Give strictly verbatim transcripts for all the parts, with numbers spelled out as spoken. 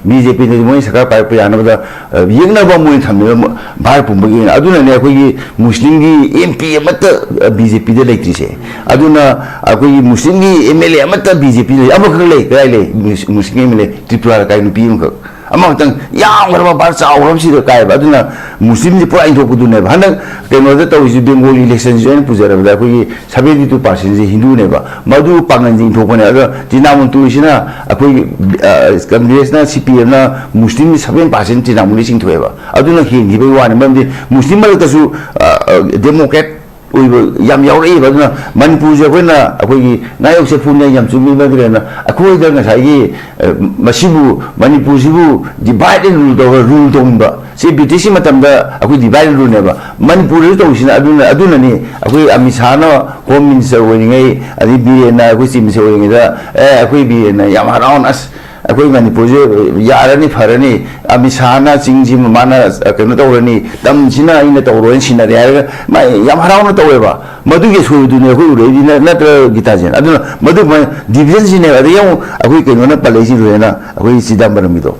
B J ꯄꯤꯅꯗꯤ ꯃꯣꯏ ꯁꯔꯀꯥꯔ ꯄꯥꯏꯔꯛꯄ ꯌꯥꯅꯕꯗ, ꯑ, ꯌꯦꯛꯅꯕ ꯑꯃ ꯑꯣꯏꯅ ꯊꯝꯃꯦꯕ, ꯃ-, ꯚꯥꯔꯠ ꯄꯨꯝꯕꯒꯤ ꯑꯣꯏꯅ꯫ ꯑꯗꯨꯅꯅꯦ ꯑꯩꯈꯣꯏꯒꯤ ꯃꯨꯁꯂꯤꯝꯒꯤ ꯑꯦꯝ ꯄꯤ ꯑꯃꯠꯇ, ꯑ, ꯕꯤ ꯖꯦ ꯄꯤꯗ ꯂꯩꯇ꯭ꯔꯤꯁꯦ꯫ ꯑꯗꯨꯅ ꯑꯩꯈꯣꯏꯒꯤ ꯃꯨꯁꯂꯤꯝꯒꯤ ꯑꯦꯝ ꯑꯦꯜ ꯑꯦ ꯑꯃꯠꯇ ꯕꯤ ꯖꯦ ꯄꯤꯗ ꯂꯩ, ꯑꯃꯈꯛ ꯂꯩ꯫ ꯀꯗꯥꯏ ꯂꯩ? ꯃꯨꯁ-, ꯃꯨꯁꯂꯤꯝ ꯑꯦꯝ ꯑꯦꯜ ꯑꯦ ꯇ꯭ꯔꯤꯄꯨꯔꯥꯗ ꯀꯥꯏ ꯅꯨꯄꯤ ꯑꯃꯈꯛ, ꯑꯃꯈꯛꯇꯪ, ꯌꯥꯝꯈ꯭ꯔꯕ ꯚꯥꯔꯠ ꯆꯥꯎꯈ꯭ꯔꯕꯁꯤꯗ ꯀꯥꯏꯕ꯫ ꯑꯗꯨꯅ ꯃꯨꯁꯂꯤꯝꯁꯦ ꯄꯨꯔꯥ ꯏꯟꯊꯣꯛꯄꯗꯨꯅꯦꯕ꯫ ꯍꯟꯗꯛ ꯀꯩꯅꯣꯗ ꯇꯧꯔꯤꯁꯤ, ꯕꯦꯡꯒꯣꯜ ꯏꯂꯦꯛꯁꯟꯁꯤ ꯑꯩꯅ ꯄꯨꯖꯔꯕꯗ ꯑꯩꯈꯣꯏꯒꯤ ꯁꯚꯦꯟꯇꯤ ꯇꯨ ꯄꯥꯔꯁꯦꯟꯁꯦ ꯍꯤꯟꯗꯨꯅꯦꯕ꯫ ꯃꯗꯨ ꯄꯥꯡꯒꯟꯁꯦ ꯏꯟꯊꯣꯛꯄꯅꯦ꯫ ꯑꯗꯣ ꯇ꯭ꯔꯤꯅꯥꯃꯨꯜ ꯇꯨꯔꯤꯁꯤꯅ ꯑꯩꯈꯣꯏꯒꯤ, ꯑ, ꯀꯪꯒ꯭ꯔꯦꯁꯅ, ꯁꯤ ꯄꯤ ꯑꯦꯝꯅ ꯃꯨꯁꯂꯤꯝ ꯁꯚꯦꯟ ꯄꯥꯔꯁꯦꯟ ꯇ꯭ꯔꯤꯅꯥꯃꯨꯜꯗꯤ ꯆꯤꯡꯊꯣꯛꯑꯦꯕ꯫ ꯑꯗꯨꯅ ꯍꯦꯟꯈꯤꯕꯒꯤ ꯋꯥꯅꯤ꯫ ꯃꯔꯝꯗꯤ ꯃꯨꯁꯂꯤꯝ ꯃꯔꯛꯇꯁꯨ, ꯑ, ꯑ, ꯗꯦꯃꯣꯀ꯭ꯔꯦꯠ ꯑꯣꯏꯕ ꯌꯥꯝ ꯌꯥꯎꯔꯛꯏꯕ꯫ ꯑꯗꯨꯅ ꯃꯅꯤꯄꯨꯔꯁꯦ ꯑꯩꯈꯣꯏꯅ, ꯑꯩꯈꯣꯏꯒꯤ ꯉꯥꯌꯣꯛ ꯆꯐꯨꯅꯦ ꯌꯥꯝ ꯆꯨꯝꯃꯤ꯫ ꯃꯗꯨꯅ ꯑꯩꯈꯣꯏꯗ ꯉꯁꯥꯏꯒꯤ, ꯑ, ꯃꯁꯤꯕꯨ, ꯃꯅꯤꯄꯨꯔꯁꯤꯕꯨ divide and rule ꯇꯧꯔ rule ꯇꯧꯅꯤꯡꯕ꯫ ꯁꯤ ꯕ꯭ꯔꯤꯇꯤꯁꯀꯤ ꯃꯇꯝꯗ ꯑꯩꯈꯣꯏ divide and ruleꯅꯦꯕ꯫ ꯃꯅꯤꯄꯨꯔꯗꯁꯨ ꯇꯧꯔꯤꯁꯤꯅ ꯑꯗꯨꯅ, ꯑꯗꯨꯅꯅꯤ꯫ ꯑꯩꯈꯣꯏ ꯑꯃꯤꯠ ꯁꯥꯍꯅ ꯍꯣꯝ ꯃꯤꯅꯤꯁꯇꯔ ꯑꯣꯏꯔꯤꯉꯩ, ꯑꯗꯩ ꯕꯤꯔꯦꯟꯅ ꯑꯩꯈꯣꯏ ꯆꯤꯐ ꯃꯤꯅꯤꯁꯇꯔ ꯑꯣꯏꯔꯤꯉꯩꯗ, "ꯑꯦ, ꯑꯩꯈꯣꯏ ꯕꯤꯔꯦꯟꯅ ꯌꯥꯝ ꯍꯔꯥꯎꯅ, ꯑꯁ, ꯑꯩꯈꯣꯏ ꯃꯅꯤꯄꯨꯔꯁꯦ ꯌꯥꯔꯅꯤ, ꯐꯔꯅꯤ, ꯑꯃꯤꯠ ꯁꯥꯍꯅ ꯆꯤꯡꯁꯤ ꯃꯥꯅ ꯀꯩꯅꯣ ꯇꯧꯔꯅꯤ, ꯇꯝꯁꯤꯅ ꯑꯩꯅ ꯇꯧꯔꯣꯏꯅ ꯁꯤꯟꯅꯔꯦ" ꯍꯥꯏꯔꯒ ꯃꯥ ꯌꯥꯝ ꯍꯔꯥꯎꯅ ꯇꯧꯋꯦꯕ꯫ ꯃꯗꯨꯒꯤ ꯑꯁꯣꯏꯕꯗꯨꯅꯦ ꯑꯩꯈꯣꯏ ꯎꯔꯛꯏꯗꯤ, ꯅ-, ꯅꯠꯇ꯭ꯔ ꯒꯤꯇꯥꯖꯦꯟ? ꯑꯗꯨꯅ ꯃꯗꯨ divisionꯁꯤꯅꯦꯕ꯫ ꯑꯗꯩ ꯑꯃꯨꯛ ꯑꯩꯈꯣꯏ ꯀꯩꯅꯣꯅ ꯄꯜꯂꯛꯏꯁꯤ ꯂꯣꯏꯅ, ꯑꯩꯈꯣꯏ ꯆꯤꯗꯝꯕꯔꯝꯒꯤꯗꯣ꯫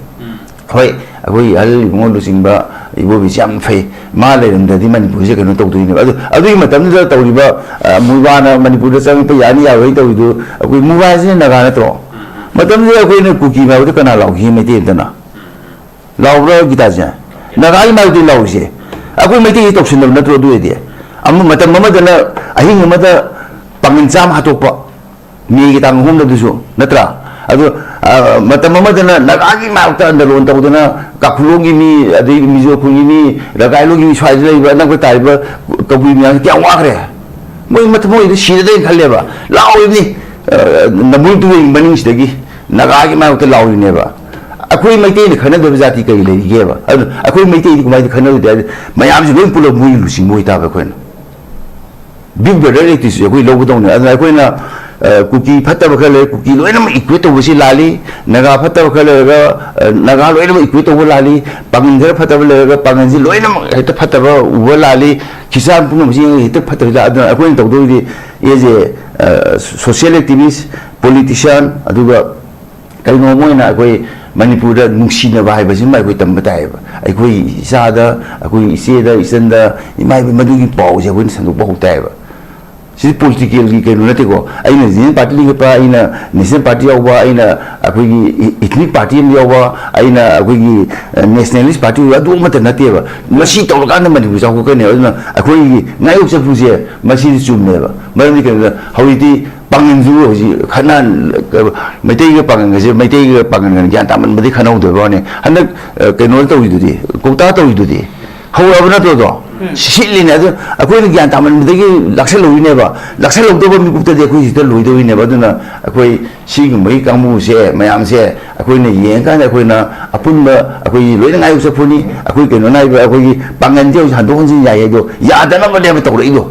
ꯍꯣꯏ, ꯑꯩꯈꯣꯏ ꯑꯍꯜ ꯏꯕꯨꯡꯉꯣ ꯂꯨꯆꯤꯡꯕ ꯏꯕꯣꯕꯤꯁꯤ ꯌꯥꯝ ꯐꯩ꯫ ꯃꯥ ꯂꯩꯔꯝꯗ꯭ꯔꯗꯤ ꯃꯅꯤꯄꯨꯔꯁꯦ ꯀꯩꯅꯣ ꯇꯧꯗꯣꯏꯅꯦꯕ꯫ ꯑꯗꯨ, ꯑꯗꯨꯒꯤ ꯃꯇꯝꯗꯨꯗ ꯇꯧꯔꯤꯕ, ꯑ, ꯃꯨꯕꯥꯅ ꯃꯅꯤꯄꯨꯔꯗ ꯆꯪꯉꯛꯄ ꯌꯥꯅꯤ ꯌꯥꯔꯣꯏ ꯇꯧꯔꯤꯗꯨ, ꯑꯩꯈꯣꯏ ꯃꯨꯕꯥꯁꯤꯅ ꯅꯥꯒꯥ ꯅꯠꯇ꯭ꯔꯣ? ꯃꯇꯝꯗꯨꯗ ꯑꯩꯈꯣꯏꯅ ꯀꯨꯀꯤ ꯃꯥꯏꯌꯣꯛꯇ ꯀꯅꯥ ꯂꯥꯎꯈꯤ? ꯃꯩꯇꯩ ꯑꯝꯇꯅ ꯂꯥꯎꯕ꯭ꯔꯥ, ꯒꯤꯇꯥꯁꯦ? ꯅꯥꯒꯥꯒꯤ ꯃꯥꯏꯌꯣꯛꯇ ꯂꯥꯎꯔꯤꯁꯦ꯫ ꯑꯩꯈꯣꯏ ꯃꯩꯇꯩꯁꯤ ꯇꯧꯁꯤꯟꯅꯕ ꯅꯠꯇ꯭ꯔꯣ? ꯑꯗꯨ ꯑꯣꯏꯗꯤ ꯑꯃ, ꯃꯇꯝ ꯑꯃꯗꯅ ꯑꯍꯤꯡ ꯑꯃꯗ ꯄꯥꯡꯒꯜ ꯆꯥꯝꯃ ꯍꯥꯠꯇꯣꯛꯄ, ꯃꯦꯒꯤ ꯇꯥꯡ ꯑꯍꯨꯝꯗ, ꯑꯗꯨꯁꯨ ꯅꯠꯇ꯭ꯔꯥ? ꯑꯗꯣ, ꯑ, ꯃꯇꯝ ꯑꯃꯗꯅ ꯅꯥꯒꯥꯒꯤ ꯃꯥꯌꯣꯛꯇ ꯑꯟꯗꯂꯣꯟ ꯇꯧꯗꯅ ꯀꯥꯈꯨꯂꯣꯡꯒꯤ ꯃꯤ, ꯑꯗꯩ ꯃꯤꯖꯣ ꯈꯨꯜꯒꯤ ꯃꯤ, ꯔꯒꯥꯏꯂꯣꯟꯒꯤ ꯃꯤ, ꯁ꯭ꯋꯥꯏꯗ ꯂꯩꯔꯤꯕ ꯑꯅꯛꯄ ꯇꯥꯔꯤꯕ ꯀꯕꯨꯏ ꯃꯌꯥꯝꯁꯤ ꯀꯌꯥꯝ ꯋꯥꯈ꯭ꯔꯦ꯫ ꯃꯣꯏ ꯃꯊꯃꯣꯏꯗ ꯁꯤꯔꯗꯦꯅ ꯈꯜꯂꯦꯕ꯫ ꯂꯥꯎꯔꯤꯕꯅꯤ, ꯑ, ꯅꯝꯕꯨꯜ ꯇꯨꯔꯦꯜꯒꯤ ꯃꯅꯤꯡꯁꯤꯗꯒꯤ ꯅꯥꯒꯥꯒꯤ ꯃꯥꯌꯣꯛꯇ ꯂꯥꯎꯔꯤꯅꯦꯕ꯫ ꯑꯩꯈꯣꯏ ꯃꯩꯇꯩꯅ ꯈꯟꯅꯗꯕ ꯖꯥꯇꯤ ꯀꯔꯤ ꯂꯩꯔꯤꯒꯦꯕ? ꯑꯗꯨ ꯑꯩꯈꯣꯏ ꯃꯩꯇꯩꯗꯤ ꯀꯃꯥꯏꯅ ꯈꯟꯅꯔꯨꯗꯦ ꯍꯥꯏꯗꯤ, ꯃꯌꯥꯝꯁꯤ ꯂꯣꯏ ꯄꯨꯂꯞ ꯃꯣꯏꯒꯤ ꯂꯨꯆꯤꯡꯕ ꯑꯣꯏꯇꯥꯕ ꯑꯩꯈꯣꯏꯅ꯫ Big Brother ꯑꯦꯛꯇꯤꯁꯨ ꯑꯩꯈꯣꯏ ꯂꯧꯒꯗꯧꯅꯦ꯫ ꯑꯗꯨꯅ ꯑꯩꯈꯣꯏꯅ, ꯑ, ꯀꯨꯀꯤ ꯐꯠꯇꯕ ꯈꯔ ꯂꯩꯔꯦ, ꯀꯨꯀꯤ ꯂꯣꯏꯅꯃꯛ equate ꯇꯧꯕꯁꯤ ꯂꯥꯜꯂꯤ꯫ ꯅꯥꯒꯥ ꯐꯠꯇꯕ ꯈꯔ ꯂꯩꯔꯒ, ꯑ, ꯅꯥꯒꯥ ꯂꯣꯏꯅꯃꯛ equate ꯇꯧꯕ ꯂꯥꯜꯂꯤ꯫ ꯄꯥꯡꯒꯟ ꯈꯔ ꯐꯠꯇꯕ ꯂꯩꯔꯒ ꯄꯥꯡꯒꯟꯁꯤ ꯂꯣꯏꯅꯃꯛ ꯍꯦꯛꯇ ꯐꯠꯇꯕ ꯎꯕ ꯂꯥꯜꯂꯤ꯫ ꯈ꯭ꯔꯤꯁꯇꯥꯟ ꯄꯨꯝꯅꯃꯛꯁꯤ ꯍꯦꯛꯇ ꯐꯠꯇꯕ ꯂꯥꯜꯂꯤ꯫ ꯑꯗꯨꯅ ꯑꯩꯈꯣꯏꯅ ꯇꯧꯗꯧꯔꯤꯗꯤ, as a, ꯑ, social activist, politician, ꯑꯗꯨꯒ ꯀꯩꯅꯣꯝ ꯑꯣꯏꯅ ꯑꯩꯈꯣꯏ ꯃꯅꯤꯄꯨꯔꯗ ꯅꯨꯡꯁꯤꯅꯕ ꯍꯥꯏꯕꯁꯤꯃ ꯑꯩꯈꯣꯏ ꯇꯝꯕ ꯇꯥꯏꯌꯦꯕ꯫ ꯑꯩꯈꯣꯏ ꯏꯆꯥꯗ, ꯑꯩꯈꯣꯏ ꯏꯆꯦꯗ, ꯏꯆꯟꯗ, ꯏꯃꯥ ꯏꯕꯦꯟ, ꯃꯗꯨꯒꯤ ꯄꯥꯎꯁꯦ ꯑꯩꯈꯣꯏꯅ ꯁꯟꯗꯣꯛꯄ ꯍꯧ ꯇꯥꯏꯌꯦꯕ꯫ ꯁꯤꯗꯤ ꯄꯣꯂꯤꯇꯤꯀꯦꯜꯒꯤ ꯀꯩꯅꯣ ꯅꯠꯇꯦꯀꯣ꯫ ꯑꯩꯅ ꯔꯤꯖꯅꯦꯜ ꯄꯥꯔꯇꯤ ꯂꯤꯡꯈꯠꯄ, ꯑꯩꯅ ꯅꯦꯁꯅꯦꯜ ꯄꯥꯔꯇꯤ ꯌꯥꯎꯕ, ꯑꯩꯅ ꯑꯩꯈꯣꯏꯒꯤ ꯏꯊꯅꯤꯛ ꯄꯥꯔꯇꯤ ꯑꯃ ꯌꯥꯎꯕ, ꯑꯩꯅ ꯑꯩꯈꯣꯏꯒꯤ ꯅꯦꯁꯅꯦꯂꯤꯁ ꯄꯥꯔꯇꯤ ꯑꯣꯏꯕ, ꯑꯗꯨ ꯑꯃꯠꯇ ꯅꯠꯇꯦꯕ꯫ ꯃꯁꯤ ꯇꯧꯔꯀꯥꯟꯗ ꯃꯅꯤꯄꯨꯔ ꯆꯥꯎꯈꯠꯀꯅꯦꯕ꯫ ꯑꯗꯨꯅ ꯑꯩꯈꯣꯏꯒꯤ ꯉꯥꯌꯣꯛ ꯆꯐꯨꯁꯦ ꯃꯁꯤꯗꯤ ꯆꯨꯝꯃꯦꯕ꯫ ꯃꯔꯝꯗꯤ ꯀꯩꯅꯣꯗ ꯍꯧꯖꯤꯛꯇꯤ ꯄꯥꯡꯒꯟꯁꯨ ꯍꯧꯖꯤꯛ ꯈꯠꯅ, ꯃꯩꯇꯩꯒ ꯄꯥꯡꯒꯟꯒꯁꯦ, ꯃꯩꯇꯩꯒ ꯄꯥꯡꯒꯟꯒ ꯒ꯭ꯌꯥꯟ ꯇꯥꯃꯟꯕꯗꯤ ꯈꯠꯅꯍꯧꯗꯕ ꯋꯥꯅꯤ꯫ ꯍꯟꯗꯛ, ꯑ, ꯀꯩꯅꯣ ꯇꯧꯔꯤꯗꯨꯗꯤ, ꯀꯧꯇꯥ ꯇꯧꯔꯤꯗꯨꯗꯤ ꯍꯧꯔꯛꯑꯕ ꯅꯠꯇ꯭ꯔꯣ ꯑꯗꯣ? ꯎꯝ꯫ ꯁꯤꯠꯂꯤꯅꯦ꯫ ꯑꯗꯨ ꯑꯩꯈꯣꯏꯅ ꯒ꯭ꯌꯥꯟ ꯇꯥꯃꯟꯕꯗꯒꯤ ꯂꯥꯛꯁꯜꯍꯧꯔꯤꯅꯦꯕ꯫ ꯂꯥꯛꯁꯜꯍꯧꯗꯕ ꯃꯤꯀꯨꯞꯇꯗꯤ ꯑꯩꯈꯣꯏ ꯁꯤꯗ ꯂꯣꯏꯗꯧꯔꯤꯅꯦꯕ꯫ ꯑꯗꯨꯅ ꯑꯩꯈꯣꯏ ꯁꯤꯒꯨꯝꯕꯒꯤ ꯀꯥꯡꯕꯨꯁꯦ ꯃꯌꯥꯝꯁꯦ ꯑꯩꯈꯣꯏꯅ ꯌꯦꯡꯉꯀꯥꯟꯗ ꯑꯩꯈꯣꯏꯅ ꯑꯄꯨꯟꯕ ꯑꯩꯈꯣꯏꯒꯤ ꯂꯣꯏꯅ ꯉꯥꯌꯣꯛ ꯆꯐꯨꯅꯤ꯫ ꯑꯩꯈꯣꯏ ꯀꯩꯅꯣꯅ ꯍꯥꯏꯕ ꯑꯩꯈꯣꯏꯒꯤ ꯄꯥꯡꯒꯟꯁꯦ ꯍꯧꯖꯤꯛ ꯍꯟꯗꯣꯛ ꯍꯟꯖꯤꯟ ꯌꯥꯏ ꯍꯥꯏꯗꯣ ꯌꯥꯗꯅꯕꯅꯦꯕ ꯇꯧꯔꯛꯏꯗꯣ꯫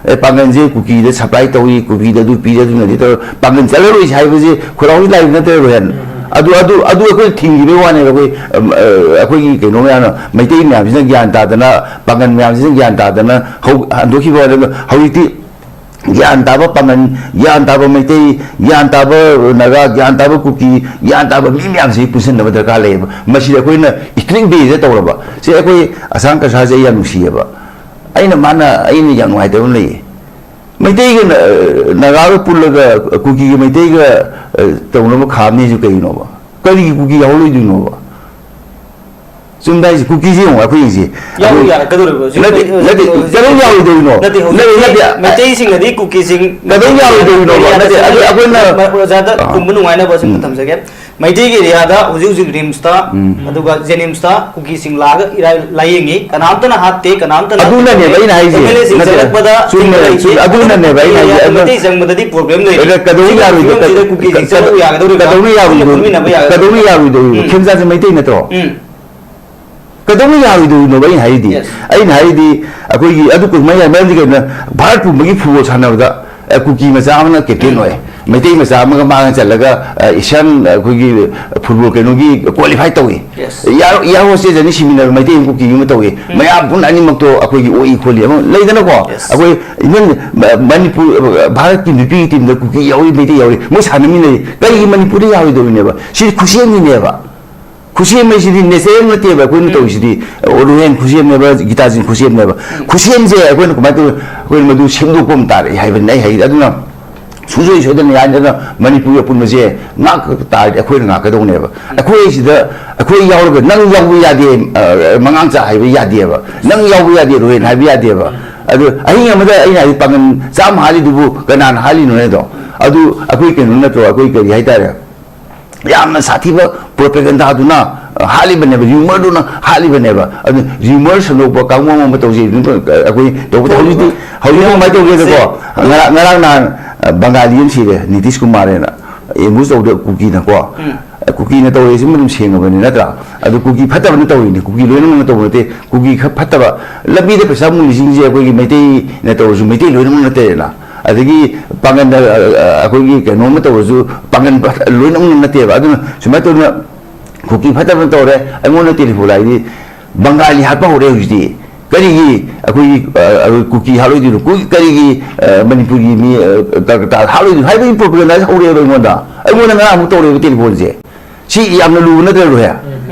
ꯑꯦ, ꯄꯥꯡꯒꯟꯁꯦ ꯀꯨꯀꯤꯗ ꯁꯄ꯭ꯂꯥꯏ ꯇꯧꯏ, ꯀꯨꯀꯤꯗ ꯑꯗꯨ ꯄꯤꯔꯦ, ꯑꯗꯨꯅꯗꯤ ꯇꯧꯔ ꯄꯥꯡꯒꯟ ꯆꯠꯂꯔꯣꯏꯁꯦ ꯍꯥꯏꯕꯁꯦ ꯈꯣꯏꯔꯥꯎꯁꯨ ꯂꯥꯏꯕ ꯅꯠꯇ꯭ꯔꯦ ꯔꯣꯍꯦꯟ꯫ ꯑꯗꯨ, ꯑꯗꯨ, ꯑꯗꯨ ꯑꯩꯈꯣꯏꯅ ꯊꯤꯡꯈꯤꯕꯒꯤ ꯋꯥꯅꯦꯕ꯫ ꯑꯩꯈꯣꯏ, ꯑꯝ, ꯑ, ꯑꯩꯈꯣꯏꯒꯤ ꯀꯩꯅꯣ ꯃꯌꯥꯝꯅ, ꯃꯩꯇꯩ ꯃꯌꯥꯝꯁꯤꯅ ꯒ꯭ꯌꯥꯟ ꯇꯥꯗꯅ, ꯄꯥꯡꯒꯟ ꯃꯌꯥꯝꯁꯤꯅ ꯒ꯭ꯌꯥꯟ ꯇꯥꯗꯅ ꯍꯧ-, ꯍꯟꯗꯣꯛꯈꯤꯕ ꯋꯥꯅꯦ꯫ ꯑꯗꯣ ꯍꯧꯖꯤꯛꯇꯤ ꯒ꯭ꯌꯥꯟ ꯇꯥꯕ ꯄꯥꯡꯒꯟ, ꯒ꯭ꯌꯥꯟ ꯇꯥꯕ ꯃꯩꯇꯩ, ꯒ꯭ꯌꯥꯟ ꯇꯥꯕ ꯅꯥꯒꯥ, ꯒ꯭ꯌꯥꯟ ꯇꯥꯕ ꯀꯨꯀꯤ, ꯒ꯭ꯌꯥꯟ ꯇꯥꯕ ꯃꯤ ꯃꯌꯥꯝꯁꯤ ꯄꯨꯟꯁꯤꯟꯅꯕ ꯗꯔꯀꯥꯔ ꯂꯩꯌꯦꯕ꯫ ꯃꯁꯤꯗ ꯑꯩꯈꯣꯏꯅ ꯏꯊꯅꯤꯛ ꯗꯦꯁꯦ ꯇꯧꯔꯕ꯫ ꯁꯤ ꯑꯩꯈꯣꯏ ꯑꯁꯥꯝ ꯀꯁꯥꯔꯁꯦ ꯑꯩ ꯌꯥꯝ ꯅꯨꯡꯁꯤꯌꯦꯕ꯫ ꯑꯩꯅ ꯃꯥꯅ, ꯑꯩꯅ ꯌꯥꯝ ꯅꯨꯡꯉꯥꯏꯇꯕ ꯑꯃ ꯂꯩꯌꯦ꯫ ꯃꯩꯇꯩꯒ ꯅ-, ꯅꯥꯒꯥꯒ ꯄꯨꯜꯂꯒ ꯀꯨꯀꯤꯒ ꯃꯩꯇꯩꯒ, ꯑ, ꯇꯧꯅꯕ ꯈꯥꯝꯅꯦꯁꯨ ꯀꯩꯒꯤꯅꯣꯕ? ꯀꯔꯤꯒꯤ ꯀꯨꯀꯤ ꯌꯥꯎꯍꯜꯂꯣꯏꯗꯣꯏꯅꯣꯕ? ꯆꯨꯝꯗ ꯍꯥꯏꯁꯦ, ꯀꯨꯀꯤꯁꯦ ꯌꯦꯡꯉꯣ, ꯑꯩꯈꯣꯏ ꯌꯦꯡꯁꯦ꯫ ꯌꯥꯎ ꯑꯩꯈꯣꯏ ꯌꯥꯔꯛꯀꯗꯧꯔꯤꯕ꯭ꯔꯣ? ꯍꯧꯖꯤꯛ ꯅꯠꯇꯦ, ꯍꯧꯖꯤꯛ ꯅꯠꯇꯦ, ꯍꯧꯖꯤꯛ ꯀꯩꯗꯧ ꯌꯥꯔꯣꯏꯗꯣꯏꯅꯣ? ꯅꯠꯇꯦ, ꯅꯠꯇꯦ, ꯍꯧꯖꯤꯛꯇꯤ ꯅꯠꯇꯦ꯫ ꯃꯩꯇꯩꯁꯤꯡꯅꯗꯤ ꯀꯨꯀꯤꯁꯤꯡ ꯀꯩꯗꯧ ꯌꯥꯔꯣꯏꯗꯣꯏꯅꯣꯕ? ꯑꯦꯔꯤꯌꯥꯗ ꯅꯠꯇꯦ, ꯑꯗꯨ ꯆꯠꯅꯗꯦ꯫ ꯑꯩꯈꯣꯏꯅ ꯃ-, ꯑꯣꯖꯥꯗ ꯑꯥ꯫ ꯈꯨꯝꯕ ꯅꯨꯡꯉꯥꯏꯅꯕ ꯁꯨꯝ ꯎꯝ꯫ ꯊꯝꯖꯒꯦ꯫ ꯃꯩꯇꯩꯒꯤ ꯑꯦꯔꯤꯌꯥꯗ ꯍꯧꯖꯤꯛ ꯍꯧꯖꯤꯛ ꯔꯤꯝꯁꯇ, ꯎꯝ꯫ ꯑꯗꯨꯒ ꯖꯦꯅꯤꯝꯁꯇ ꯀꯨꯀꯤꯁꯤꯡ ꯂꯥꯛꯑꯒ ꯏꯔꯥꯏ ꯂꯥꯏꯌꯦꯡꯉꯤ꯫ ꯀꯅꯥꯝꯇꯅ ꯍꯥꯠꯇꯦ, ꯀꯅꯥꯝꯇꯅ ꯑꯗꯨꯅꯅꯦꯕ ꯑꯩꯅ ꯍꯥꯏꯁꯦ꯫ ꯑꯦꯝ ꯑꯦꯜ ꯑꯦꯁꯤꯡ ꯅꯠꯇꯦ, ꯆꯪꯂꯛꯄꯗ ꯆꯨꯝꯃꯦ, ꯊꯤꯡꯕ ꯂꯩꯇꯦ꯫ ꯆꯨꯝꯃꯦ꯫ ꯑꯗꯨꯅ ꯑꯗꯨꯅꯅꯦꯕ ꯑꯩꯅ ꯍꯥꯏꯁꯦ꯫ ꯀꯨꯀꯤ ꯑꯗꯨꯅ ꯃꯩꯇꯩ ꯆꯪꯕꯗꯗꯤ ꯄ꯭ꯔꯣꯕ꯭ꯂꯦꯝ ꯂꯩꯔꯤ꯫ ꯑꯗ ꯀꯩꯗꯧꯕ ꯁꯤꯒꯤ ꯌꯥꯔꯣꯏꯗꯣꯏ-, ꯐꯤꯕꯝꯁꯤꯗ ꯀ-, ꯀꯨꯀꯤꯁꯤꯡ ꯀ-, ꯆꯪꯕ ꯌꯥꯒꯗꯧꯔꯤꯕ꯭ꯔꯥ? ꯀꯩꯗꯧꯕ ꯌꯥꯔꯣꯏꯗꯣꯏ-, ꯄꯨꯟꯅ ꯐꯝꯃꯤꯟꯅꯕ ꯌꯥꯒꯗꯧꯔꯤꯕ꯭ꯔꯥ? ꯀꯩꯗꯧꯕ ꯌꯥꯔꯣꯏꯗꯣꯏꯅꯣ? ꯎꯝ꯫ ꯈꯦꯝꯖꯥꯁꯦ ꯃꯩꯇꯩ ꯅꯠꯇ꯭ꯔꯣ? ꯎꯝ꯫ ꯀꯩꯗꯧꯕ ꯌꯥꯔꯣꯏꯗꯣꯏꯅꯣꯕ ꯑꯩꯅ ꯍꯥꯏꯔꯤꯗꯤ? Yes. ꯑꯩꯅ ꯍꯥꯏꯔꯤꯗꯤ ꯑꯩꯈꯣꯏꯒꯤ ꯑꯗꯨ ꯀꯨꯝꯍꯩ ꯍꯥꯏ-, ꯃꯔꯝꯗꯤ ꯀꯩꯅꯣ, ꯚꯥꯔꯠ ꯄꯨꯝꯕꯒꯤ ꯐꯨꯠꯕꯣꯜ ꯁꯥꯟꯅꯕꯗ, ꯑꯦ, ꯀꯨꯀꯤ ꯃꯆꯥ ꯑꯃꯅ ꯀꯦꯞꯇꯦꯟ ꯎꯝ꯫ ꯑꯣꯏ, ꯃꯩꯇꯩ ꯃꯆꯥ ꯑꯃꯒ ꯃꯥꯒ ꯆꯠꯂꯒ, ꯑ, ꯑꯦꯁꯤꯌꯥꯟ, ꯑ, ꯑꯩꯈꯣꯏꯒꯤ ꯐꯨꯠꯕꯣꯜ ꯀꯩꯅꯣꯒꯤ ꯀ꯭ꯋꯥꯂꯤꯐꯥꯏ ꯇꯧꯏ꯫ Yes. ꯏꯌꯥꯔ, ꯏꯌꯥꯔ ꯍꯣꯁꯇꯦꯜꯗ ꯑꯅꯤ ꯁꯤꯃꯤꯟꯅꯕ ꯃꯩꯇꯩ ꯑꯃ ꯀꯨꯀꯤ ꯑꯃ ꯇꯧꯏ꯫ ꯎꯝ꯫ ꯃꯌꯥꯝ ꯄꯨꯟꯅ ꯑꯅꯤꯃꯛꯇꯣ ꯑꯩꯈꯣꯏꯒꯤ ꯑꯣꯛꯏ ꯈꯣꯠꯂꯤ ꯑꯃ ꯂꯩꯗꯅꯀꯣ꯫ Yes. ꯑꯩꯈꯣꯏ even ꯃ-, ꯃꯅꯤꯄꯨꯔ, ꯚꯥꯔꯠꯀꯤ ꯅꯨꯄꯤꯒꯤ ꯇꯤꯝꯗ ꯀꯨꯀꯤ ꯌꯥꯎꯔꯤ, ꯃꯩꯇꯩ ꯌꯥꯎꯔꯤ, ꯃꯣꯏ ꯁꯥꯟꯅꯃꯤꯟꯅꯩ꯫ ꯀꯔꯤꯒꯤ ꯃꯅꯤꯄꯨꯔꯗ ꯌꯥꯔꯣꯏꯗꯧꯔꯤꯅꯦꯕ? ꯁꯤ ꯈꯨꯠꯁꯦꯝꯒꯤꯅꯦꯕ꯫ ꯈꯨꯠꯁꯦꯝ ꯍꯥꯏꯁꯤꯗꯤ natural ꯅꯠꯇꯦꯕ ꯑꯩꯈꯣꯏꯅ ꯇꯧꯔꯤꯁꯤꯗꯤ꯫ ꯔꯣꯍꯦꯟ ꯈꯨꯠꯁꯦꯝꯅꯦꯕ, ꯒꯤꯇꯥꯖꯤꯟ ꯈꯨꯠꯁꯦꯝꯅꯦꯕ꯫ ꯈꯨꯠꯁꯦꯝꯁꯦ ꯑꯩꯈꯣꯏꯅ ꯀꯃꯥꯏꯅ ꯇꯧ, ꯑꯩꯈꯣꯏꯅ ꯃꯗꯨ ꯁꯦꯝꯗꯣꯛꯄ ꯑꯃ ꯇꯥꯔꯦ ꯍꯥꯏꯕꯅꯤ ꯑꯩ ꯍꯥꯏꯁꯦ꯫ ꯑꯗꯨꯅ ꯁꯨꯡꯁꯣꯏ ꯁꯣꯏꯗꯅ ꯌꯥꯅꯤ꯫ ꯑꯗꯨꯅ ꯃꯅꯤꯄꯨꯔꯒꯤ ꯑꯄꯨꯟꯕꯁꯦ ꯉꯥꯛꯄ ꯇꯥꯔꯗꯤ ꯑꯩꯈꯣꯏꯅ ꯉꯥꯛꯀꯗꯧꯅꯦꯕ꯫ ꯑꯩꯈꯣꯏ ꯁꯤꯗ ꯑꯩꯈꯣꯏ ꯌꯥꯎꯔꯒ ꯅꯪ ꯌꯥꯎꯕ ꯌꯥꯗꯦ, ꯑ, ꯃꯉꯥꯡꯆꯥ ꯍꯥꯏꯕ ꯌꯥꯗꯦꯕ, ꯅꯪ ꯌꯥꯎꯕ ꯌꯥꯗꯦ ꯔꯣꯍꯦꯟ ꯍꯥꯏꯕ ꯌꯥꯗꯦꯕ꯫ ꯑꯗꯨ ꯑꯍꯤꯡ ꯑꯃꯗ ꯑꯩꯅ ꯍꯥꯏꯗꯤ ꯄꯥꯡꯒꯜ ꯆꯥꯝꯃ ꯍꯥꯠꯂꯤꯗꯨꯕꯨ ꯀꯅꯥꯅ ꯍꯥꯠꯂꯤꯅꯣ ꯍꯥꯏꯗꯣ? ꯑꯗꯨ ꯑꯩꯈꯣꯏ ꯀꯩꯅꯣ ꯅꯠꯇ꯭ꯔꯣ? ꯑꯩꯈꯣꯏ ꯀꯔꯤ ꯍꯥꯏꯇꯥꯔꯦ? ꯌꯥꯝꯅ ꯁꯥꯊꯤꯕ propaganda ꯗꯨꯅ, ꯑ, ꯍꯥꯠꯂꯤꯕꯅꯦꯕ, rumor ꯗꯨꯅ ꯍꯥꯠꯂꯤꯕꯅꯦꯕ꯫ ꯑꯗꯨ rumor ꯁꯟꯗꯣꯛꯄ ꯀꯥꯡꯕꯨ ꯑꯃ ꯇꯧꯖꯩ꯫ ꯑꯗꯨꯝ, ꯑ, ꯑꯩꯈꯣꯏ ꯇꯧꯕ ꯍꯧꯖꯤꯛꯇꯤ, ꯍꯧꯖꯤꯛꯇꯤ ꯀꯃꯥꯏꯅ ꯇꯧꯒꯦꯗꯀꯣ? ꯉꯔꯥꯡ, ꯉꯔꯥꯡ ꯅꯍꯥꯟ, ꯑ, ꯕꯪꯒꯥꯂꯤ ꯑꯃ ꯁꯤꯔꯦ, ꯅꯤꯇꯤꯁ ꯀꯨꯃꯥꯔ ꯍꯥꯏꯅ꯫ Ambush ꯇꯧꯗ ꯀꯨꯀꯤꯅꯀꯣ꯫ ꯎꯝ꯫ ꯀꯨꯀꯤꯅ ꯇꯧꯔꯤꯁꯤ ꯑꯗꯨꯝ ꯁꯦꯡꯉꯕꯅꯤ ꯅꯠꯇ꯭ꯔꯥ? ꯑꯗꯨ ꯀꯨꯀꯤ ꯐꯠꯇꯕꯅ ꯇꯧꯔꯤꯅꯤ, ꯀꯨꯀꯤ ꯂꯣꯏꯅꯃꯛꯅ ꯇꯧꯕ ꯅꯠꯇꯦ꯫ ꯀꯨꯀꯤ ꯈꯔ ꯐꯠꯇꯕ, ꯂꯝꯕꯤꯗ ꯄꯩꯁꯥ ꯃꯨꯜꯂꯤꯁꯤꯡꯁꯦ ꯑꯩꯈꯣꯏꯒꯤ ꯃꯩꯇꯩꯅ ꯇꯧꯔꯁꯨ ꯃꯩꯇꯩ ꯂꯣꯏꯅꯃꯛ ꯅꯠꯇꯦꯗꯅ꯫ ꯑꯗꯒꯤ ꯄꯥꯡꯒꯟꯗ, ꯑ, ꯑ, ꯑꯩꯈꯣꯏꯒꯤ ꯀꯩꯅꯣꯝꯃ ꯇꯧꯔꯁꯨ ꯄꯥꯡꯒꯟ ꯐꯠ-, ꯂꯣꯏꯅꯃꯛ ꯅꯠꯇꯦꯕ꯫ ꯑꯗꯨꯅ ꯁꯨꯃꯥꯏꯅ ꯇꯧꯗꯅ ꯀꯨꯀꯤ ꯐꯠꯇꯕꯅ ꯇꯧꯔꯦ, ꯑꯩꯉꯣꯟꯗ ꯇꯦꯂꯤꯐꯣꯟ ꯂꯥꯛꯏꯗꯤ ꯕꯪꯒꯥꯂꯤ ꯍꯥꯠꯄ ꯍꯧꯔꯦ ꯍꯧꯖꯤꯛꯇꯤ꯫ ꯀꯔꯤꯒꯤ ꯑꯩꯈꯣꯏꯒꯤ, ꯑ, ꯑ, ꯀꯨꯀꯤ ꯍꯥꯠꯂꯣꯏꯗꯣꯏꯅꯣ? ꯀꯨ-, ꯀꯔꯤꯒꯤ, ꯑ, ꯃꯅꯤꯄꯨꯔꯒꯤ ꯃꯤ, ꯑ, ꯀꯜꯀꯇꯥꯗ ꯍꯥꯠꯂꯣꯏꯗꯣꯏꯅꯣ ꯍꯥꯏꯕꯒꯤ propaganda ꯁꯦ ꯍꯧꯔꯛꯑꯦꯕ ꯑꯩꯉꯣꯟꯗ꯫ ꯑꯩꯉꯣꯟꯗ ꯉꯔꯥꯡ ꯑꯃꯨꯛ ꯇꯧꯔꯛꯑꯦꯕ ꯇꯦꯂꯤꯐꯣꯟꯁꯦ꯫ ꯁꯤ ꯌꯥꯝꯅ ꯂꯨꯕ ꯅꯠꯇ꯭ꯔ, ꯔꯣꯍꯦ?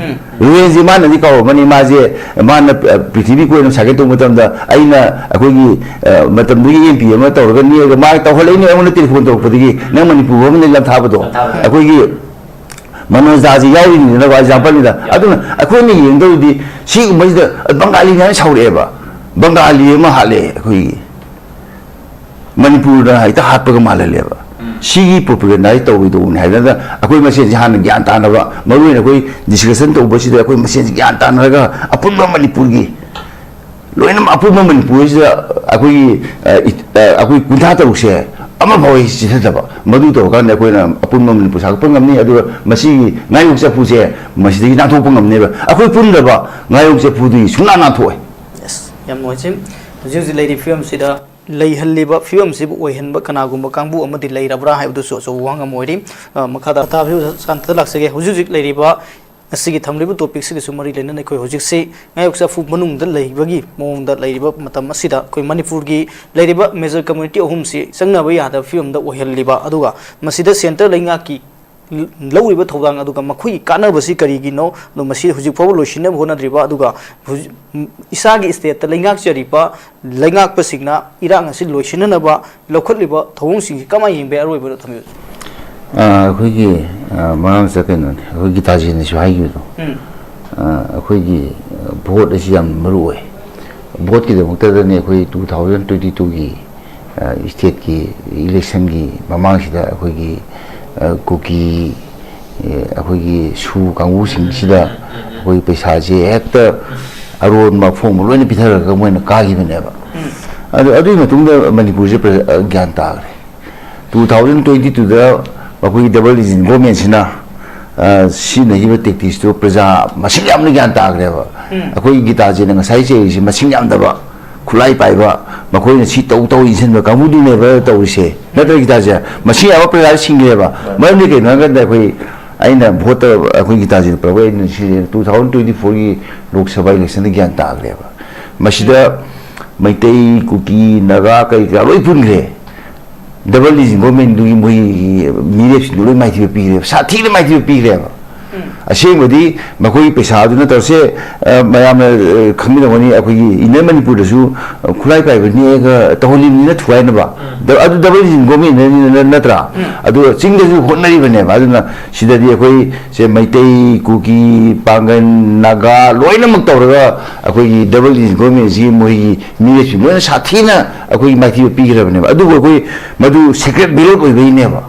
ꯔꯣꯍꯦꯟꯁꯦ ꯃꯥꯅꯗꯤ ꯀꯧꯔꯝꯃꯅꯤ, ꯃꯥꯁꯦ, ꯃꯥꯅ, ꯑ, ꯄ꯭ꯔꯤꯊꯤꯕꯤ ꯀꯣꯏꯅ ꯁꯥꯏꯀꯜ ꯇꯣꯡꯕ ꯃꯇꯝꯗ ꯑꯩꯅ ꯑꯩꯈꯣꯏꯒꯤ, ꯑ, ꯃꯇꯝꯗꯨꯒꯤ M P ꯑꯃ ꯇꯧꯔꯒ ꯅꯦꯛꯑꯒ ꯃꯥ ꯇꯧꯍꯜꯂꯛꯏꯅꯦ ꯑꯩꯉꯣꯟꯗ ꯇꯦꯂꯤꯐꯣꯟ ꯇꯧꯔꯛꯄꯗꯒꯤ, "ꯅꯪ ꯃꯅꯤꯄꯨꯔ ꯐꯥꯎꯕ ꯂꯝꯊꯥꯕꯗꯣ?" ꯂꯝꯊꯥꯕꯗꯣ꯫ ꯑꯩꯈꯣꯏꯒꯤ ꯃꯅꯣꯖ ꯖꯥꯁꯤ ꯌꯥꯎꯔꯤꯅꯤꯗꯅꯀꯣ, example ꯅꯤꯗ꯫ ꯑꯗꯨꯅ ꯑꯩꯈꯣꯏꯅ ꯌꯦꯡꯗꯧꯗꯤ ꯁꯤꯒꯨꯝꯕꯁꯤꯗ ꯕꯪꯒꯥꯂꯤ ꯃꯌꯥꯝ ꯁꯥꯎꯔꯛꯑꯦꯕ꯫ ꯕꯪꯒꯥꯂꯤ ꯑꯃ ꯍꯥꯠꯂꯦ ꯑꯩꯈꯣꯏꯒꯤ꯫ ꯃꯅꯤꯄꯨꯔꯗ ꯍꯦꯛꯇ ꯍꯥꯠꯄꯒ ꯃꯥꯜꯍꯜꯂꯦꯕ꯫ ꯁꯤꯒꯤ propaganda ꯁꯤ ꯇꯧꯔꯣꯏꯗꯧꯕꯅꯤ ꯍꯥꯏꯗꯅ ꯑꯩꯈꯣꯏ ꯃꯁꯦꯟꯁꯤ ꯍꯥꯟꯅ ꯒ꯭ꯌꯥꯟ ꯇꯥꯅꯕ, ꯃꯔꯨ ꯑꯣꯏꯅ ꯑꯩꯈꯣꯏ discussion ꯇꯧꯕꯁꯤꯗ ꯑꯩꯈꯣꯏ ꯃꯁꯦꯟꯁꯤ ꯒ꯭ꯌꯥꯟ ꯇꯥꯅꯔꯒ ꯑꯄꯨꯟꯕ ꯃꯅꯤꯄꯨꯔꯒꯤ, ꯂꯣꯏꯅꯃꯛ ꯑꯄꯨꯟꯕ ꯃꯅꯤꯄꯨꯔꯁꯤꯗ ꯑꯩꯈꯣꯏꯒꯤ, ꯑ, ꯏ-, ꯑ, ꯑꯩꯈꯣꯏ ꯀꯨꯟꯊ꯭ꯔꯥ ꯇꯔꯨꯛꯁꯦ ꯑꯃꯐꯥꯎ ꯍꯦꯛ ꯆꯤꯊꯗꯕ, ꯃꯗꯨ ꯇꯧꯔꯀꯥꯟꯗ ꯑꯩꯈꯣꯏꯅ ꯑꯄꯨꯟꯕ ꯃꯅꯤꯄꯨꯔ ꯁꯥꯒꯠꯄ ꯉꯝꯅꯤ꯫ ꯑꯗꯨꯒ ꯃꯁꯤꯒꯤ ꯉꯥꯌꯣꯛ ꯆꯐꯨꯁꯦ ꯃꯁꯤꯗꯒꯤ ꯅꯥꯟꯊꯣꯛꯄ ꯉꯝꯅꯦꯕ꯫ ꯑꯩꯈꯣꯏ ꯄꯨꯟꯗꯕ ꯉꯥꯌꯣꯛ ꯆꯐꯨꯗꯒꯤ ꯁꯨꯡꯅꯥꯟ ꯅꯥꯟꯊꯣꯛꯑꯣꯏ꯫ Yes, ꯌꯥꯝ ꯅꯨꯡꯉꯥꯏꯖꯩ꯫ ꯍꯧꯖꯤꯛ ꯍꯧꯖꯤꯛ ꯂꯩꯔꯤꯕ ꯐꯤꯕꯝꯁꯤꯗ ꯂꯩꯍꯜꯂꯤꯕ ꯐꯤꯕꯝꯁꯤꯕꯨ ꯑꯣꯏꯍꯟꯕ ꯀꯅꯥꯒꯨꯝꯕ ꯀꯥꯡꯕꯨ ꯑꯃꯗꯤ ꯂꯩꯔꯕ꯭ꯔꯥ ꯍꯥꯏꯕꯗꯨꯁꯨ ꯑꯆꯧꯕ ꯋꯥꯍꯪ ꯑꯃ ꯑꯣꯏꯔꯤ꯫ ꯑ, ꯃꯈꯥ ꯇꯥ-, ꯇꯥꯕꯤꯌꯨ, ꯁꯥꯟꯇꯗ ꯂꯥꯛꯆꯒꯦ꯫ ꯍꯧꯖꯤꯛ ꯍꯧꯖꯤꯛ ꯂꯩꯔꯤꯕ ꯉꯁꯤꯒꯤ ꯊꯝꯂꯤꯕ topic ꯁꯤꯒꯁꯨ ꯃꯔꯤ ꯂꯩꯅꯅ ꯑꯩꯈꯣꯏ ꯍꯧꯖꯤꯛꯁꯤ ꯉꯥꯌꯣꯛ ꯆꯐꯨ ꯃꯅꯨꯡꯗ ꯂꯩꯕꯒꯤ ꯃꯑꯣꯡꯗ ꯂꯩꯔꯤꯕ ꯃꯇꯝ ꯑꯁꯤꯗ ꯑꯩꯈꯣꯏ ꯃꯅꯤꯄꯨꯔꯒꯤ ꯂꯩꯔꯤꯕ major community ꯑꯍꯨꯝꯁꯤ ꯆꯪꯅꯕ ꯌꯥꯗꯕ ꯐꯤꯕꯝꯗ ꯑꯣꯏꯍꯜꯂꯤꯕ, ꯑꯗꯨꯒ ꯃꯁꯤꯗ centre ꯂꯩꯉꯥꯛꯀꯤ ꯂꯧꯔꯤꯕ ꯊꯧꯗꯥꯡ ꯑꯗꯨꯒ ꯃꯈꯣꯏꯒꯤ ꯀꯥꯟꯅꯕꯁꯤ ꯀꯔꯤꯒꯤꯅꯣ, ꯑꯗꯣ ꯃꯁꯤ ꯍꯧꯖꯤꯛ ꯐꯥꯎꯕ ꯂꯣꯏꯁꯤꯟꯅꯕ ꯍꯣꯠꯅꯗ꯭ꯔꯤꯕ, ꯑꯗꯨꯒ ꯍꯧꯖꯤꯛ ꯏꯁꯥꯒꯤ ꯁ꯭ꯇꯦꯠꯇ ꯂꯩꯉꯥꯛꯆꯔꯤꯕ ꯂꯩꯉꯥꯛꯄꯁꯤꯡꯅ ꯏꯔꯥꯡ ꯑꯁꯤ ꯂꯣꯏꯁꯤꯟꯅꯅꯕ ꯂꯧꯈꯠꯂꯤꯕ ꯊꯧꯑꯣꯡꯁꯤꯡꯁꯤ ꯀꯃꯥꯏꯅ ꯌꯦꯡꯕ ꯌꯥꯏ? ꯑꯔꯣꯏꯕꯗ ꯊꯝꯕꯤꯌꯨ꯫ ꯑ, ꯑꯩꯈꯣꯏꯒꯤ, ꯑ, ꯃꯃꯥꯡ ꯆꯠ ꯀꯩꯅꯣꯅꯤ, ꯑꯩꯈꯣꯏ ꯒꯤꯇꯥꯖꯤꯅꯁꯨ ꯍꯥꯏꯈꯤꯕꯗꯣ, ꯑ, ꯑꯩꯈꯣꯏꯒꯤ, ꯑ, ꯚꯣꯠ ꯑꯁꯤ ꯌꯥꯝ ꯃꯔꯨ ꯑꯣꯏ꯫ ꯚꯣꯠꯀꯤꯗꯃꯛꯇꯗꯅꯤ ꯑꯩꯈꯣꯏ two thousand twenty twoꯒꯤ, ꯑ, ꯁ꯭ꯇꯦꯠꯀꯤ ꯏꯂꯦꯛꯁꯟꯒꯤ ꯃꯃꯥꯡꯁꯤꯗ ꯑꯩꯈꯣꯏꯒꯤ, ꯑ, ꯀꯨꯀꯤ, ꯑ, ꯑꯩꯈꯣꯏꯒꯤ ꯁꯨ ꯀꯥꯡꯕꯨꯁꯤꯡꯁꯤꯗ ꯑꯩꯈꯣꯏ ꯄꯩꯁꯥꯁꯦ ꯍꯦꯛꯇ ꯑꯔꯣꯟꯕ ꯑꯐꯣꯡꯕ ꯂꯣꯏꯅ ꯄꯤꯊꯔꯒ ꯃꯣꯏꯅ ꯀꯥꯈꯤꯕꯅꯦꯕ꯫ ꯑꯗꯨ, ꯑꯗꯨꯒꯤ ꯃꯇꯨꯡꯗ ꯃꯅꯤꯄꯨꯔꯁꯦ ꯄ꯭ꯔꯖꯥ-, ꯑ, ꯒ꯭ꯌꯥꯟ ꯇꯥꯈ꯭ꯔꯦ꯫ Two thousand twenty twoꯗ ꯑꯩꯈꯣꯏꯒꯤ double engine governmentꯁꯤꯅ, ꯑ, ꯁꯤꯖꯤꯟꯅꯈꯤꯕ tacticsꯇꯨ ꯄ꯭ꯔꯖꯥ ꯃꯁꯤꯡ ꯌꯥꯝꯅ ꯒ꯭ꯌꯥꯟ ꯇꯥꯈ꯭ꯔꯦꯕ꯫ ꯑꯩꯈꯣꯏꯒꯤ ꯒꯤꯇꯥꯖꯤꯅ ꯉꯁꯥꯏ ꯆꯩꯔꯤꯁꯦ ꯃꯁꯤꯡ ꯌꯥꯝꯗꯕ, ꯈꯨꯠꯂꯥꯏ ꯄꯥꯏꯕ, ꯃꯈꯣꯏꯅ ꯁꯤ ꯇꯧ ꯇꯧ ꯏꯟꯁꯤꯟꯕ ꯀꯥꯡꯕꯨꯗꯨꯅꯦꯕ ꯇꯧꯔꯤꯁꯦ꯫ ꯅꯠꯇ꯭ꯔ ꯒꯤꯇꯥꯖꯤ? ꯃꯁꯤꯡ ꯌꯥꯝꯕ ꯄ꯭ꯔꯖꯥ ꯁꯤꯡꯉꯦꯕ꯫ ꯃꯔꯝꯗꯤ ꯀꯩꯅꯣ ꯍꯥꯏꯔꯀꯥꯟꯗ ꯑꯩꯈꯣꯏ, ꯑꯩꯅ ꯚꯣꯠꯇ ꯑꯩꯈꯣꯏ ꯒꯤꯇꯥꯖꯤꯅ ꯄꯨꯔꯛꯄ ꯑꯩꯅ ꯁꯤꯁꯦ two thousand twenty fourꯒꯤ Lok Sabha electionꯗ ꯒ꯭ꯌꯥꯟ ꯇꯥꯈ꯭ꯔꯦꯕ꯫ ꯃꯁꯤꯗ ꯃꯩꯇꯩ, ꯀꯨꯀꯤ, ꯅꯥꯒꯥ ꯀꯔꯤ ꯀꯔꯥ ꯂꯣꯏ ꯄꯨꯟꯈ꯭ꯔꯦ꯫ Double engine governmentꯗꯨꯒꯤ ꯃꯣꯏꯒꯤ ꯃꯤꯔꯦꯞꯁꯤꯡꯗꯨ ꯂꯣꯏ ꯃꯥꯏꯊꯤꯕ ꯄꯤꯈ꯭ꯔꯦꯕ, ꯁꯥꯊꯤꯅ ꯃꯥꯏꯊꯤꯕ ꯄꯤꯈ꯭ꯔꯦꯕ꯫ ꯑꯁꯦꯡꯕꯗꯤ ꯃꯈꯣꯏꯒꯤ ꯄꯩꯁꯥꯗꯨꯅ ꯇꯧꯔꯁꯦ, ꯑ, ꯃꯌꯥꯝꯅ, ꯑ, ꯈꯪꯕꯤꯔꯝꯒꯅꯤ, ꯑꯩꯈꯣꯏꯒꯤ Inner Manipurꯗꯁꯨ, ꯑ, ꯈꯨꯠꯂꯥꯏ ꯄꯥꯏꯕ ꯅꯦꯛꯑꯒ ꯇꯧꯍꯜꯂꯤꯕꯅꯤꯅ ꯊꯨꯒꯥꯏꯅꯕ꯫ ꯗ-, ꯑꯗꯨ double engine governmentꯅ ꯅꯠꯇ꯭ꯔꯥ? ꯑꯗꯨꯒ ꯆꯤꯡꯗꯁꯨ ꯍꯣꯠꯅꯔꯤꯕꯅꯦꯕ꯫ ꯑꯗꯨꯅ ꯁꯤꯗꯗꯤ ꯑꯩꯈꯣꯏ ꯁꯦ ꯃꯩꯇꯩ, ꯀꯨꯀꯤ, ꯄꯥꯡꯒꯜ, ꯅꯥꯒꯥ ꯂꯣꯏꯅꯃꯛ ꯇꯧꯔꯒ ꯑꯩꯈꯣꯏꯒꯤ double engine governmentꯁꯤ ꯃꯣꯏꯒꯤ ꯃꯤꯔꯦꯞꯁꯤꯡ ꯂꯣꯏꯅ ꯁꯥꯊꯤꯅ ꯑꯩꯈꯣꯏꯒꯤ ꯃꯥꯏꯊꯤꯕ ꯄꯤꯈ꯭ꯔꯕꯅꯦꯕ꯫ ꯑꯗꯨꯕꯨ ꯑꯩꯈꯣꯏ ꯃꯗꯨ secret ballot ꯑꯣꯏꯕꯩꯅꯦꯕ꯫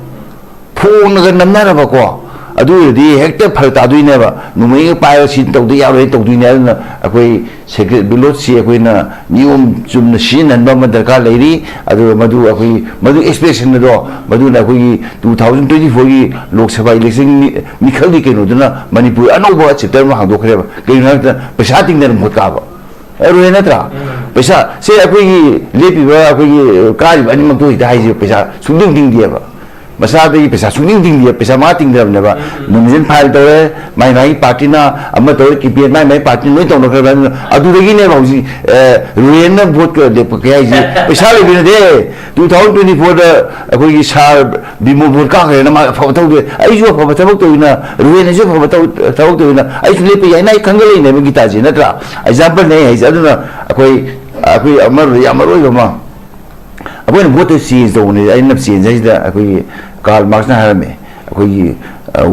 ꯐꯣꯡꯅꯒ ꯅꯝꯅꯔꯕꯀꯣ, ꯑꯗꯨ ꯑꯣꯏꯔꯗꯤ ꯍꯦꯛꯇ ꯐꯔꯛ ꯇꯥꯗꯣꯏꯅꯦꯕ꯫ ꯅꯣꯡꯃꯩꯒ ꯄꯥꯏꯔꯒ ꯁꯤ ꯇꯧꯗ ꯌꯥꯔꯣꯏ ꯇꯧꯗꯣꯏꯅꯦ꯫ ꯑꯗꯨꯅ ꯑꯩꯈꯣꯏ secret ballotꯁꯤ ꯑꯩꯈꯣꯏꯅ ꯅꯤꯌꯣꯝ ꯆꯨꯝꯅ ꯁꯤꯖꯤꯟꯅꯍꯟꯕ ꯑꯃ ꯗꯔꯀꯥꯔ ꯂꯩꯔꯤ꯫ ꯑꯗꯨꯒ ꯃꯗꯨ ꯑꯩꯈꯣꯏꯒꯤ, ꯃꯗꯨ expressionꯗꯣ, ꯃꯗꯨꯅ ꯑꯩꯈꯣꯏꯒꯤ two thousand twenty fourꯒꯤ Lok Sabha election ꯃꯤ-, ꯃꯤꯈꯜꯒꯤ ꯀꯩꯅꯣꯗꯨꯅ ꯃꯅꯤꯄꯨꯔ ꯑꯅꯧꯕ chapter ꯑꯃ ꯍꯥꯡꯗꯣꯛꯈ꯭ꯔꯦꯕ꯫ ꯀꯩꯒꯤꯅꯣ ꯍꯥꯏꯕꯗ ꯄꯩꯁꯥ ꯇꯤꯡꯗꯅ ꯚꯣꯠ ꯀꯥꯕ꯫ ꯑꯔꯣꯏ ꯅꯠꯇ꯭ꯔꯥ? ꯄꯩꯁꯥ, ꯁꯦ ꯑꯩꯈꯣꯏꯒꯤ ꯂꯦꯞꯄꯤꯕ ꯑꯩꯈꯣꯏꯒꯤ ꯀꯥꯔꯤꯕ ꯑꯅꯤꯃꯛꯇꯣ ꯍꯦꯛꯇ ꯍꯥꯏꯁꯦ ꯄꯩꯁꯥ ꯁꯨꯡꯇꯤꯡ ꯇꯤꯡꯗꯦꯕ꯫ ꯃꯁꯥꯗꯒꯤ ꯄꯩꯁꯥ ꯁꯨꯡꯇꯤꯡ ꯇꯤꯡꯗꯦ, ꯄꯩꯁꯥ ꯃꯥ ꯇꯤꯡꯗ꯭ꯔꯕꯅꯦꯕ꯫ ꯅꯣꯃꯤꯅꯦꯁꯟ ꯐꯥꯏꯜ ꯇꯧꯔꯦ, ꯃꯥꯏ ꯃꯥꯏ ꯄꯥꯔꯇꯤꯅ ꯑꯃ ꯇꯧꯔꯦ, ꯀꯦꯝꯄꯦꯟ ꯃꯥꯏ ꯃꯥꯏ ꯄꯥꯔꯇꯤꯅ ꯂꯣꯏ ꯇꯧꯅꯈ꯭ꯔꯕꯅꯤꯅ ꯑꯗꯨꯗꯒꯤꯅꯦꯕ ꯍꯧꯖꯤꯛ, ꯑꯦ, ꯔꯨꯍꯦꯟꯅ ꯚꯣꯠꯀ ꯂꯦꯞꯄꯛꯀꯦ ꯍꯥꯏꯁꯦ ꯄꯩꯁꯥ ꯂꯩꯕ ꯅꯠꯇꯦ꯫ ꯇꯨ ꯊꯥꯎꯖꯟ ꯇ꯭ꯋꯦꯟꯇꯤ ꯐꯣꯔꯗ ꯑꯩꯈꯣꯏꯒꯤ ꯁꯥꯔ ꯕꯤꯃꯣ ꯚꯣꯠ ꯀꯥꯈ꯭ꯔꯦꯅ ꯃꯥ ꯑꯐꯕ ꯊꯕꯛ ꯇꯧꯋꯦ, ꯑꯩꯁꯨ ꯑꯐꯕ ꯊꯕꯛ ꯇꯧꯋꯤꯅ, ꯔꯨꯍꯦꯟꯅꯁꯨ ꯑꯐꯕ ꯊꯕꯛ ꯊꯕꯛ ꯇꯧꯋꯤꯅ ꯑꯩꯁꯨ ꯂꯦꯞꯄ ꯌꯥꯏꯅ ꯑꯩ ꯈꯪꯒꯠꯂꯛꯏꯅꯦꯕ ꯒꯤꯇꯥꯁꯦ, ꯅꯠꯇ꯭ꯔꯥ? ꯑꯦꯛꯖꯥꯝꯄꯜꯅꯦ ꯑꯩ ꯍꯥꯏꯁꯦ꯫ ꯑꯗꯨꯅ ꯑꯩꯈꯣꯏ, ꯑꯩꯈꯣꯏ ꯑꯃꯔꯣꯝꯗ ꯌꯥꯝ ꯃꯔꯨ ꯑꯣꯏꯕ ꯑꯃ, ꯑꯩꯈꯣꯏꯅ ꯚꯣꯠꯇ ꯆꯦꯟꯖ ꯇꯧꯕꯅꯦ꯫ ꯑꯩꯅ ꯆꯦꯟꯖ ꯍꯥꯏꯁꯤꯗ ꯑꯩꯈꯣꯏꯒꯤ ꯀꯥꯔꯜ ꯃꯥꯔꯛꯁꯅ ꯍꯥꯏꯔꯝꯃꯦ, ꯑꯩꯈꯣꯏꯒꯤ,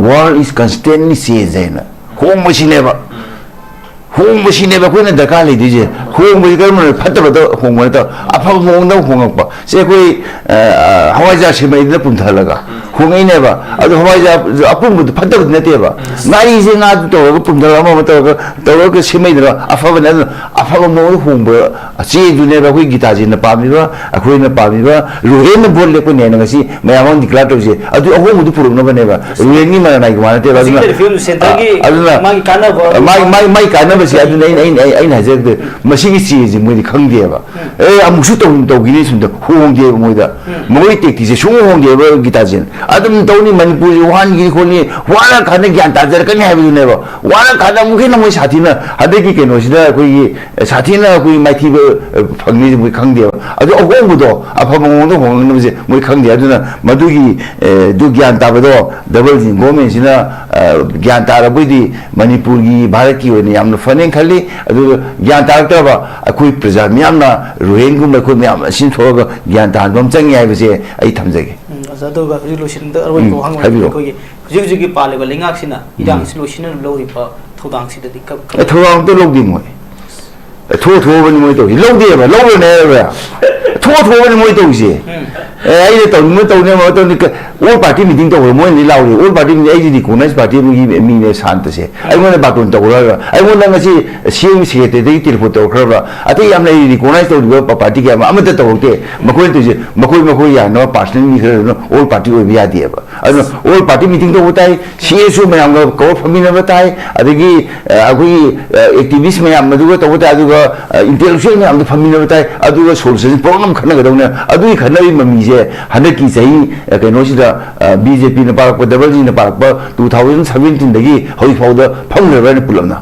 "World is constantly change" ꯍꯥꯏꯅ꯫ ꯍꯣꯡꯕꯁꯤꯅꯦꯕ, ꯍꯣꯡꯕꯁꯤꯅꯦꯕ ꯑꯩꯈꯣꯏꯅ ꯗꯔꯀꯥꯔ ꯂꯩꯗꯣꯏꯁꯦ꯫ ꯍꯣꯡꯕꯁꯤ ꯀꯔꯝꯕꯅ? ꯐꯠꯇꯕꯗ ꯍꯣꯡꯕ ꯅꯠꯇꯕ ꯑꯐꯕ ꯃꯑꯣꯡꯗ ꯍꯣꯡꯉꯛꯄ꯫ ꯁꯦ ꯑꯩꯈꯣꯏ, ꯑ, ꯑ, ꯍꯋꯥꯏꯖꯥꯔ ꯁꯦꯝꯃꯩꯗꯅ ꯄꯨꯝꯊꯍꯜꯂꯒ ꯍꯣꯡꯉꯛꯏꯅꯦꯕ꯫ ꯑꯗꯣ ꯍꯋꯥꯏꯖꯥꯔ ꯑꯄꯨꯝꯕꯗꯨ ꯐꯠꯇꯕꯗꯤ ꯅꯠꯇꯦꯕ꯫ ꯉꯥꯔꯤꯁꯦ ꯉꯥꯗꯨ ꯇꯧꯔꯒ ꯄꯨꯝꯊꯔꯒ ꯑꯃ ꯑꯃ ꯇꯧꯔꯒ ꯇꯧꯔꯒ ꯁꯦꯝꯃꯩꯗꯅ ꯑꯐꯕꯅꯦ꯫ ꯑꯗꯨꯅ ꯑꯐꯕ ꯃꯑꯣꯡꯗ ꯍꯣꯡꯕ ꯆꯦꯗꯨꯅꯦꯕ ꯑꯩꯈꯣꯏ ꯒꯤꯇꯥꯖꯤꯅ ꯄꯥꯝꯃꯤꯕ, ꯑꯩꯈꯣꯏꯅ ꯄꯥꯝꯃꯤꯕ꯫ ꯔꯨꯍꯦꯟꯅ ꯚꯣꯠ ꯂꯦꯞꯄꯅꯦꯅ ꯉꯁꯤ ꯃꯌꯥꯝ ꯑꯃ ꯗꯤꯀ꯭ꯂꯦꯌꯔ ꯇꯧꯔꯤꯁꯦ꯫ ꯑꯗꯨ ꯑꯍꯣꯡꯕꯗꯨ ꯄꯨꯔꯛꯅꯕꯅꯦꯕ, ꯔꯨꯍꯦꯟꯒꯤ ꯃꯔꯥꯅꯥꯏ ꯃꯥ ꯅꯠꯇꯦꯕ꯫ ꯑꯗꯨꯅ, ꯍꯧꯖꯤꯛꯀꯤ ꯐꯤꯕꯝ ꯁꯦꯟꯇꯔꯒꯤ ꯑ, ꯑꯗꯨꯅ ꯃꯥꯒꯤ ꯀꯥꯟꯅꯕ ꯃꯥꯒꯤ, ꯃꯥꯒꯤ, ꯃꯥꯒꯤ ꯀꯥꯟꯅꯕꯁꯦ ꯑꯗꯨꯅ ꯑꯩꯅ, ꯑꯩꯅ, ꯑꯩꯅ ꯍꯥꯏꯖꯔꯛꯇꯣꯏ꯫ ꯃꯁꯤꯒꯤ ꯆꯦꯁꯦ ꯃꯣꯏꯗꯤ ꯈꯪꯗꯦꯕ꯫ ꯑꯦ, ꯑꯃꯨꯛꯁꯨ ꯇꯧ-, ꯇꯧꯈꯤꯅꯤ ꯁꯨꯝꯗ ꯍꯣꯡꯗꯦꯕ ꯃꯣꯏꯗ꯫ ꯃꯣꯏ ꯇꯦꯛꯇꯤꯁꯦ ꯁꯨꯡꯍꯣꯡ ꯍꯣꯡꯗꯦꯕ ꯒꯤꯇꯥꯖꯤꯅ꯫ ꯑꯗꯨꯝ ꯇꯧꯅꯤ, ꯃꯅꯤꯄꯨꯔꯁꯦ ꯋꯥꯍꯟꯈꯤꯅꯤ ꯈꯣꯠꯅꯤ, ꯋꯥꯔꯀꯥꯟꯗ ꯒ꯭ꯌꯥꯟ ꯇꯥꯖꯔꯛꯀꯅꯤ ꯍꯥꯏꯕꯗꯨꯅꯦꯕ꯫ ꯋꯥꯔꯀꯥꯟꯗ ꯑꯃꯨꯛꯀ ꯍꯦꯟꯅ ꯃꯣꯏ ꯁꯥꯊꯤꯅ ꯍꯟꯗꯛꯀꯤ ꯀꯩꯅꯣꯁꯤꯗ ꯑꯩꯈꯣꯏꯒꯤ, ꯑꯦ, ꯁꯥꯊꯤꯅ ꯑꯩꯈꯣꯏ ꯃꯥꯏꯊꯤꯕ, ꯑꯦ, ꯐꯪꯅꯤꯁꯦ ꯃꯣꯏ ꯈꯪꯗꯦꯕ꯫ ꯑꯗꯨ ꯑꯍꯣꯡꯕꯗꯣ ꯑꯐꯕ ꯃꯑꯣꯡꯗ ꯍꯣꯡꯉꯛꯅꯕꯁꯦ ꯃꯣꯏ ꯈꯪꯗꯦ꯫ ꯑꯗꯨꯅ ꯃꯗꯨꯒꯤ, ꯑꯦ, ꯑꯗꯨ ꯒ꯭ꯌꯥꯟ ꯇꯥꯕꯗꯣ ꯗꯕꯜ ꯏꯟꯖꯤꯟ ꯒꯣꯔꯃꯦꯟꯁꯤꯅ, ꯑ, ꯒ꯭ꯌꯥꯟ ꯇꯥꯔꯕꯣꯏꯗꯤ ꯃꯅꯤꯄꯨꯔꯒꯤ, ꯚꯥꯔꯠꯀꯤ ꯑꯣꯏꯅ ꯌꯥꯝꯅ ꯐꯅꯦꯅ ꯈꯜꯂꯤ꯫ ꯑꯗꯨꯒ ꯒ꯭ꯌꯥꯟ ꯇꯥꯔꯛꯇ꯭ꯔꯕ ꯑꯩꯈꯣꯏ ꯄ꯭ꯔꯖꯥ ꯃꯤꯌꯥꯝꯅ, ꯔꯨꯍꯦꯟꯒꯨꯝꯕ ꯑꯩꯈꯣꯏ ꯃꯌꯥꯝ ꯑꯁꯤ ꯊꯣꯛꯑꯒ ꯒ꯭ꯌꯥꯟ ꯇꯥꯍꯟꯕ ꯑꯃ ꯆꯪꯉꯤ ꯍꯥꯏꯕꯁꯦ ꯑꯩ ꯊꯝꯖꯒꯦ꯫ ꯎꯝ, ꯑꯣꯖꯥ, ꯑꯗꯨꯒ ꯍꯧꯖꯤꯛ ꯂꯣꯏꯁꯤꯟꯕꯗ ꯑꯔꯣꯏꯕ ꯎꯝ, ꯋꯥꯍꯪ ꯑꯣꯏꯅ ꯍꯥꯏꯕꯤꯔꯛꯑꯣ꯫ ꯑꯩꯈꯣꯏꯒꯤ ꯍꯧꯖꯤꯛ ꯍꯧꯖꯤꯛꯀꯤ ꯄꯥꯜꯂꯤꯕ ꯂꯩꯉꯥꯛꯁꯤꯅ ꯎꯝ꯫ ꯏꯔꯥꯡꯁꯤ ꯂꯣꯏꯁꯤꯟꯅꯕ ꯂꯧꯔꯤꯕ ꯊꯧꯗꯥꯡꯁꯤꯗꯗꯤ ꯀ-, ꯀ- ꯑꯦ, ꯊꯧꯗꯥꯡ ꯑꯝꯇ ꯂꯧꯗꯦ ꯃꯣꯏ꯫ ꯑꯦ, ꯊꯣꯛꯑ ꯊꯣꯛꯑꯕꯅꯤ ꯃꯣꯏ ꯇꯧꯔꯤꯁꯦ꯫ ꯂꯧꯗꯦꯕ, ꯂꯧꯔꯅꯦ ꯍꯥꯏꯕ꯫ ꯊꯣꯛꯑ ꯊꯣꯛꯑꯕꯅꯤ ꯃꯣꯏ ꯇꯧꯔꯤꯁꯦ꯫ ꯎꯝ꯫ ꯑꯦ, ꯑꯩꯅ ꯇꯧꯅꯤꯡꯕ ꯇꯧꯅꯤ, ꯑꯃ ꯇꯧꯅꯤ, ꯀ-, ꯑꯣꯜ ꯄꯥꯔꯇꯤ ꯃꯤꯇꯤꯡ ꯇꯧꯕꯗ ꯃꯣꯏꯅꯗꯤ ꯂꯥꯎꯔꯤ꯫ ꯑꯣꯜ ꯄꯥꯔꯇꯤ ꯃꯤꯇꯤꯡ, ꯑꯩꯗꯤ ꯔꯤꯀꯣꯛꯅꯥꯏꯁ ꯄꯥꯔꯇꯤ ꯑꯃꯒꯤ ꯃꯤꯅꯦ ꯁꯥꯟꯇꯁꯦ꯫ ꯑꯩꯉꯣꯟꯗ ꯕꯥꯇꯣꯟ ꯇꯧꯔꯒ, ꯑꯩꯉꯣꯟꯗ ꯉꯁꯤ ꯁꯤ ꯑꯦꯝ ꯁꯦꯀ꯭ꯔꯦꯇꯔꯤꯗꯒꯤ ꯇꯦꯂꯤꯐꯣꯟ ꯇꯧꯔꯛꯈ꯭ꯔꯕ꯭ꯔꯥ? ꯑꯇꯩ ꯌꯥꯝ ꯂꯩꯔꯤ ꯔꯤꯀꯣꯛꯅꯥꯏꯁ ꯇꯧꯔꯤꯕ ꯄꯥꯔꯇꯤ ꯀꯌꯥ ꯑꯃ, ꯑꯃꯠꯇ ꯇꯧꯔꯛꯇꯦ꯫ ꯃꯈꯣꯏꯅ ꯇꯧꯔꯤꯁꯦ, ꯃꯈꯣꯏ ꯃꯈꯣꯏ ꯌꯥꯅꯕ ꯄꯥꯔꯁꯅꯦꯜ ꯃꯤ ꯈꯔꯗꯨꯅ ꯑꯣꯜ ꯄꯥꯔꯇꯤ ꯑꯣꯏꯕ ꯌꯥꯗꯦꯕ꯫ ꯑꯗꯨꯅ ꯑꯣꯜ ꯄꯥꯔꯇꯤ ꯃꯤꯇꯤꯡ ꯇꯧꯕ ꯇꯥꯏ, ꯁꯤ ꯑꯦꯁ ꯑꯣ ꯃꯌꯥꯝꯒ ꯀꯧꯔ ꯐꯝꯃꯤꯟꯅꯕ ꯇꯥꯏ, ꯑꯗꯒꯤ ꯑ, ꯑꯩꯈꯣꯏꯒꯤ ꯑꯦꯛꯇꯤꯚꯤꯁ ꯃꯌꯥꯝ ꯑꯗꯨꯒ ꯇꯧꯕ ꯇꯥꯏ, ꯑꯗꯨꯒ ꯏꯟꯇꯦꯂꯦꯛꯆꯨꯑꯦꯜ ꯃꯌꯥꯝꯗ ꯐꯝꯃꯤꯟꯅꯕ ꯇꯥꯏ, ꯑꯗꯨꯒ ꯁꯣꯂꯨꯁꯟ ꯄ꯭ꯔꯣꯕ꯭ꯂꯦꯝ ꯈꯟꯅꯒꯗꯧꯅꯦ꯫ ꯑꯗꯨꯒꯤ ꯈꯟꯅꯕꯒꯤ ꯃꯃꯤꯁꯦ ꯍꯟꯗꯛꯀꯤ ꯆꯍꯤ ꯑ, ꯀꯩꯅꯣꯁꯤꯗ ꯕꯤ ꯖꯦ ꯄꯤꯅ ꯄꯥꯜꯂꯛꯄ, ꯗꯕꯜ ꯖꯤꯅ ꯄꯥꯜꯂꯛꯄ ꯇꯨ ꯊꯥꯎꯖꯟ ꯁꯚꯦꯟꯇꯤꯟꯗꯒꯤ ꯍꯧꯖꯤꯛ ꯐꯥꯎꯗ ꯐꯝꯈ꯭ꯔꯕ꯭ꯔꯅ ꯄꯨꯂꯞꯅ?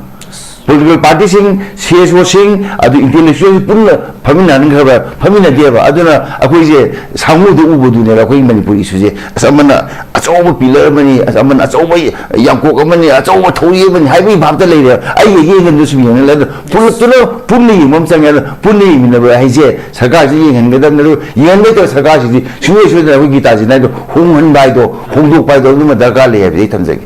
ꯄꯣꯂꯤꯇꯤꯀꯦꯜ ꯄꯥꯔꯇꯤꯁꯤꯡ, ꯁꯤ ꯑꯦꯁ ꯑꯣꯁꯤꯡ, ꯑꯗꯨ ꯏꯟꯇꯦꯂꯦꯛꯆꯨꯋꯦꯜ ꯄꯨꯟꯅ ꯐꯝꯃꯤꯟꯅꯍꯟꯈ꯭ꯔꯕ, ꯐꯝꯃꯤꯟꯅꯗꯦꯕ꯫ ꯑꯗꯨꯅ ꯑꯩꯈꯣꯏꯁꯦ ꯁꯥꯃꯨꯗ ꯎꯕꯗꯨꯅꯦꯕ ꯑꯩꯈꯣꯏꯒꯤ ꯃꯅꯤꯄꯨꯔ ꯏꯁꯨꯁꯦ꯫ ꯑꯁ, ꯑꯃꯅ ꯑꯆꯧꯕ ꯄꯤꯂꯔ ꯑꯃꯅꯤ, ꯑꯁ, ꯑꯃꯅ ꯑꯆꯧꯕ ꯌꯥꯡꯀꯣꯛ ꯑꯃꯅꯤ, ꯑꯆꯧꯕ ꯊꯧꯔꯤ ꯑꯃꯅꯤ ꯍꯥꯏꯕꯒꯤ ꯚꯥꯞꯇ ꯂꯩꯔꯦ꯫ ꯑꯩ ꯌꯦꯡꯉꯦ ꯑꯗꯨꯁꯨ ꯌꯦꯡꯉꯦ꯫ ꯑꯗꯨ ꯄꯨꯂꯞꯇꯨꯅ ꯄꯨꯟꯅ ꯌꯦꯡꯕ ꯑꯃ ꯆꯪꯉꯦ꯫ ꯑꯗꯨ ꯄꯨꯟꯅ ꯌꯦꯡꯃꯤꯟꯅꯕ ꯍꯥꯏꯁꯦ ꯁꯔꯀꯥꯔꯁꯤ ꯌꯦꯡꯍꯟꯒꯗꯕꯅꯤ꯫ ꯑꯗꯨ ꯌꯦꯡꯍꯟꯕ ꯂꯩꯇꯕ ꯁꯔꯀꯥꯔꯁꯤꯗꯤ ꯁꯨꯡꯁꯣꯏ ꯁꯣꯏꯗꯅ ꯑꯩꯈꯣꯏ ꯒꯤꯇꯥ ꯆꯤꯇꯥꯟꯗꯣ ꯍꯣꯡꯍꯟꯕ ꯍꯥꯏꯗꯣ, ꯍꯣꯡꯗꯣꯛꯄ ꯍꯥꯏꯗꯣ ꯑꯗꯨꯃ ꯗꯔꯀꯥꯔ ꯂꯩ ꯍꯥꯏꯕꯗꯤ ꯑꯩ ꯊꯝꯖꯒꯦ꯫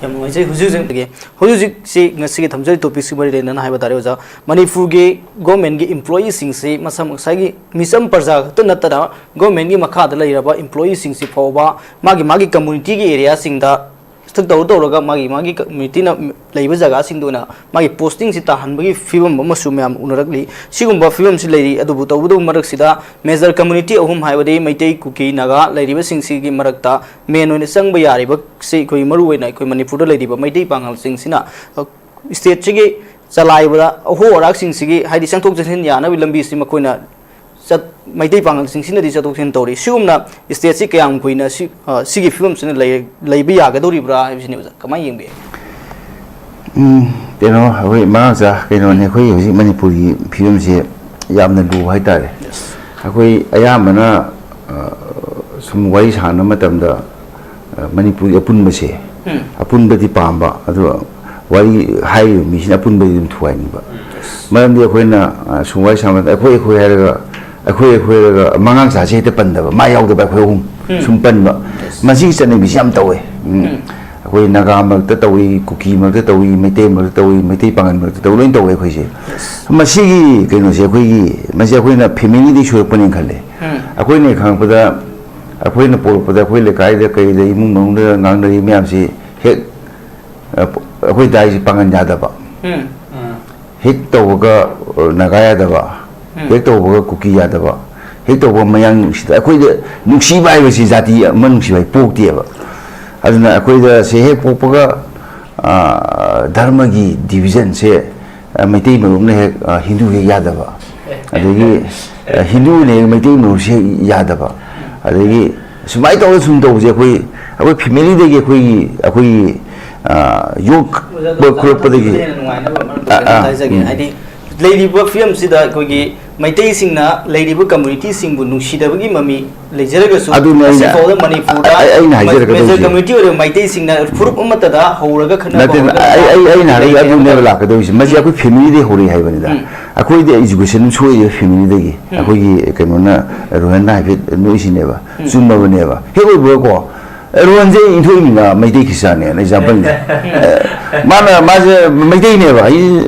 ꯌꯥꯝ ꯅꯨꯡꯉꯥꯏꯖꯩ꯫ ꯍꯧꯖꯤꯛ ꯍꯧꯖꯤꯛ ꯍꯧꯖꯤꯛ ꯍꯧꯖꯤꯛꯁꯤ ꯉꯁꯤꯒꯤ ꯊꯝꯖꯔꯤꯕ ꯇꯣꯄꯤꯛꯁꯤ ꯃꯔꯤ ꯂꯩꯅꯅ ꯍꯥꯏꯕ ꯇꯥꯔꯦ ꯑꯣꯖꯥ, ꯃꯅꯤꯄꯨꯔꯒꯤ ꯒꯣꯔꯃꯦꯟꯒꯤ ꯏꯝꯄ꯭ꯂꯣꯌꯤꯁꯤꯡꯁꯤ ꯃꯁꯥ ꯉꯁꯥꯏꯒꯤ ꯃꯤꯆꯝ ꯄ꯭ꯔꯖꯥ ꯈꯛꯇ ꯅꯠꯇꯅ ꯒꯣꯔꯃꯦꯟꯒꯤ ꯃꯈꯥꯗ ꯂꯩꯔꯕ ꯏꯝꯄ꯭ꯂꯣꯌꯤꯁꯤꯡꯁꯤ ꯐꯥꯎꯕ ꯃꯥꯒꯤ ꯃꯥꯒꯤ ꯀꯝꯃꯨꯅꯤꯇꯤꯒꯤ ꯑꯦꯔꯤꯌꯥꯁꯤꯡꯗ ꯇꯧꯔ ꯇꯧꯔꯒ ꯃꯥꯒꯤ ꯃꯥꯒꯤ ꯀꯝꯃꯨꯅꯤꯇꯤꯅ ꯂꯩꯕ ꯖꯒꯥꯁꯤꯡꯗ ꯑꯣꯏꯅ ꯃꯥꯒꯤ ꯄꯣꯁꯇꯤꯡꯁꯤ ꯇꯥꯍꯟꯕꯒꯤ ꯐꯤꯕꯝ ꯑꯃꯁꯨ ꯃꯌꯥꯝ ꯎꯅꯔꯛꯂꯤ꯫ ꯁꯤꯒꯨꯝꯕ ꯐꯤꯕꯝꯁꯤ ꯂꯩꯔꯤ꯫ ꯑꯗꯨꯕꯨ ꯇꯧꯕꯇꯕꯨ ꯃꯔꯛꯁꯤꯗ ꯃꯦꯖꯔ ꯀꯝꯃꯨꯅꯤꯇꯤ ꯑꯍꯨꯝ ꯍꯥꯏꯕꯗꯤ ꯃꯩꯇꯩ, ꯀꯨꯀꯤ, ꯅꯥꯒꯥ ꯂꯩꯔꯤꯕꯁꯤꯡꯁꯤꯒꯤ ꯃꯔꯛꯇ ꯃꯦꯟ ꯑꯣꯏꯅ ꯆꯪꯕ ꯌꯥꯔꯤꯕꯁꯤ ꯑꯩꯈꯣꯏ ꯃꯔꯨ ꯑꯣꯏꯅ ꯑꯩꯈꯣꯏ ꯃꯅꯤꯄꯨꯔꯗ ꯂꯩꯔꯤꯕ ꯃꯩꯇꯩ ꯄꯥꯉꯜꯁꯤꯡꯁꯤꯅ, ꯑ, ꯁ꯭ꯇꯦꯠꯁꯤꯒꯤ ꯆꯂꯥꯏꯕꯗ ꯑꯍꯣ ꯑꯔꯥꯛꯁꯤꯡꯁꯤꯒꯤ ꯍꯥꯏꯗꯤ ꯆꯪꯊꯣꯛ ꯆꯪꯁꯤꯟ ꯌꯥꯅꯕꯒꯤ ꯂꯝꯕꯤꯁꯤ ꯃꯈꯣꯏꯅ ꯆꯠ-, ꯃꯩꯇꯩ ꯄꯥꯉꯜꯁꯤꯡꯁꯤꯅꯗꯤ ꯆꯠꯊꯣꯛ ꯆꯠꯁꯤꯟ ꯇꯧꯔꯤ꯫ ꯁꯤꯒꯨꯝꯅ ꯁ꯭ꯇꯦꯠꯁꯤ ꯀꯌꯥꯝ ꯀꯨꯏꯅ ꯁꯤ, ꯑ, ꯁꯤꯒꯤ ꯐꯤꯕꯝꯁꯤꯅ ꯂꯩ-, ꯂꯩꯕ ꯌꯥꯒꯗꯧꯔꯤꯕ꯭ꯔꯥ ꯍꯥꯏꯕꯁꯤꯅꯤ ꯑꯣꯖꯥ, ꯀꯃꯥꯏꯅ ꯌꯦꯡꯕꯤ? ꯎꯝ, ꯀꯩꯅꯣ, ꯑꯩꯈꯣꯏ ꯃꯉꯥꯡꯆꯥ, ꯀꯩꯅꯣꯅꯦ, ꯑꯩꯈꯣꯏ ꯍꯧꯖꯤꯛ ꯃꯅꯤꯄꯨꯔꯒꯤ ꯐꯤꯕꯝꯁꯦ ꯌꯥꯝꯅ ꯂꯨꯕ ꯍꯥꯏꯇꯥꯔꯦ꯫ ꯑꯩꯈꯣꯏ ꯑꯌꯥꯝꯕꯅ, ꯑ, ꯁꯨꯝ ꯋꯥꯔꯤ ꯁꯥꯟꯅꯕ ꯃꯇꯝꯗ, ꯑ, ꯃꯅꯤꯄꯨꯔꯒꯤ ꯑꯄꯨꯟꯕꯁꯦ, ꯎꯝ꯫ ꯑꯄꯨꯟꯕꯗꯤ ꯄꯥꯝꯕ, ꯑꯗꯨꯒ ꯋꯥꯔꯤ ꯍꯥꯏꯔꯤꯕ ꯃꯤꯁꯤꯅ ꯑꯄꯨꯟꯕꯗꯤ ꯑꯗꯨꯝ ꯊꯨꯒꯥꯏꯅꯤꯡꯕ꯫ ꯎꯝ꯫ ꯃꯔꯝꯗꯤ ꯑꯩꯈꯣꯏꯅ, ꯑ, ꯁꯨꯝ ꯋꯥꯔꯤ ꯁꯥꯟꯅꯕꯗ ꯑꯩꯈꯣꯏ, ꯑꯩꯈꯣꯏ ꯍꯥꯏꯔꯒ, ꯑꯩꯈꯣꯏ, ꯑꯩꯈꯣꯏ ꯍꯥꯏꯔꯒ ꯃꯉꯥꯡꯆꯥꯁꯦ ꯍꯦꯛꯇ ꯄꯟꯗꯕ, ꯃꯥ ꯌꯥꯎꯗꯕ ꯑꯩꯈꯣꯏ ꯑꯍꯨꯝ ꯎꯝ꯫ ꯁꯨꯝ ꯄꯟꯕ꯫ Yes꯫ ꯃꯁꯤꯒꯤ ꯆꯠꯅꯕꯤꯁꯤ ꯌꯥꯝ ꯇꯧꯋꯦ꯫ ꯎꯝ꯫ ꯎꯝ꯫ ꯑꯩꯈꯣꯏ ꯅꯥꯒꯥ ꯃꯔꯛꯇ ꯇꯧꯏ, ꯀꯨꯀꯤ ꯃꯔꯛꯇ ꯇꯧꯏ, ꯃꯩꯇꯩ ꯃꯔꯛꯇ ꯇꯧꯏ, ꯃꯩꯇꯩ ꯄꯥꯉꯜ ꯃꯔꯛꯇ ꯇꯧꯏ, ꯂꯣꯏ ꯇꯧꯋꯦ ꯑꯩꯈꯣꯏꯁꯦ꯫ Yes꯫ ꯃꯁꯤꯒꯤ ꯀꯩꯅꯣꯁꯦ ꯑꯩꯈꯣꯏꯒꯤ, ꯃꯁꯤ ꯑꯩꯈꯣꯏꯅ family ꯗꯒꯤ ꯁꯣꯏꯔꯛꯄꯅꯦꯅ ꯈꯜꯂꯦ꯫ ꯎꯝ꯫ ꯑꯩꯈꯣꯏꯅ ꯈꯪꯉꯛꯄꯗ, ꯑꯩꯈꯣꯏꯅ ꯄꯣꯛꯂꯛꯄꯗ ꯑꯩꯈꯣꯏ ꯂꯩꯀꯥꯏꯗ ꯀꯩꯗ ꯏꯃꯨꯡ ꯃꯅꯨꯡꯗ ꯉꯥꯡꯅꯔꯤ ꯃꯌꯥꯝꯁꯤ ꯍꯦꯛ, ꯑ, ꯑꯩꯈꯣꯏ ꯗꯥꯏꯁꯤ ꯄꯥꯉꯜ ꯌꯥꯗꯕ꯫ ꯎꯝ꯫ ꯍꯦꯛ ꯇꯧꯕꯒ, ꯑ, ꯅꯥꯒꯥ ꯌꯥꯗꯕ, ꯎꯝ꯫ ꯍꯦꯛ ꯇꯧꯕꯒ ꯀꯨꯀꯤ ꯌꯥꯗꯕ, ꯍꯦꯛ ꯇꯧꯕ ꯃꯌꯥꯡ ꯅꯨꯡꯁꯤꯗ꯫ ꯑꯩꯈꯣꯏꯗ ꯅꯨꯡꯁꯤꯕ ꯍꯥꯏꯕꯁꯤ ꯖꯥꯇꯤ ꯑꯃ ꯅꯨꯡꯁꯤꯕ ꯍꯥꯏ ꯄꯣꯛꯇꯦꯕ꯫ ꯑꯗꯨꯅ ꯑꯩꯈꯣꯏꯗ ꯁꯦ ꯍꯦꯛ ꯄꯣꯛꯄꯒ, ꯑ, ꯙꯔꯃꯒꯤ division ꯁꯦ, ꯑ, ꯃꯩꯇꯩ ꯃꯔꯨꯞꯅ ꯍꯦꯛ, ꯑ, ꯍꯤꯟꯗꯨ ꯍꯦꯛ ꯌꯥꯗꯕ, ꯑꯗꯒꯤ, ꯑ, ꯍꯤꯟꯗꯨꯅ ꯍꯦꯛ ꯃꯩꯇꯩ ꯃꯔꯨꯞꯁꯦ ꯍꯦꯛ ꯌꯥꯗꯕ, ꯑꯗꯒꯤ ꯁꯨꯃꯥꯏꯅ ꯇꯧꯔ ꯁꯨꯝ ꯇꯧꯕꯁꯦ ꯑꯩꯈꯣꯏ, ꯑꯩꯈꯣꯏ family ꯗꯒꯤ ꯑꯩꯈꯣꯏꯒꯤ, ꯑꯩꯈꯣꯏꯒꯤ, ꯑ, ꯌꯣꯛꯄ ꯈꯣꯠꯂꯛꯄꯗꯒꯤ꯫ ꯍꯦꯟꯅ ꯅꯨꯡꯉꯥꯏꯅꯕ ꯃꯔꯝ ꯑꯥ, ꯑꯥ, ꯍꯥꯏꯖꯒꯦ꯫ ꯎꯝ꯫ ꯍꯥꯏꯗꯤ ꯂꯩꯔꯤꯕ ꯐꯤꯕꯝꯁꯤꯗ ꯑꯩꯈꯣꯏꯒꯤ ꯃꯩꯇꯩꯁꯤꯡꯅ ꯂꯩꯔꯤꯕ community ꯁꯤꯡꯕꯨ ꯅꯨꯡꯁꯤꯗꯕꯒꯤ ꯃꯃꯤ ꯂꯩꯖꯔꯒꯁꯨ, ꯑꯗꯨꯅꯦ ꯑꯩꯅ, ꯉꯁꯤꯐꯥꯎꯗ ꯃꯅꯤꯄꯨꯔꯗ ꯑꯩ-, ꯑꯩꯅ ꯍꯥꯏꯖꯔꯛꯀꯗꯧꯁꯦ꯫ Major community ꯑꯣꯏꯔꯤꯕ ꯃꯩꯇꯩꯁꯤꯡꯅ ꯐꯨꯔꯨꯞ ꯑꯃꯠꯇꯗ ꯍꯧꯔꯒ ꯈꯠꯅꯕ ꯅꯠꯇꯦ, ꯍꯧꯔꯒ ꯑꯩ, ꯑꯩ, ꯑꯩꯅ ꯍꯥꯏꯔꯤꯁꯦ ꯂꯩꯇꯦ ꯑꯗꯨꯅꯦꯕ ꯍꯥꯏꯕ꯫ ꯂꯥꯛꯀꯗꯧꯔꯤꯁꯦ꯫ ꯃꯁꯤ ꯎꯝ꯫ ꯑꯩꯈꯣꯏ family ꯗꯒꯤ ꯍꯧꯔꯛꯏ ꯍꯥꯏꯕꯅꯤꯗ꯫ ꯎꯝ꯫ ꯑꯩꯈꯣꯏꯗꯤ education ꯁꯣꯏꯔꯤꯕ family ꯗꯒꯤ꯫ ꯎꯝ꯫ ꯑꯩꯈꯣꯏꯒꯤ ꯀꯩꯅꯣꯅ, ꯔꯣꯍꯟꯅ ꯍꯥꯏꯐꯦꯠ ꯅꯣꯛꯏꯁꯤꯅꯦꯕ꯫ ꯎꯝ꯫ ꯆꯨꯝꯃꯕꯅꯦꯕ꯫ ꯍꯦꯛ ꯑꯣꯏꯕꯒꯀꯣ, ꯑꯦ, ꯔꯣꯍꯟꯁꯦ ꯏꯟꯊꯣꯛꯏꯃꯤꯅ ꯃꯩꯇꯩ ꯈ꯭ꯔꯤꯁꯇꯥꯟꯅꯦꯅ example ꯅꯦ꯫ ꯑꯦ, ꯃꯥꯅ, ꯃꯥꯁꯦ ꯃꯩꯇꯩꯅꯦꯕ, ꯑꯩ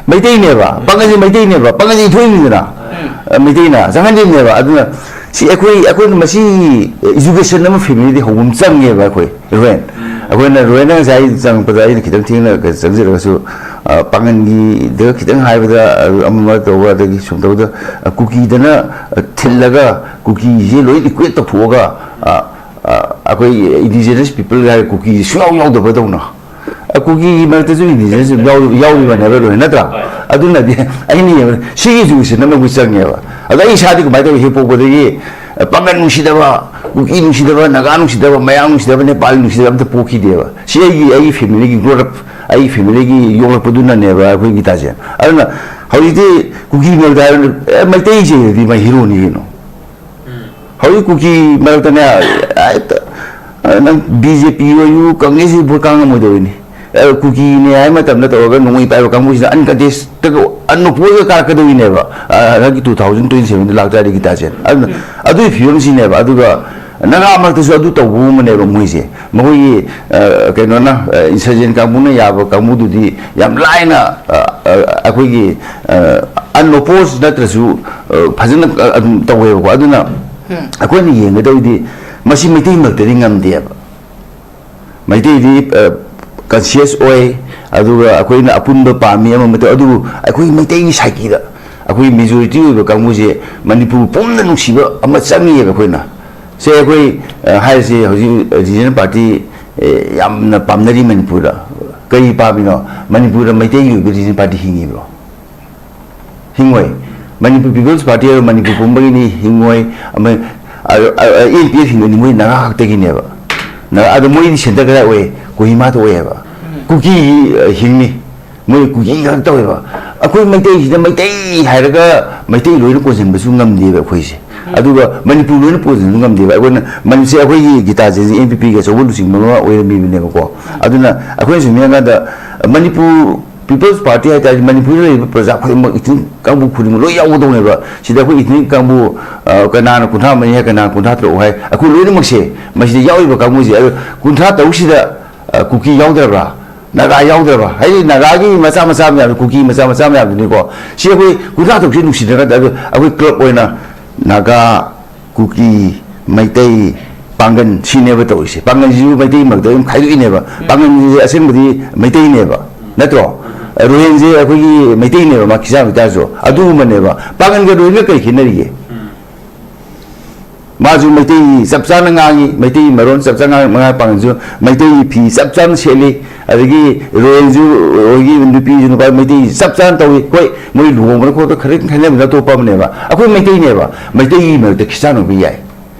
ꯃꯩꯇꯩꯅꯦꯕ, ꯄꯥꯡꯒꯜꯁꯦ ꯃꯩꯇꯩꯅꯦꯕ, ꯄꯥꯡꯒꯜꯁꯦ ꯏꯟꯊꯣꯛꯏꯃꯤꯗꯅ꯫ ꯎꯝ꯫ ꯑ, ꯃꯩꯇꯩꯅ ꯆꯪꯍꯟꯂꯤꯕꯅꯦꯕ꯫ ꯑꯗꯨꯅ ꯁꯤ ꯑꯩꯈꯣꯏ, ꯑꯩꯈꯣꯏꯅ ꯃꯁꯤ education ꯑꯃ family ꯗꯒꯤ ꯍꯧꯕ ꯑꯃ ꯆꯪꯉꯦꯕ ꯑꯩꯈꯣꯏ, ꯔꯣꯍꯟ꯫ ꯎꯝ꯫ ꯑꯩꯈꯣꯏꯅ, ꯔꯣꯍꯟꯅ ꯉꯁꯥꯏ ꯆꯪꯉꯛꯄꯗ ꯑꯩꯅ ꯈꯤꯇꯪ ꯊꯦꯡꯅ ꯆꯪꯖꯔꯒꯁꯨ, ꯑ, ꯄꯥꯡꯒꯜꯒꯤꯗ ꯈꯤꯇꯪ ꯍꯥꯏꯕꯗ, ꯑ, ꯑꯃ ꯑꯃ ꯇꯧꯕ, ꯑꯗꯒꯤ ꯁꯨꯝ ꯇꯧꯕꯗ, ꯑ, ꯀꯨꯀꯤꯗꯅ, ꯑ, ꯊꯤꯜꯂꯒ ꯀꯨꯀꯤꯁꯦ ꯂꯣꯏ equate ꯇꯧꯊꯣꯛꯑꯒ, ꯑ, ꯑ, ꯑꯩꯈꯣꯏ indigenous people ꯍꯥꯏꯔ ꯀꯨꯀꯤ ꯁꯨꯡꯌꯥꯎ ꯌꯥꯎꯗꯕꯗꯧꯅ꯫ ꯑ, ꯀꯨꯀꯤꯒꯤ ꯃꯔꯛꯇꯁꯨ indigenous ꯑꯗꯨꯝ ꯌꯥꯎ-, ꯌꯥꯎꯔꯤꯕꯅꯦꯕ ꯂꯣꯏꯅ, ꯅꯠꯇ꯭ꯔꯥ? ꯍꯣꯏ꯫ ꯑꯗꯨꯅꯗꯤ ꯑꯩꯅ ꯌꯦꯡꯕꯗ ꯁꯤꯒꯤ education ꯑꯃ ꯑꯩꯈꯣꯏ ꯆꯪꯉꯦꯕ꯫ ꯑꯗꯣ ꯑꯩ ꯏꯁꯥꯗꯤ ꯀꯃꯥꯏꯅ ꯇꯧꯏ? ꯍꯦꯛ ꯄꯣꯛꯄꯗꯒꯤ, ꯑ, ꯄꯥꯡꯒꯜ ꯅꯨꯡꯁꯤꯗꯕ, ꯀꯨꯀꯤ ꯅꯨꯡꯁꯤꯗꯕ, ꯅꯥꯒꯥ ꯅꯨꯡꯁꯤꯗꯕ, ꯃꯌꯥꯡ ꯅꯨꯡꯁꯤꯗꯕ, ꯅꯦꯄꯥꯂꯤ ꯅꯨꯡꯁꯤꯗꯕ ꯑꯝꯇ ꯄꯣꯛꯈꯤꯗꯦꯕ꯫ ꯁꯤ ꯑꯩꯒꯤ, ꯑꯩꯒꯤ family ꯒꯤ growth up, ꯑꯩꯒꯤ family ꯒꯤ ꯌꯣꯛꯂꯛꯄꯗꯨꯅꯅꯦꯕ ꯑꯩꯈꯣꯏꯒꯤ ꯇꯥꯖꯦꯟ꯫ ꯑꯗꯨꯅ ꯍꯧꯖꯤꯛꯇꯤ ꯀꯨꯀꯤ ꯃꯔꯛꯇ ꯍꯥꯏꯔꯒꯅ, ꯑꯦ, ꯃꯩꯇꯩꯁꯤꯗꯤ ꯃꯥ hero ꯅꯤ ꯀꯩꯅꯣ꯫ ꯎꯝ꯫ ꯍꯧꯖꯤꯛ ꯀꯨꯀꯤ ꯃꯔꯛꯇꯅꯦ, ꯍꯦꯛꯇ, ꯑ, ꯅꯪ B J P ꯑꯣꯏꯌꯨ, Congress ꯁꯤ vote ꯀꯥ ꯉꯝꯃꯣꯏꯗꯧꯔꯤꯅꯤ꯫ ꯑ, ꯀꯨꯀꯤꯅꯦ ꯍꯥꯏꯕ ꯃꯇꯝꯗ ꯇꯧꯔꯒ ꯅꯣꯡꯃꯩ ꯄꯥꯏꯕ ꯀꯥꯡꯕꯨꯁꯤꯅ uncontest ꯇꯒ, unopposed ꯇꯒ ꯀꯥꯔꯛꯀꯗꯧꯔꯤꯅꯦꯕ꯫ ꯑ, ꯍꯟꯗꯛꯀꯤ two thousand twenty seven ꯗ ꯂꯥꯛꯇꯥꯔꯗꯤ ꯇꯥꯖꯦꯟ꯫ ꯑꯗꯨꯅ ꯎꯝ꯫ ꯑꯗꯨꯒꯤ ꯐꯤꯕꯝꯁꯤꯅꯦꯕ꯫ ꯑꯗꯨꯒ ꯅꯥꯒꯥ ꯃꯔꯛꯇꯁꯨ ꯑꯗꯨ ꯇꯧꯕꯒꯨꯝꯕꯅꯦꯕ ꯃꯣꯏꯁꯦ꯫ ꯃꯈꯣꯏꯒꯤ, ꯑ, ꯀꯩꯅꯣꯅ, ꯑ, insurgent ꯀꯥꯡꯕꯨꯅ ꯌꯥꯕ ꯀꯥꯡꯕꯨꯗꯨꯗꯤ ꯌꯥꯝ ꯂꯥꯏꯅ, ꯑ, ꯑ, ꯑꯩꯈꯣꯏꯒꯤ, ꯑ, unopposed ꯅꯠꯇ꯭ꯔꯁꯨ, ꯑ, ꯐꯖꯅ, ꯑ, ꯑꯗꯨꯝ ꯇꯧꯋꯦꯕꯀꯣ꯫ ꯑꯗꯨꯅ ꯎꯝ꯫ ꯑꯩꯈꯣꯏꯅ ꯌꯦꯡꯒꯗꯧꯔꯤꯗꯤ ꯃꯁꯤ ꯃꯩꯇꯩ ꯃꯔꯛꯇꯗꯤ ꯉꯝꯗꯦꯕ꯫ ꯃꯩꯇꯩꯗꯤ, ꯑ, conscious ꯑꯣꯏ, ꯑꯗꯨꯒ ꯑꯩꯈꯣꯏꯅ ꯑꯄꯨꯟꯕ ꯄꯥꯝꯃꯤ ꯑꯃ ꯑꯃ ꯇꯧ-, ꯑꯗꯨꯕꯨ ꯑꯩꯈꯣꯏ ꯃꯩꯇꯩꯒꯤ psyche ꯗ ꯑꯩꯈꯣꯏ ꯃꯦꯖꯣꯔꯤꯇꯤ ꯑꯣꯏꯕ ꯀꯥꯡꯕꯨꯁꯦ ꯃꯅꯤꯄꯨꯔ ꯄꯨꯝꯅ ꯅꯨꯡꯁꯤꯕ ꯑꯃ ꯆꯪꯉꯤꯑꯕ ꯑꯩꯈꯣꯏꯅ꯫ ꯁꯦ, ꯑꯩꯈꯣꯏ, ꯑ, ꯍꯥꯏꯔꯤꯁꯦ ꯍꯧꯖꯤꯛ ꯔꯤꯖꯅꯦꯜ ꯄꯥꯔꯇꯤ, ꯑꯦ, ꯌꯥꯝꯅ ꯄꯥꯝꯅꯔꯤ ꯃꯅꯤꯄꯨꯔꯗ꯫ ꯀꯔꯤ ꯄꯥꯝꯃꯤꯅꯣ? ꯃꯅꯤꯄꯨꯔꯗ ꯃꯩꯇꯩꯒꯤ ꯑꯣꯏꯕ ꯔꯤꯖꯅꯦꯜ ꯄꯥꯔꯇꯤ ꯍꯤꯡꯉꯤꯕ꯭ꯔꯣ? ꯍꯤꯡꯉꯣꯏ꯫ ꯃꯅꯤꯄꯨꯔ ꯄꯤꯄꯜꯁ ꯄꯥꯔꯇꯤ ꯍꯥꯏꯔꯣ, ꯃꯅꯤꯄꯨꯔ ꯄꯨꯝꯕꯒꯤꯅꯤ, ꯍꯤꯡꯉꯣꯏ꯫ ꯑꯃ, ꯑ, ꯑ, ꯑꯦꯟ ꯄꯤ ꯑꯦꯐ ꯍꯤꯡꯒꯅꯤ, ꯃꯣꯏ ꯅꯥꯒꯥ ꯈꯛꯇꯒꯤꯅꯦꯕ꯫ ꯅꯥꯒꯥ, ꯑꯗꯣ ꯃꯣꯏꯗꯤ ꯁꯦꯟꯇꯔ ꯀꯗꯥꯏ ꯑꯣꯏ? ꯀꯣꯍꯤꯃꯥꯗ ꯑꯣꯏꯌꯦꯕ꯫ ꯀꯨꯀꯤ, ꯑ, ꯍꯤꯡꯅꯤ꯫ ꯃꯣꯏ ꯀꯨꯀꯤ ꯉꯥꯛꯇ ꯇꯧꯋꯦꯕ꯫ ꯑꯩꯈꯣꯏ ꯃꯩꯇꯩꯁꯤꯗ ꯃꯩꯇꯩ ꯍꯥꯏꯔꯒ ꯃꯩꯇꯩ ꯂꯣꯏꯅ ꯀꯣꯟꯁꯤꯟꯕꯁꯨ ꯉꯝꯗꯦꯕ ꯑꯩꯈꯣꯏꯁꯦ꯫ ꯑꯗꯨꯒ ꯃꯅꯤꯄꯨꯔ ꯂꯣꯏꯅ ꯀꯣꯟꯁꯤꯟꯕꯁꯨ ꯉꯝꯗꯦꯕ꯫ ꯑꯩꯈꯣꯏꯅ ꯃꯅꯤꯄꯨꯔꯁꯦ ꯑꯩꯈꯣꯏꯒꯤ ꯒꯤꯇꯥ ꯖꯌꯟꯇꯤ ꯑꯦꯟ ꯄꯤ ꯄꯤꯒꯤ ꯑꯆꯧꯕ ꯂꯨꯆꯤꯡꯕ ꯑꯃ ꯑꯣꯏꯔꯝꯃꯤꯕꯅꯦꯕꯀꯣ꯫ ꯑꯗꯨꯅ ꯑꯩꯈꯣꯏꯅ ꯁꯨꯝ ꯌꯦꯡꯀꯥꯟꯗ ꯃꯅꯤꯄꯨꯔ ꯄꯤꯄꯜꯁ ꯄꯥꯔꯇꯤ ꯍꯥꯏꯇꯥꯔꯦ, ꯃꯅꯤꯄꯨꯔꯗ ꯂꯩꯔꯤꯕ ꯄ꯭ꯔꯖꯥ ꯈꯨꯗꯤꯡꯃꯛ, ꯏꯊꯅꯤꯛ ꯀꯥꯡꯕꯨ ꯈꯨꯗꯤꯡꯃꯛ ꯂꯣꯏ ꯌꯥꯎꯒꯗꯧꯅꯦꯕ꯫ ꯁꯤꯗ ꯑꯩꯈꯣꯏ ꯏꯊꯅꯤꯛ ꯀꯥꯡꯕꯨ, ꯑ, ꯀꯅꯥꯅ ꯀꯨꯟꯊ꯭ꯔꯥ ꯃꯔꯤ ꯍꯥꯏ, ꯀꯅꯥꯅ ꯀꯨꯟꯊ꯭ꯔꯥ ꯇꯔꯨꯛ ꯍꯥꯏ, ꯑꯩꯈꯣꯏ ꯂꯣꯏꯅꯃꯛꯁꯦ ꯃꯁꯤꯗ ꯌꯥꯎꯔꯤꯕ ꯀꯥꯡꯕꯨꯁꯦ, ꯑꯗꯣ ꯀꯨꯟꯊ꯭ꯔꯥ ꯇꯔꯨꯛꯁꯤꯗ, ꯑ, ꯀꯨꯀꯤ ꯌꯥꯎꯗ꯭ꯔꯕ꯭ꯔꯥ? ꯅꯥꯒꯥ ꯌꯥꯎꯗ꯭ꯔꯕ? ꯍꯥꯏꯗꯤ ꯅꯥꯒꯥꯒꯤ ꯃꯆꯥ ꯃꯆꯥ ꯃꯌꯥꯝꯗꯣ, ꯀꯨꯀꯤ ꯃꯆꯥ ꯃꯆꯥ ꯃꯌꯥꯝꯗꯨꯅꯤꯀꯣ꯫ ꯁꯤ ꯑꯩꯈꯣꯏ ꯀꯨꯟꯊ꯭ꯔꯥ ꯇꯔꯨꯛꯁꯤ ꯅꯨꯡꯁꯤꯅꯔꯒ ꯑꯗꯨ ꯑꯩꯈꯣꯏ ꯀ꯭ꯂꯕ ꯑꯣꯏꯅ ꯅꯥꯒꯥ, ꯀꯨꯀꯤ, ꯃꯩꯇꯩ, ꯄꯥꯡꯒꯟ ꯁꯤꯅꯦꯕ ꯇꯧꯔꯤꯁꯦ꯫ ꯄꯥꯡꯒꯟꯁꯤꯁꯨ ꯃꯩꯇꯩ ꯃꯔꯛꯇ ꯑꯗꯨꯝ ꯈꯥꯏꯗꯣꯛꯏꯅꯦꯕ꯫ ꯄꯥꯡꯒꯟꯁꯤꯁꯦ ꯑꯁꯦꯡꯕꯗꯤ ꯃꯩꯇꯩꯅꯦꯕ, ꯅꯠꯇ꯭ꯔꯣ? ꯔꯣꯍꯦꯟꯁꯦ ꯑꯩꯈꯣꯏꯒꯤ ꯃꯩꯇꯩꯅꯦꯕ, ꯃꯥ ꯈꯤꯆꯥ ꯑꯣꯏꯇꯥꯔꯁꯨ꯫ ꯑꯗꯨꯒꯨꯝꯕꯅꯦꯕ꯫ ꯄꯥꯡꯒꯟꯒ ꯔꯣꯍꯦꯟꯒ ꯀꯔꯤ ꯈꯦꯠꯅꯔꯤꯒꯦ? ꯃꯥꯁꯨ ꯃꯩꯇꯩ ꯆꯞ ꯆꯥꯅ ꯉꯥꯡꯉꯤ, ꯃꯩꯇꯩ ꯃꯔꯣꯟ ꯆꯞ ꯆꯥꯅ ꯉꯥꯡꯉꯤ, ꯃꯉꯥ ꯄꯥꯡꯒꯟꯁꯨ ꯃꯩꯇꯩꯒꯤ ꯐꯤ ꯆꯞ ꯆꯥꯅ ꯁꯦꯠꯂꯤ, ꯑꯗꯒꯤ ꯔꯣꯌꯦꯜꯁꯨ, ꯑꯩꯈꯣꯏꯒꯤ ꯅꯨꯄꯤꯁꯨ ꯅꯨꯄꯥ ꯃꯩꯇꯩ ꯆꯞ ꯆꯥꯅ ꯇꯧꯏ꯫ ꯍꯣꯏ, ꯃꯣꯏ ꯂꯨꯍꯣꯡꯕꯗ ꯈꯣꯠꯄꯗ ꯈꯔ ꯈꯦꯠꯅꯕꯗ ꯑꯇꯣꯞꯄ ꯑꯃꯅꯦꯕ꯫ ꯑꯩꯈꯣꯏ ꯃꯩꯇꯩꯅꯦꯕ, ꯃꯩꯇꯩꯒꯤ ꯃꯔꯛꯇ ꯈ꯭ꯔꯤꯁꯇꯥꯟ ꯑꯣꯏꯕ ꯌꯥꯏ,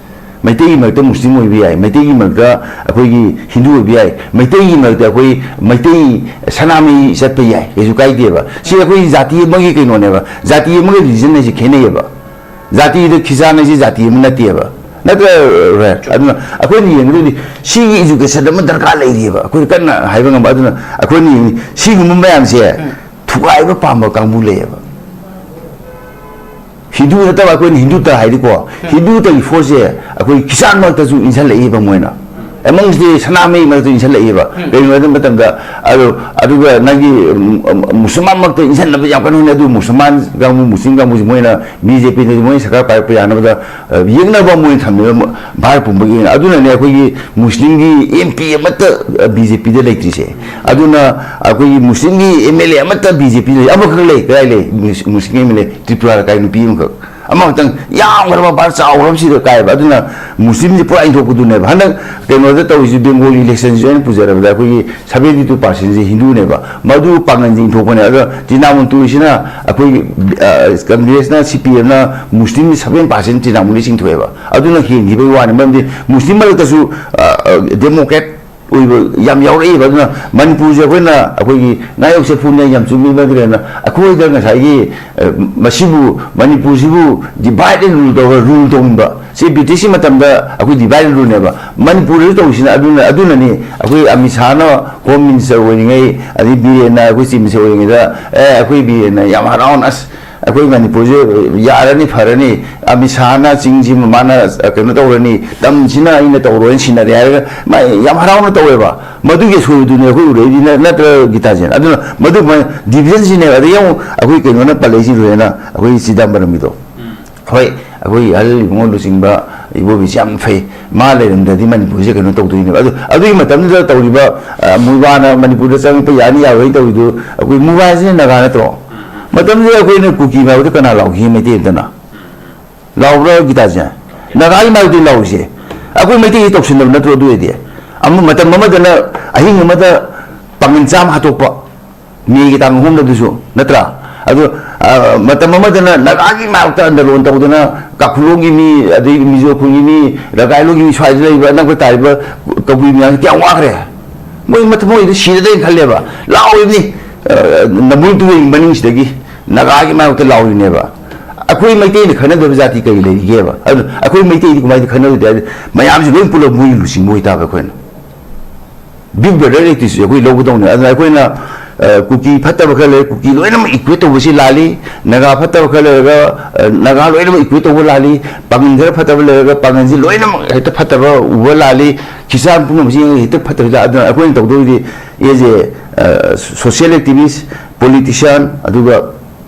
ꯃꯩꯇꯩꯒꯤ ꯃꯔꯛꯇ ꯃꯨꯁꯂꯤꯝ ꯑꯣꯏꯕ ꯌꯥꯏ, ꯃꯩꯇꯩꯒꯤ ꯃꯔꯛꯇ ꯑꯩꯈꯣꯏꯒꯤ ꯍꯤꯟꯗꯨ ꯑꯣꯏꯕ ꯌꯥꯏ, ꯃꯩꯇꯩꯒꯤ ꯃꯔꯛꯇ ꯑꯩꯈꯣꯏ ꯃꯩꯇꯩ ꯁꯅꯥꯃꯍꯤ ꯆꯠꯄ ꯌꯥꯏ, ꯀꯩꯁꯨ ꯀꯥꯏꯗꯦꯕ꯫ ꯁꯤ ꯑꯩꯈꯣꯏ ꯖꯥꯇꯤ ꯑꯃꯒꯤ ꯀꯩꯅꯣꯅꯦꯕ, ꯖꯥꯇꯤ ꯑꯃꯒ ꯔꯤꯂꯤꯖꯟ ꯍꯥꯏꯁꯦ ꯈꯦꯠꯅꯩꯌꯦꯕ꯫ ꯖꯥꯇꯤꯗ ꯈ꯭ꯔꯤꯁꯇꯥꯟ ꯍꯥꯏꯁꯤ ꯖꯥꯇꯤ ꯑꯃ ꯅꯠꯇꯦꯕ꯫ ꯅꯠꯇ꯭ꯔ, ꯔꯦ? ꯑꯗꯨꯅ ꯑꯩꯈꯣꯏꯅ ꯌꯦꯡꯒꯗꯣꯏꯗꯤ ꯁꯤꯒꯤ ꯏꯖꯨꯀꯦꯁꯟ ꯑꯃ ꯗꯔꯀꯥꯔ ꯂꯩꯔꯤꯑꯕ꯫ ꯑꯩꯈꯣꯏ ꯀꯟꯅ ꯍꯥꯏꯕ ꯉꯝꯕ꯫ ꯑꯗꯨꯅ ꯑꯩꯈꯣꯏꯅ ꯌꯦꯡꯉꯤ ꯁꯤꯒꯨꯝꯕ ꯃꯌꯥꯝꯁꯦ ꯊꯨꯒꯥꯏꯕ ꯄꯥꯝꯕ ꯀꯥꯡꯕꯨ ꯂꯩꯌꯦꯕ꯫ ꯍꯤꯟꯗꯨ ꯅꯠꯇꯕ ꯑꯩꯈꯣꯏꯅ ꯍꯤꯟꯗꯨꯇ ꯍꯥꯏꯗꯤꯀꯣ, ꯍꯤꯟꯗꯨꯇꯒꯤ ꯐꯣꯔꯁꯁꯦ ꯑꯩꯈꯣꯏ ꯈ꯭ꯔꯤꯁꯇꯥꯟ ꯃꯔꯛꯇꯁꯨ ꯏꯟꯁꯜꯂꯛꯏꯕ ꯃꯣꯏꯅ꯫ ꯑꯦꯃꯪꯁꯤꯗꯤ ꯁꯅꯥꯃꯍꯤ ꯃꯔꯛꯇ ꯏꯟꯁꯤꯜꯂꯛꯏꯕ꯫ ꯎꯝ꯫ ꯀꯩꯒꯤꯅꯣ ꯍꯥꯏꯕ ꯃꯇꯝꯗ, ꯑꯗꯣ, ꯑꯗꯨꯒ ꯅꯪꯒꯤ, ꯎꯝ, ꯎꯝ, ꯃꯨꯁꯜꯃꯥꯟꯃꯛꯇ ꯏꯟꯁꯤꯟꯅꯕ ꯌꯥꯝ ꯀꯟꯅ ꯍꯣꯠꯅꯩ꯫ ꯑꯗꯨ ꯃꯨꯁꯜꯃꯥꯟ ꯀꯥꯡꯕꯨ, ꯃꯨꯁꯂꯤꯝ ꯀꯥꯡꯕꯨꯁꯤ ꯃꯣꯏꯅ ꯕꯤ ꯖꯦ ꯄꯤꯗꯗꯤ ꯃꯣꯏꯅ ꯁꯔꯀꯥꯔ ꯄꯥꯏꯔꯛꯄ ꯌꯥꯅꯕꯗ, ꯑ, ꯌꯦꯛꯅꯕ ꯃꯣꯏꯅ ꯊꯝꯃꯦꯕ ꯚꯥꯔꯠ ꯄꯨꯝꯕꯒꯤ ꯑꯣꯏꯅ꯫ ꯑꯗꯨꯅꯅꯦ ꯑꯩꯈꯣꯏꯒꯤ ꯃꯨꯁꯂꯤꯝꯒꯤ ꯑꯦꯝ ꯄꯤ ꯑꯃꯠꯇ, ꯑ, ꯕꯤ ꯖꯦ ꯄꯤꯗ ꯂꯩꯇ꯭ꯔꯤꯁꯦ꯫ ꯑꯗꯨꯅ ꯑꯩꯈꯣꯏꯒꯤ ꯃꯨꯁꯂꯤꯝꯒꯤ ꯑꯦꯝ ꯑꯦꯜ ꯑꯦ ꯑꯃꯠꯇ ꯕꯤ ꯖꯦ ꯄꯤ ꯂꯩ, ꯑꯃꯈꯛ ꯂꯩ꯫ ꯀꯗꯥꯏ ꯂꯩ? ꯃꯨꯁ-, ꯃꯨꯁꯂꯤꯝ ꯑꯦꯝ ꯑꯦꯜ ꯑꯦ ꯇ꯭ꯔꯤꯄꯨꯔꯥꯗ ꯀꯥꯏ? ꯅꯨꯄꯤ ꯑꯃꯈꯛ꯫ ꯑꯃꯈꯛꯇꯪ ꯌꯥꯝꯈ꯭ꯔꯕ ꯚꯥꯔꯠ ꯆꯥꯎꯈ꯭ꯔꯕꯁꯤꯗ ꯀꯥꯏꯕ꯫ ꯑꯗꯨꯅ ꯃꯨꯁꯂꯤꯝꯁꯦ ꯄꯨꯔꯥ ꯏꯟꯊꯣꯛꯄꯗꯨꯅꯦꯕ꯫ ꯍꯟꯗꯛ ꯀꯩꯅꯣꯗ ꯇꯧꯔꯤꯁꯤ, ꯕꯦꯡꯒꯣꯜ ꯏꯂꯦꯛꯁꯟꯁꯤꯁꯨ ꯑꯩꯅ ꯄꯨꯖꯔꯕꯗ ꯑꯩꯈꯣꯏꯒꯤ seventy two percent ꯁꯦ ꯍꯤꯟꯗꯨꯅꯦꯕ꯫ ꯃꯗꯨ ꯄꯥꯡꯒꯜꯁꯦ ꯏꯟꯊꯣꯛꯄꯅꯦ꯫ ꯑꯗꯣ ꯇ꯭ꯔꯤꯅꯥꯃꯨꯜ ꯇꯧꯔꯤꯁꯤꯅ ꯑꯩꯈꯣꯏꯒꯤ, ꯑ, ꯀꯪꯒ꯭ꯔꯦꯁꯅ, ꯁꯤ ꯄꯤ ꯑꯦꯝꯅ ꯃꯨꯁꯂꯤꯝ seven percent ꯇ꯭ꯔꯤꯅꯥꯃꯨꯜꯗꯤ ꯆꯤꯡꯊꯣꯛꯑꯦꯕ꯫ ꯑꯗꯨꯅ ꯍꯦꯟꯈꯤꯕꯒꯤ ꯋꯥꯅꯤ꯫ ꯃꯔꯝꯗꯤ ꯃꯨꯁꯂꯤꯝ ꯃꯔꯛꯇꯁꯨ, ꯑ, ꯑ, ꯗꯦꯃꯣꯀ꯭ꯔꯦꯠ ꯑꯣꯏꯕ ꯌꯥꯝ ꯌꯥꯎꯔꯛꯏꯕ꯫ ꯑꯗꯨꯅ ꯃꯅꯤꯄꯨꯔꯁꯦ ꯑꯩꯈꯣꯏꯅ ꯑꯩꯈꯣꯏꯒꯤ ꯉꯥꯌꯣꯛ ꯆꯐꯨꯅꯦ ꯌꯥꯝ ꯆꯨꯝꯃꯤ꯫ ꯃꯗꯨꯅ ꯑꯩꯈꯣꯏꯗ ꯉꯁꯥꯏꯒꯤ, ꯑ, ꯃꯁꯤꯕꯨ, ꯃꯅꯤꯄꯨꯔꯁꯤꯕꯨ divide and rule ꯇꯧꯔ rule ꯇꯧꯅꯤꯡꯕ꯫ ꯁꯤ ꯕ꯭ꯔꯤꯇꯤꯁꯀꯤ ꯃꯇꯝꯗ ꯑꯩꯈꯣꯏ divide and rule ꯅꯦꯕ꯫ ꯃꯅꯤꯄꯨꯔꯗꯁꯨ ꯇꯧꯔꯤꯁꯤꯅ ꯑꯗꯨꯅ, ꯑꯗꯨꯅꯅꯤ꯫ ꯑꯩꯈꯣꯏ ꯑꯃꯤꯠ ꯁꯥꯍꯅ Home Minister ꯑꯣꯏꯔꯤꯉꯩ, ꯑꯗꯩ ꯕꯤꯔꯦꯟꯅ ꯑꯩꯈꯣꯏ Chief Minister ꯑꯣꯏꯔꯤꯉꯩꯗ, "ꯑꯦ, ꯑꯩꯈꯣꯏ ꯕꯤꯔꯦꯟꯅ ꯌꯥꯝ ꯍꯔꯥꯎꯅ, ꯑꯁ, ꯑꯩꯈꯣꯏ ꯃꯅꯤꯄꯨꯔꯁꯦ ꯌꯥꯔꯅꯤ, ꯐꯔꯅꯤ, ꯑꯃꯤꯠ ꯁꯥꯍꯅ ꯆꯤꯡꯁꯤ ꯃꯥꯅ ꯀꯩꯅꯣ ꯇꯧꯔꯅꯤ, ꯇꯝꯁꯤꯅ ꯑꯩꯅ ꯇꯧꯔꯣꯏꯅ ꯁꯤꯟꯅꯔꯦ" ꯍꯥꯏꯔꯒ ꯃꯥ ꯌꯥꯝ ꯍꯔꯥꯎꯅ ꯇꯧꯋꯦꯕ꯫ ꯃꯗꯨꯒꯤ ꯑꯁꯣꯏꯕꯗꯨꯅꯦ ꯑꯩꯈꯣꯏ ꯎꯔꯛꯏꯗꯤ, ꯅ-, ꯅꯠꯇ꯭ꯔ ꯒꯤꯇꯥꯖꯦꯟ? ꯑꯗꯨꯅ ꯃꯗꯨ division ꯁꯤꯅꯦꯕ꯫ ꯑꯗꯩ ꯑꯃꯨꯛ ꯑꯩꯈꯣꯏ ꯀꯩꯅꯣꯅ ꯄꯜꯂꯛꯏꯁꯤ ꯂꯣꯏꯅ, ꯑꯩꯈꯣꯏ ꯆꯤꯗꯝꯕꯔꯝꯒꯤꯗꯣ꯫ ꯍꯣꯏ, ꯑꯩꯈꯣꯏ ꯑꯍꯜ ꯏꯕꯨꯡꯉꯣ ꯂꯨꯆꯤꯡꯕ ꯏꯕꯣꯕꯤꯁꯤ ꯌꯥꯝ ꯐꯩ꯫ ꯃꯥ ꯂꯩꯔꯝꯗ꯭ꯔꯗꯤ ꯃꯅꯤꯄꯨꯔꯁꯦ ꯀꯩꯅꯣ ꯇꯧꯗꯣꯏꯅꯦꯕ꯫ ꯑꯗꯨ, ꯑꯗꯨꯒꯤ ꯃꯇꯝꯗꯨꯗ ꯇꯧꯔꯤꯕ, ꯑ, ꯃꯨꯕꯥꯅ ꯃꯅꯤꯄꯨꯔꯗ ꯆꯪꯉꯛꯄ ꯌꯥꯅꯤ ꯌꯥꯔꯣꯏ ꯇꯧꯔꯤꯗꯨ, ꯑꯩꯈꯣꯏ ꯃꯨꯕꯥꯁꯤꯅ ꯅꯥꯒꯥ ꯅꯠꯇ꯭ꯔꯣ? ꯃꯇꯝꯗꯨꯗ ꯑꯩꯈꯣꯏꯅ ꯀꯨꯀꯤ ꯃꯥꯏꯕꯗ ꯀꯅꯥ ꯂꯥꯎꯈꯤ? ꯃꯩꯇꯩ ꯑꯃꯇꯅ ꯂꯥꯎꯕ꯭ꯔꯥ, ꯒꯤꯇꯥꯁꯦ? ꯅꯥꯒꯥꯒꯤ ꯃꯥꯏꯕꯗꯤ ꯂꯥꯎꯔꯤꯁꯦ꯫ ꯑꯩꯈꯣꯏ ꯃꯩꯇꯩꯒꯤ ꯇꯧꯁꯤꯟꯅꯕ ꯅꯠꯇ꯭ꯔꯣ? ꯑꯗꯨ ꯑꯣꯏꯗꯤ ꯑꯃ ꯃꯇꯝ ꯑꯃꯗꯅ ꯑꯍꯤꯡ ꯑꯃꯗ ꯄꯥꯡꯒꯜ ꯆꯥꯝꯃ ꯍꯥꯠꯇꯣꯛꯄ, ꯃꯦꯒꯤ ꯇꯥꯡ ꯑꯍꯨꯝꯗ, ꯑꯗꯨꯁꯨ ꯅꯠꯇ꯭ꯔꯥ? ꯑꯗꯣ, ꯑ, ꯃꯇꯝ ꯑꯃꯗꯅ ꯅꯥꯒꯥꯒꯤ ꯃꯥꯌꯣꯛꯇ ꯑꯟꯗꯂꯣꯟ ꯇꯧꯗꯅ ꯀꯥꯈꯨꯂꯣꯡꯒꯤ ꯃꯤ, ꯑꯗꯩ ꯃꯤꯖꯣ ꯈꯨꯜꯒꯤ ꯃꯤ, ꯔꯒꯥꯏꯂꯣꯟꯒꯤ ꯃꯤ, ꯁ꯭ꯋꯥꯏꯗ ꯂꯩꯔꯤꯕ ꯑꯅꯛꯄ ꯇꯥꯔꯤꯕ ꯀꯕꯨꯏ ꯃꯌꯥꯝꯁꯤ ꯀꯌꯥꯝ ꯋꯥꯈ꯭ꯔꯦ꯫ ꯃꯣꯏ ꯃꯊꯃꯣꯏꯗ ꯁꯤꯔꯗꯦꯅ ꯈꯜꯂꯦꯕ꯫ ꯂꯥꯎꯔꯤꯕꯅꯤ, ꯑ, ꯅꯝꯕꯨꯜ ꯇꯨꯔꯦꯜꯒꯤ ꯃꯅꯤꯡꯁꯤꯗꯒꯤ ꯅꯥꯒꯥꯒꯤ ꯃꯥꯌꯣꯛꯇ ꯂꯥꯎꯔꯤꯅꯦꯕ꯫ ꯑꯩꯈꯣꯏ ꯃꯩꯇꯩꯅ ꯈꯟꯅꯗꯕ ꯖꯥꯇꯤ ꯀꯔꯤ ꯂꯩꯔꯤꯒꯦꯕ? ꯑꯗꯨ ꯑꯩꯈꯣꯏ ꯃꯩꯇꯩꯗꯤ ꯀꯃꯥꯏꯅ ꯈꯟꯅꯔꯨꯗꯦ? ꯍꯥꯏꯗꯤ ꯃꯌꯥꯝꯁꯤ ꯂꯣꯏ ꯄꯨꯂꯞ ꯃꯣꯏꯒꯤ ꯂꯨꯆꯤꯡꯕ ꯑꯣꯏꯇꯥꯕ ꯑꯩꯈꯣꯏꯅ꯫ Big Brother ꯂꯩꯇ꯭ꯔꯤꯁꯤ ꯑꯩꯈꯣꯏ ꯂꯧꯒꯗꯧꯅꯦ꯫ ꯑꯗꯨꯅ ꯑꯩꯈꯣꯏꯅ ꯑ, ꯀꯨꯀꯤ ꯐꯠꯇꯕ ꯈꯔ ꯂꯩꯔꯦ, ꯀꯨꯀꯤ ꯂꯣꯏꯅꯃꯛ ꯏꯀ꯭ꯋꯦꯠ ꯇꯧꯕꯁꯤ ꯂꯥꯜꯂꯤ꯫ ꯅꯥꯒꯥ ꯐꯠꯇꯕ ꯈꯔ ꯂꯩꯔꯒ, ꯑ, ꯅꯥꯒꯥ ꯂꯣꯏꯅꯃꯛ ꯏꯀ꯭ꯋꯦꯠ ꯇꯧꯕ ꯂꯥꯜꯂꯤ꯫ ꯄꯥꯡꯒꯟ ꯈꯔ ꯐꯠꯇꯕ ꯂꯩꯔꯒ ꯄꯥꯡꯒꯟꯁꯤ ꯂꯣꯏꯅꯃꯛ ꯍꯦꯛꯇ ꯐꯠꯇꯕ ꯎꯕ ꯂꯥꯜꯂꯤ꯫ ꯈ꯭ꯔꯤꯁꯇꯥꯟ ꯄꯨꯝꯅꯃꯛꯁꯤ ꯍꯦꯛꯇ ꯐꯠꯇꯕ ꯂꯥꯜꯂꯤ꯫ ꯑꯗꯨꯅ ꯑꯩꯈꯣꯏꯅ ꯇꯧꯗꯧꯔꯤꯗꯤ, as a, ꯑ, social activist, politician, ꯑꯗꯨꯒ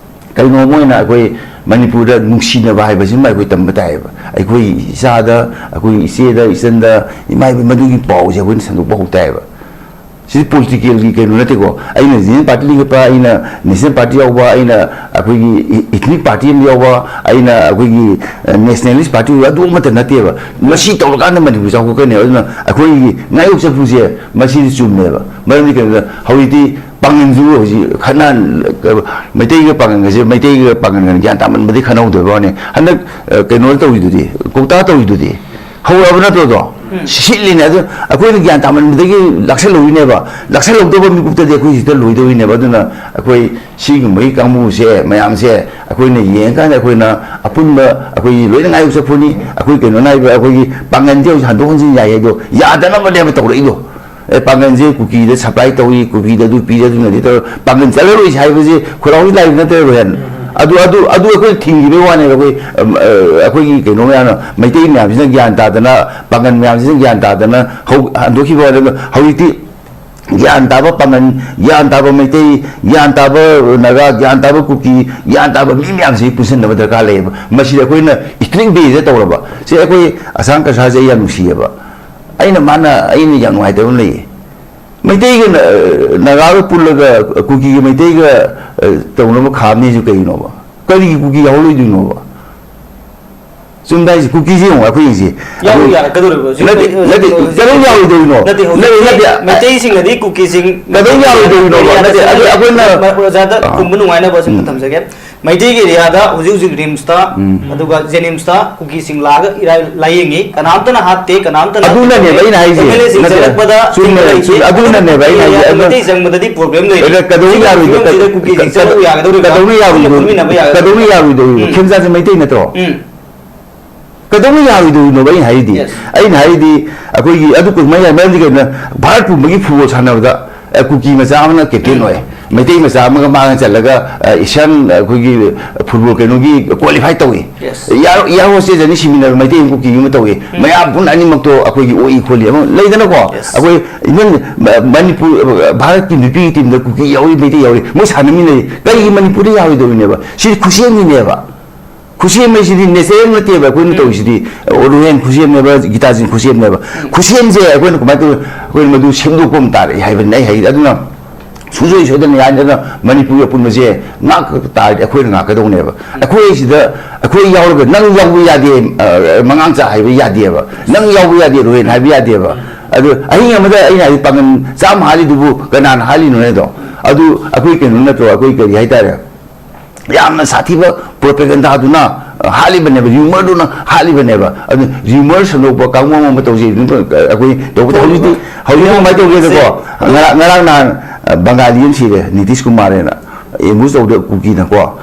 ꯀꯩꯅꯣꯝ ꯑꯣꯏꯅ ꯑꯩꯈꯣꯏ ꯃꯅꯤꯄꯨꯔꯗ ꯅꯨꯡꯁꯤꯅꯕ ꯍꯥꯏꯕꯁꯤꯃ ꯑꯩꯈꯣꯏ ꯇꯝꯕ ꯇꯥꯏꯌꯦꯕ꯫ ꯑꯩꯈꯣꯏ ꯏꯆꯥꯗ, ꯑꯩꯈꯣꯏ ꯏꯆꯦꯗ, ꯏꯆꯟꯗ, ꯏꯃꯥ ꯏꯕꯦꯟ, ꯃꯗꯨꯒꯤ ꯄꯥꯎꯁꯦ ꯑꯩꯈꯣꯏꯅ ꯁꯟꯗꯣꯛꯄ ꯍꯧ ꯇꯥꯏꯌꯦꯕ꯫ ꯁꯤꯗꯤ ꯄꯣꯂꯤꯇꯤꯀꯦꯜꯒꯤ ꯀꯩꯅꯣ ꯅꯠꯇꯦꯀꯣ꯫ ꯑꯩꯅ ꯔꯤꯖꯅꯦꯜ ꯄꯥꯔꯇꯤ ꯂꯤꯡꯈꯠꯄ, ꯑꯩꯅ ꯅꯦꯁꯅꯦꯜ ꯄꯥꯔꯇꯤ ꯌꯥꯎꯕ, ꯑꯩꯅ ꯑꯩꯈꯣꯏꯒꯤ ꯏꯊꯅꯤꯛ ꯄꯥꯔꯇꯤ ꯑꯃ ꯌꯥꯎꯕ, ꯑꯩꯅ ꯑꯩꯈꯣꯏꯒꯤ, ꯑ, ꯅꯦꯁꯅꯦꯂꯤꯁ ꯄꯥꯔꯇꯤ ꯑꯣꯏꯕ, ꯑꯗꯨ ꯑꯃꯠꯇ ꯅꯠꯇꯦꯕ꯫ ꯃꯁꯤ ꯇꯧꯔꯀꯥꯟꯗ ꯃꯅꯤꯄꯨꯔ ꯆꯥꯎꯈꯠꯀꯅꯦꯕ꯫ ꯑꯗꯨꯅ ꯑꯩꯈꯣꯏꯒꯤ ꯉꯥꯌꯣꯛ ꯆꯐꯨꯁꯦ ꯃꯁꯤꯗꯤ ꯆꯨꯝꯃꯦꯕ꯫ ꯃꯔꯝꯗꯤ ꯀꯩꯅꯣꯗ ꯍꯧꯖꯤꯛꯇꯤ ꯄꯥꯡꯒꯟꯁꯨ ꯍꯧꯖꯤꯛ ꯈꯠꯅ, ꯃꯩꯇꯩꯒ ꯄꯥꯡꯒꯟꯒꯁꯦ, ꯃꯩꯇꯩꯒ ꯄꯥꯡꯒꯟꯒꯅ ꯒ꯭ꯌꯥꯟ ꯇꯥꯃꯟꯕꯗꯤ ꯈꯟꯅꯍꯧꯗꯕ ꯋꯥꯅꯤ꯫ ꯍꯟꯗꯛ, ꯑ, ꯀꯩꯅꯣ ꯇꯧꯔꯤꯗꯨꯗꯤ, ꯀꯧꯇꯥ ꯇꯧꯔꯤꯗꯨꯗꯤ ꯍꯧꯔꯛꯑꯕ ꯅꯠꯇ꯭ꯔꯣꯗꯣ? ꯎꯝ꯫ ꯁꯤꯠꯂꯤꯅꯦ꯫ ꯑꯗꯨ ꯑꯩꯈꯣꯏꯅ ꯒ꯭ꯌꯥꯟ ꯇꯥꯃꯟꯕꯗꯒꯤ ꯂꯥꯛꯁꯜꯍꯧꯔꯤꯅꯦꯕ꯫ ꯂꯥꯛꯁꯜꯍꯧꯗꯕ ꯃꯤꯀꯨꯞꯇꯗꯤ ꯑꯩꯈꯣꯏ ꯍꯧꯖꯤꯛꯇ ꯂꯣꯏꯗꯧꯔꯤꯅꯦꯕ꯫ ꯑꯗꯨꯅ ꯑꯩꯈꯣꯏ ꯁꯤꯒꯨꯝꯕꯒꯤ ꯀꯥꯡꯕꯨꯁꯦ, ꯃꯌꯥꯝꯁꯦ ꯑꯩꯈꯣꯏꯅ ꯌꯦꯡꯉꯀꯥꯟꯗ ꯑꯩꯈꯣꯏꯅ ꯑꯄꯨꯟꯕ, ꯑꯩꯈꯣꯏꯒꯤ ꯂꯣꯏꯅ ꯉꯥꯌꯣꯛ ꯆꯐꯨꯅꯤ꯫ ꯑꯩꯈꯣꯏ ꯀꯩꯅꯣꯅ ꯍꯥꯏꯕ, ꯑꯩꯈꯣꯏꯒꯤ ꯄꯥꯡꯒꯟꯁꯦ ꯍꯧꯖꯤꯛ ꯍꯟꯗꯣꯛ ꯍꯟꯖꯤꯟ ꯌꯥꯏ ꯍꯥꯏꯗꯣ ꯌꯥꯗꯅꯕꯅꯦꯕ ꯇꯧꯔꯛꯏꯗꯣ꯫ ꯑꯦ, ꯄꯥꯡꯒꯟꯁꯦ ꯀꯨꯀꯤꯗ ꯁꯄ꯭ꯂꯥꯏ ꯇꯧꯏ, ꯀꯨꯀꯤꯗ ꯑꯗꯨ ꯄꯤꯔꯦ, ꯑꯗꯨꯅꯗꯤ ꯇꯧꯔ-, ꯄꯥꯡꯒꯟ ꯆꯠꯂꯔꯣꯏꯁꯦ ꯍꯥꯏꯕꯁꯦ ꯈꯣꯏꯔꯥꯎꯁꯨ ꯂꯥꯏꯕ ꯅꯠꯇꯦ ꯔꯣꯍꯦꯟ꯫ ꯑꯗꯨ, ꯑꯗꯨ, ꯑꯗꯨ ꯑꯩꯈꯣꯏꯅ ꯊꯤꯡꯈꯤꯕꯒꯤ ꯋꯥꯅꯦꯕ꯫ ꯑꯩꯈꯣꯏ, ꯑꯝ, ꯑ, ꯑꯩꯈꯣꯏꯒꯤ ꯀꯩꯅꯣ ꯃꯌꯥꯝꯅ, ꯃꯩꯇꯩ ꯃꯌꯥꯝꯁꯤꯅ ꯒ꯭ꯌꯥꯟ ꯇꯥꯗꯅ, ꯄꯥꯡꯒꯟ ꯃꯌꯥꯝꯁꯤꯅ ꯒ꯭ꯌꯥꯟ ꯇꯥꯗꯅ ꯍꯧ-, ꯍꯟꯗꯣꯛꯈꯤꯕ ꯋꯥꯅꯦ꯫ ꯑꯗꯣ ꯍꯧꯖꯤꯛꯇꯤ ꯒ꯭ꯌꯥꯟ ꯇꯥꯕ ꯄꯥꯡꯒꯟ, ꯒ꯭ꯌꯥꯟ ꯇꯥꯕ ꯃꯩꯇꯩ, ꯒ꯭ꯌꯥꯟ ꯇꯥꯕ ꯅꯥꯒꯥ, ꯒ꯭ꯌꯥꯟ ꯇꯥꯕ ꯀꯨꯀꯤ, ꯒ꯭ꯌꯥꯟ ꯇꯥꯕ ꯃꯤ ꯃꯌꯥꯝꯁꯤ ꯄꯨꯟꯁꯤꯟꯅꯕ ꯗꯔꯀꯥꯔ ꯂꯩꯌꯦꯕ꯫ ꯃꯁꯤꯗ ꯑꯩꯈꯣꯏꯅ ꯏꯁꯇ꯭ꯔꯤꯛ ꯕꯦꯁꯤꯗ ꯇꯧꯔꯕ꯫ ꯁꯤ ꯑꯩꯈꯣꯏ ꯑꯁꯥꯝ ꯀꯁꯥꯔꯁꯦ ꯑꯩ ꯌꯥꯝ ꯅꯨꯡꯁꯤꯌꯦꯕ꯫ ꯑꯩꯅ ꯃꯥꯅ, ꯑꯩꯅ ꯌꯥꯝ ꯅꯨꯡꯉꯥꯏꯇꯕ ꯑꯃ ꯂꯩꯌꯦ꯫ ꯃꯩꯇꯩꯒ ꯅ-, ꯅꯥꯒꯥꯒ ꯄꯨꯜꯂꯒ ꯀꯨꯀꯤꯒ ꯃꯩꯇꯩꯒ, ꯑ, ꯇꯧꯅꯕ ꯈꯥꯝꯅꯦꯁꯨ ꯀꯩꯒꯤꯅꯣꯕ? ꯀꯔꯤꯒꯤ ꯀꯨꯀꯤ ꯌꯥꯎꯍꯜꯂꯣꯏꯗꯣꯏꯅꯣꯕ? ꯆꯨꯝꯗ ꯍꯥꯏꯁꯦ, ꯀꯨꯀꯤꯁꯦ ꯌꯦꯡꯉꯣ, ꯑꯩꯈꯣꯏ ꯌꯦꯡꯁꯦ꯫ ꯌꯥꯎ ꯑꯩꯈꯣꯏ ꯌꯥꯔꯛꯀꯗꯧꯔꯤꯕ꯭ꯔꯣ? ꯍꯧꯖꯤꯛ ꯅꯠꯇꯦ, ꯍꯧꯖꯤꯛ ꯅꯠꯇꯦ, ꯍꯧꯖꯤꯛ ꯀꯩꯗꯧ ꯌꯥꯔꯣꯏꯗꯣꯏꯅꯣ? ꯅꯠꯇꯦ, ꯍꯧꯖꯤꯛ ꯅꯠꯇꯦ, ꯅꯠꯇꯦ꯫ ꯃꯩꯇꯩꯁꯤꯡꯅꯗꯤ ꯀꯨꯀꯤꯁꯤꯡ ꯀꯩꯗꯧ ꯌꯥꯔꯣꯏꯗꯣꯏꯅꯣ? ꯑꯦꯔꯤꯌꯥꯗ ꯅꯠꯇꯦ, ꯑꯗꯨ ꯁꯦꯝꯕ ꯑꯩꯈꯣꯏꯅ ꯑꯣꯖꯥꯗ ꯑꯥ꯫ ꯈꯨꯝꯕ ꯅꯨꯡꯉꯥꯏꯅꯕ ꯁꯨꯝ ꯎꯝ꯫ ꯊꯝꯖꯒꯦ꯫ ꯃꯩꯇꯩꯒꯤ ꯑꯦꯔꯤꯌꯥꯗ ꯍꯧꯖꯤꯛ ꯍꯧꯖꯤꯛ ꯔꯤꯝꯁꯇ, ꯎꯝ꯫ ꯑꯗꯨꯒ ꯖꯦꯅꯤꯝꯁꯇ ꯀꯨꯀꯤꯁꯤꯡ ꯂꯥꯛꯑꯒ ꯏꯔꯥꯏ ꯂꯥꯏꯌꯦꯡꯉꯤ꯫ ꯀꯅꯥꯝꯇꯅ ꯍꯥꯠꯇꯦ, ꯀꯅꯥꯝꯇꯅ ꯑꯗꯨꯅꯅꯦꯕ ꯑꯩꯅ ꯍꯥꯏꯁꯦ꯫ ꯑꯦꯝ ꯑꯦꯜ ꯑꯦꯁꯤꯡ ꯅꯠꯇꯦ, ꯆꯪꯂꯛꯄꯗ ꯆꯨꯝꯃꯦ, ꯊꯤꯡꯕ ꯂꯩꯇꯦ꯫ ꯆꯨꯝꯃꯦ, ꯑꯗꯨꯅꯅꯦꯕ ꯑꯩꯅ ꯍꯥꯏꯁꯦ꯫ ꯑꯗꯨꯅ ꯃꯩꯇꯩ ꯆꯪꯕꯗꯗꯤ ꯄ꯭ꯔꯣꯕ꯭ꯂꯦꯝ ꯂꯩꯔꯤ꯫ ꯑꯗ ꯀꯩꯗꯧꯕ ꯁꯤꯒꯤ ꯌꯥꯔꯣꯏꯗꯣꯏ-, ꯐꯤꯕꯝꯁꯤꯗ ꯀ-, ꯀꯨꯀꯤꯁꯤꯡ ꯀ-, ꯆꯪꯕ ꯌꯥꯒꯗꯧꯔꯤꯕ꯭ꯔꯥ? ꯀꯩꯗꯧꯕ ꯌꯥꯔꯣꯏꯗꯣꯏ-, ꯄꯨꯟꯅ ꯄꯨꯟꯃꯤꯟꯅꯕ ꯌꯥꯒꯗꯧꯔꯤꯕ꯭ꯔꯥ? ꯀꯩꯗꯧꯕ ꯌꯥꯔꯣꯏꯗꯣꯏꯅꯣ? ꯎꯝ꯫ ꯈꯦꯝꯆꯥꯟꯁꯦ ꯃꯩꯇꯩ ꯅꯠꯇ꯭ꯔꯣ? ꯎꯝ꯫ ꯀꯩꯗꯧꯕ ꯌꯥꯔꯣꯏꯗꯣꯏꯅꯣꯕ ꯑꯩꯅ ꯍꯥꯏꯔꯤꯗꯤ? Yes. ꯑꯩꯅ ꯍꯥꯏꯔꯤꯗꯤ ꯑꯩꯈꯣꯏꯒꯤ ꯑꯗꯨ ꯀꯨꯝꯍꯩ ꯍꯥꯏ, ꯃꯔꯝꯗꯤ ꯀꯩꯅꯣ, ꯚꯥꯔꯠ ꯄꯨꯝꯕꯒꯤ ꯐꯨꯠꯕꯣꯜ ꯁꯥꯟꯅꯕꯗ ꯑ, ꯀꯨꯀꯤ ꯃꯆꯥ ꯑꯃꯅ ꯀꯦꯞꯇꯦꯟ ꯑꯣꯏ, ꯃꯩꯇꯩ ꯃꯆꯥ ꯑꯃꯒ ꯃꯥꯒ ꯆꯠꯂꯒ, ꯑ, ꯑꯦꯁꯤꯌꯥꯟ, ꯑ, ꯑꯩꯈꯣꯏꯒꯤ ꯐꯨꯠꯕꯣꯜ ꯀꯩꯅꯣꯒꯤ ꯀ꯭ꯋꯥꯂꯤꯐꯥꯏ ꯇꯧꯏ꯫ Yes. ꯏꯌꯥꯔ ꯏꯌꯥꯔ ꯍꯣꯁꯇꯦꯁ ꯑꯅꯤ ꯁꯤꯃꯤꯟꯅꯕ ꯃꯩꯇꯩ ꯑꯃ ꯀꯨꯀꯤ ꯑꯃ ꯇꯧꯏ꯫ ꯃꯌꯥꯝ ꯄꯨꯟꯅ ꯑꯅꯤꯃꯛꯇꯣ ꯑꯩꯈꯣꯏꯒꯤ ꯑꯣꯛꯏ ꯈꯣꯠꯂꯤ ꯑꯃ ꯂꯩꯗꯅꯀꯣ꯫ Yes. ꯑꯩꯈꯣꯏ ꯏꯚꯟ ꯃꯅꯤꯄꯨꯔ, ꯚꯥꯔꯠꯀꯤ ꯅꯨꯄꯤꯒꯤ ꯇꯤꯝꯗ ꯀꯨꯀꯤ ꯌꯥꯎꯏ, ꯃꯩꯇꯩ ꯌꯥꯎꯏ, ꯃꯣꯏ ꯁꯥꯟꯅꯃꯤꯟꯅꯩ꯫ ꯀꯔꯤꯒꯤ ꯃꯅꯤꯄꯨꯔꯗ ꯌꯥꯎꯔꯣꯏꯗꯧꯔꯤꯅꯦꯕ? ꯁꯤ ꯈꯨꯠꯁꯦꯝꯒꯤꯅꯦꯕ꯫ ꯈꯨꯠꯁꯦꯝ ꯍꯥꯏꯁꯤꯗꯤ ꯅꯦꯆꯔꯦꯜ ꯅꯠꯇꯦꯕ ꯑꯩꯈꯣꯏꯅ ꯇꯧꯔꯤꯁꯤꯗꯤ꯫ ꯔꯣꯍꯦꯟ ꯈꯨꯠꯁꯦꯝꯅꯦꯕ, ꯒꯤꯇꯥꯖꯤꯟ ꯈꯨꯠꯁꯦꯝꯅꯦꯕ꯫ ꯈꯨꯠꯁꯦꯝꯁꯦ ꯑꯩꯈꯣꯏꯅ ꯀꯃꯥꯏꯅ ꯇꯧ, ꯑꯩꯈꯣꯏꯅ ꯃꯗꯨ ꯁꯦꯝꯗꯣꯛꯄ ꯑꯃ ꯇꯥꯔꯛꯏ ꯍꯥꯏꯕꯅꯤ ꯑꯩ ꯍꯥꯏꯁꯦ꯫ ꯑꯗꯨꯅ ꯁꯨꯡꯁꯣꯏ ꯁꯣꯏꯗꯅ ꯌꯥꯅꯤ꯫ ꯑꯗꯨꯅ ꯃꯅꯤꯄꯨꯔꯒꯤ ꯑꯄꯨꯟꯕꯁꯦ ꯉꯥꯛꯄ ꯇꯥꯔꯗꯤ ꯑꯩꯈꯣꯏꯅ ꯉꯥꯛꯀꯗꯧꯅꯦꯕ꯫ ꯑꯩꯈꯣꯏ ꯁꯤꯗ ꯑꯩꯈꯣꯏ ꯌꯥꯎꯔꯒ ꯅꯪ ꯌꯥꯎꯕ ꯌꯥꯗꯦ, ꯑ, ꯃꯉꯥꯡꯆꯥ ꯍꯥꯏꯕ ꯌꯥꯗꯦꯕ, ꯅꯪ ꯌꯥꯎꯕ ꯌꯥꯗꯦ ꯔꯣꯍꯦꯟ ꯍꯥꯏꯕ ꯌꯥꯗꯦꯕ꯫ ꯑꯗꯨ ꯑꯍꯤꯡ ꯑꯃꯗ ꯑꯩꯅ ꯍꯥꯏꯗꯤ ꯄꯥꯡꯒꯜ ꯆꯥꯝꯃ ꯍꯥꯠꯂꯤꯗꯨꯕꯨ ꯀꯅꯥꯅ ꯍꯥꯠꯂꯤꯅꯣ ꯍꯥꯏꯗꯣ? ꯑꯗꯨ ꯑꯩꯈꯣꯏ ꯀꯩꯅꯣ ꯅꯠꯇ꯭ꯔꯣ? ꯑꯩꯈꯣꯏ ꯀꯔꯤ ꯍꯥꯏꯇꯥꯔꯦ? ꯌꯥꯝꯅ ꯁꯥꯊꯤꯕ ꯄ꯭ꯔꯣꯄꯦꯒꯟꯗꯥꯗꯨꯅ ꯍꯥꯠꯂꯤꯕꯅꯦꯕ, ꯔ꯭ꯌꯨꯃꯔꯗꯨꯅ ꯍꯥꯠꯂꯤꯕꯅꯦꯕ꯫ ꯑꯗꯨ ꯔ꯭ꯌꯨꯃꯔ ꯁꯟꯗꯣꯛꯄ ꯀꯥꯡꯕꯨ ꯑꯃ ꯇꯧꯖꯩ꯫ ꯑꯗꯨꯝ ꯑꯩꯈꯣꯏ ꯇꯧꯕ ꯍꯧꯖꯤꯛꯇꯤ, ꯍꯧꯖꯤꯛꯇꯤ ꯀꯃꯥꯏꯅ ꯇꯧꯒꯦꯗꯀꯣ? ꯉꯔꯥꯡ, ꯉꯔꯥꯡ ꯅꯍꯥꯟ, ꯑ, ꯕꯪꯒꯥꯂꯤ ꯑꯃ ꯁꯤꯔꯦ, ꯅꯤꯇꯤꯁ ꯀꯨꯃꯥꯔ ꯍꯥꯏꯅ, ꯑꯦꯝꯕꯨꯁ ꯇꯧꯗ ꯀꯨꯀꯤꯅꯀꯣ꯫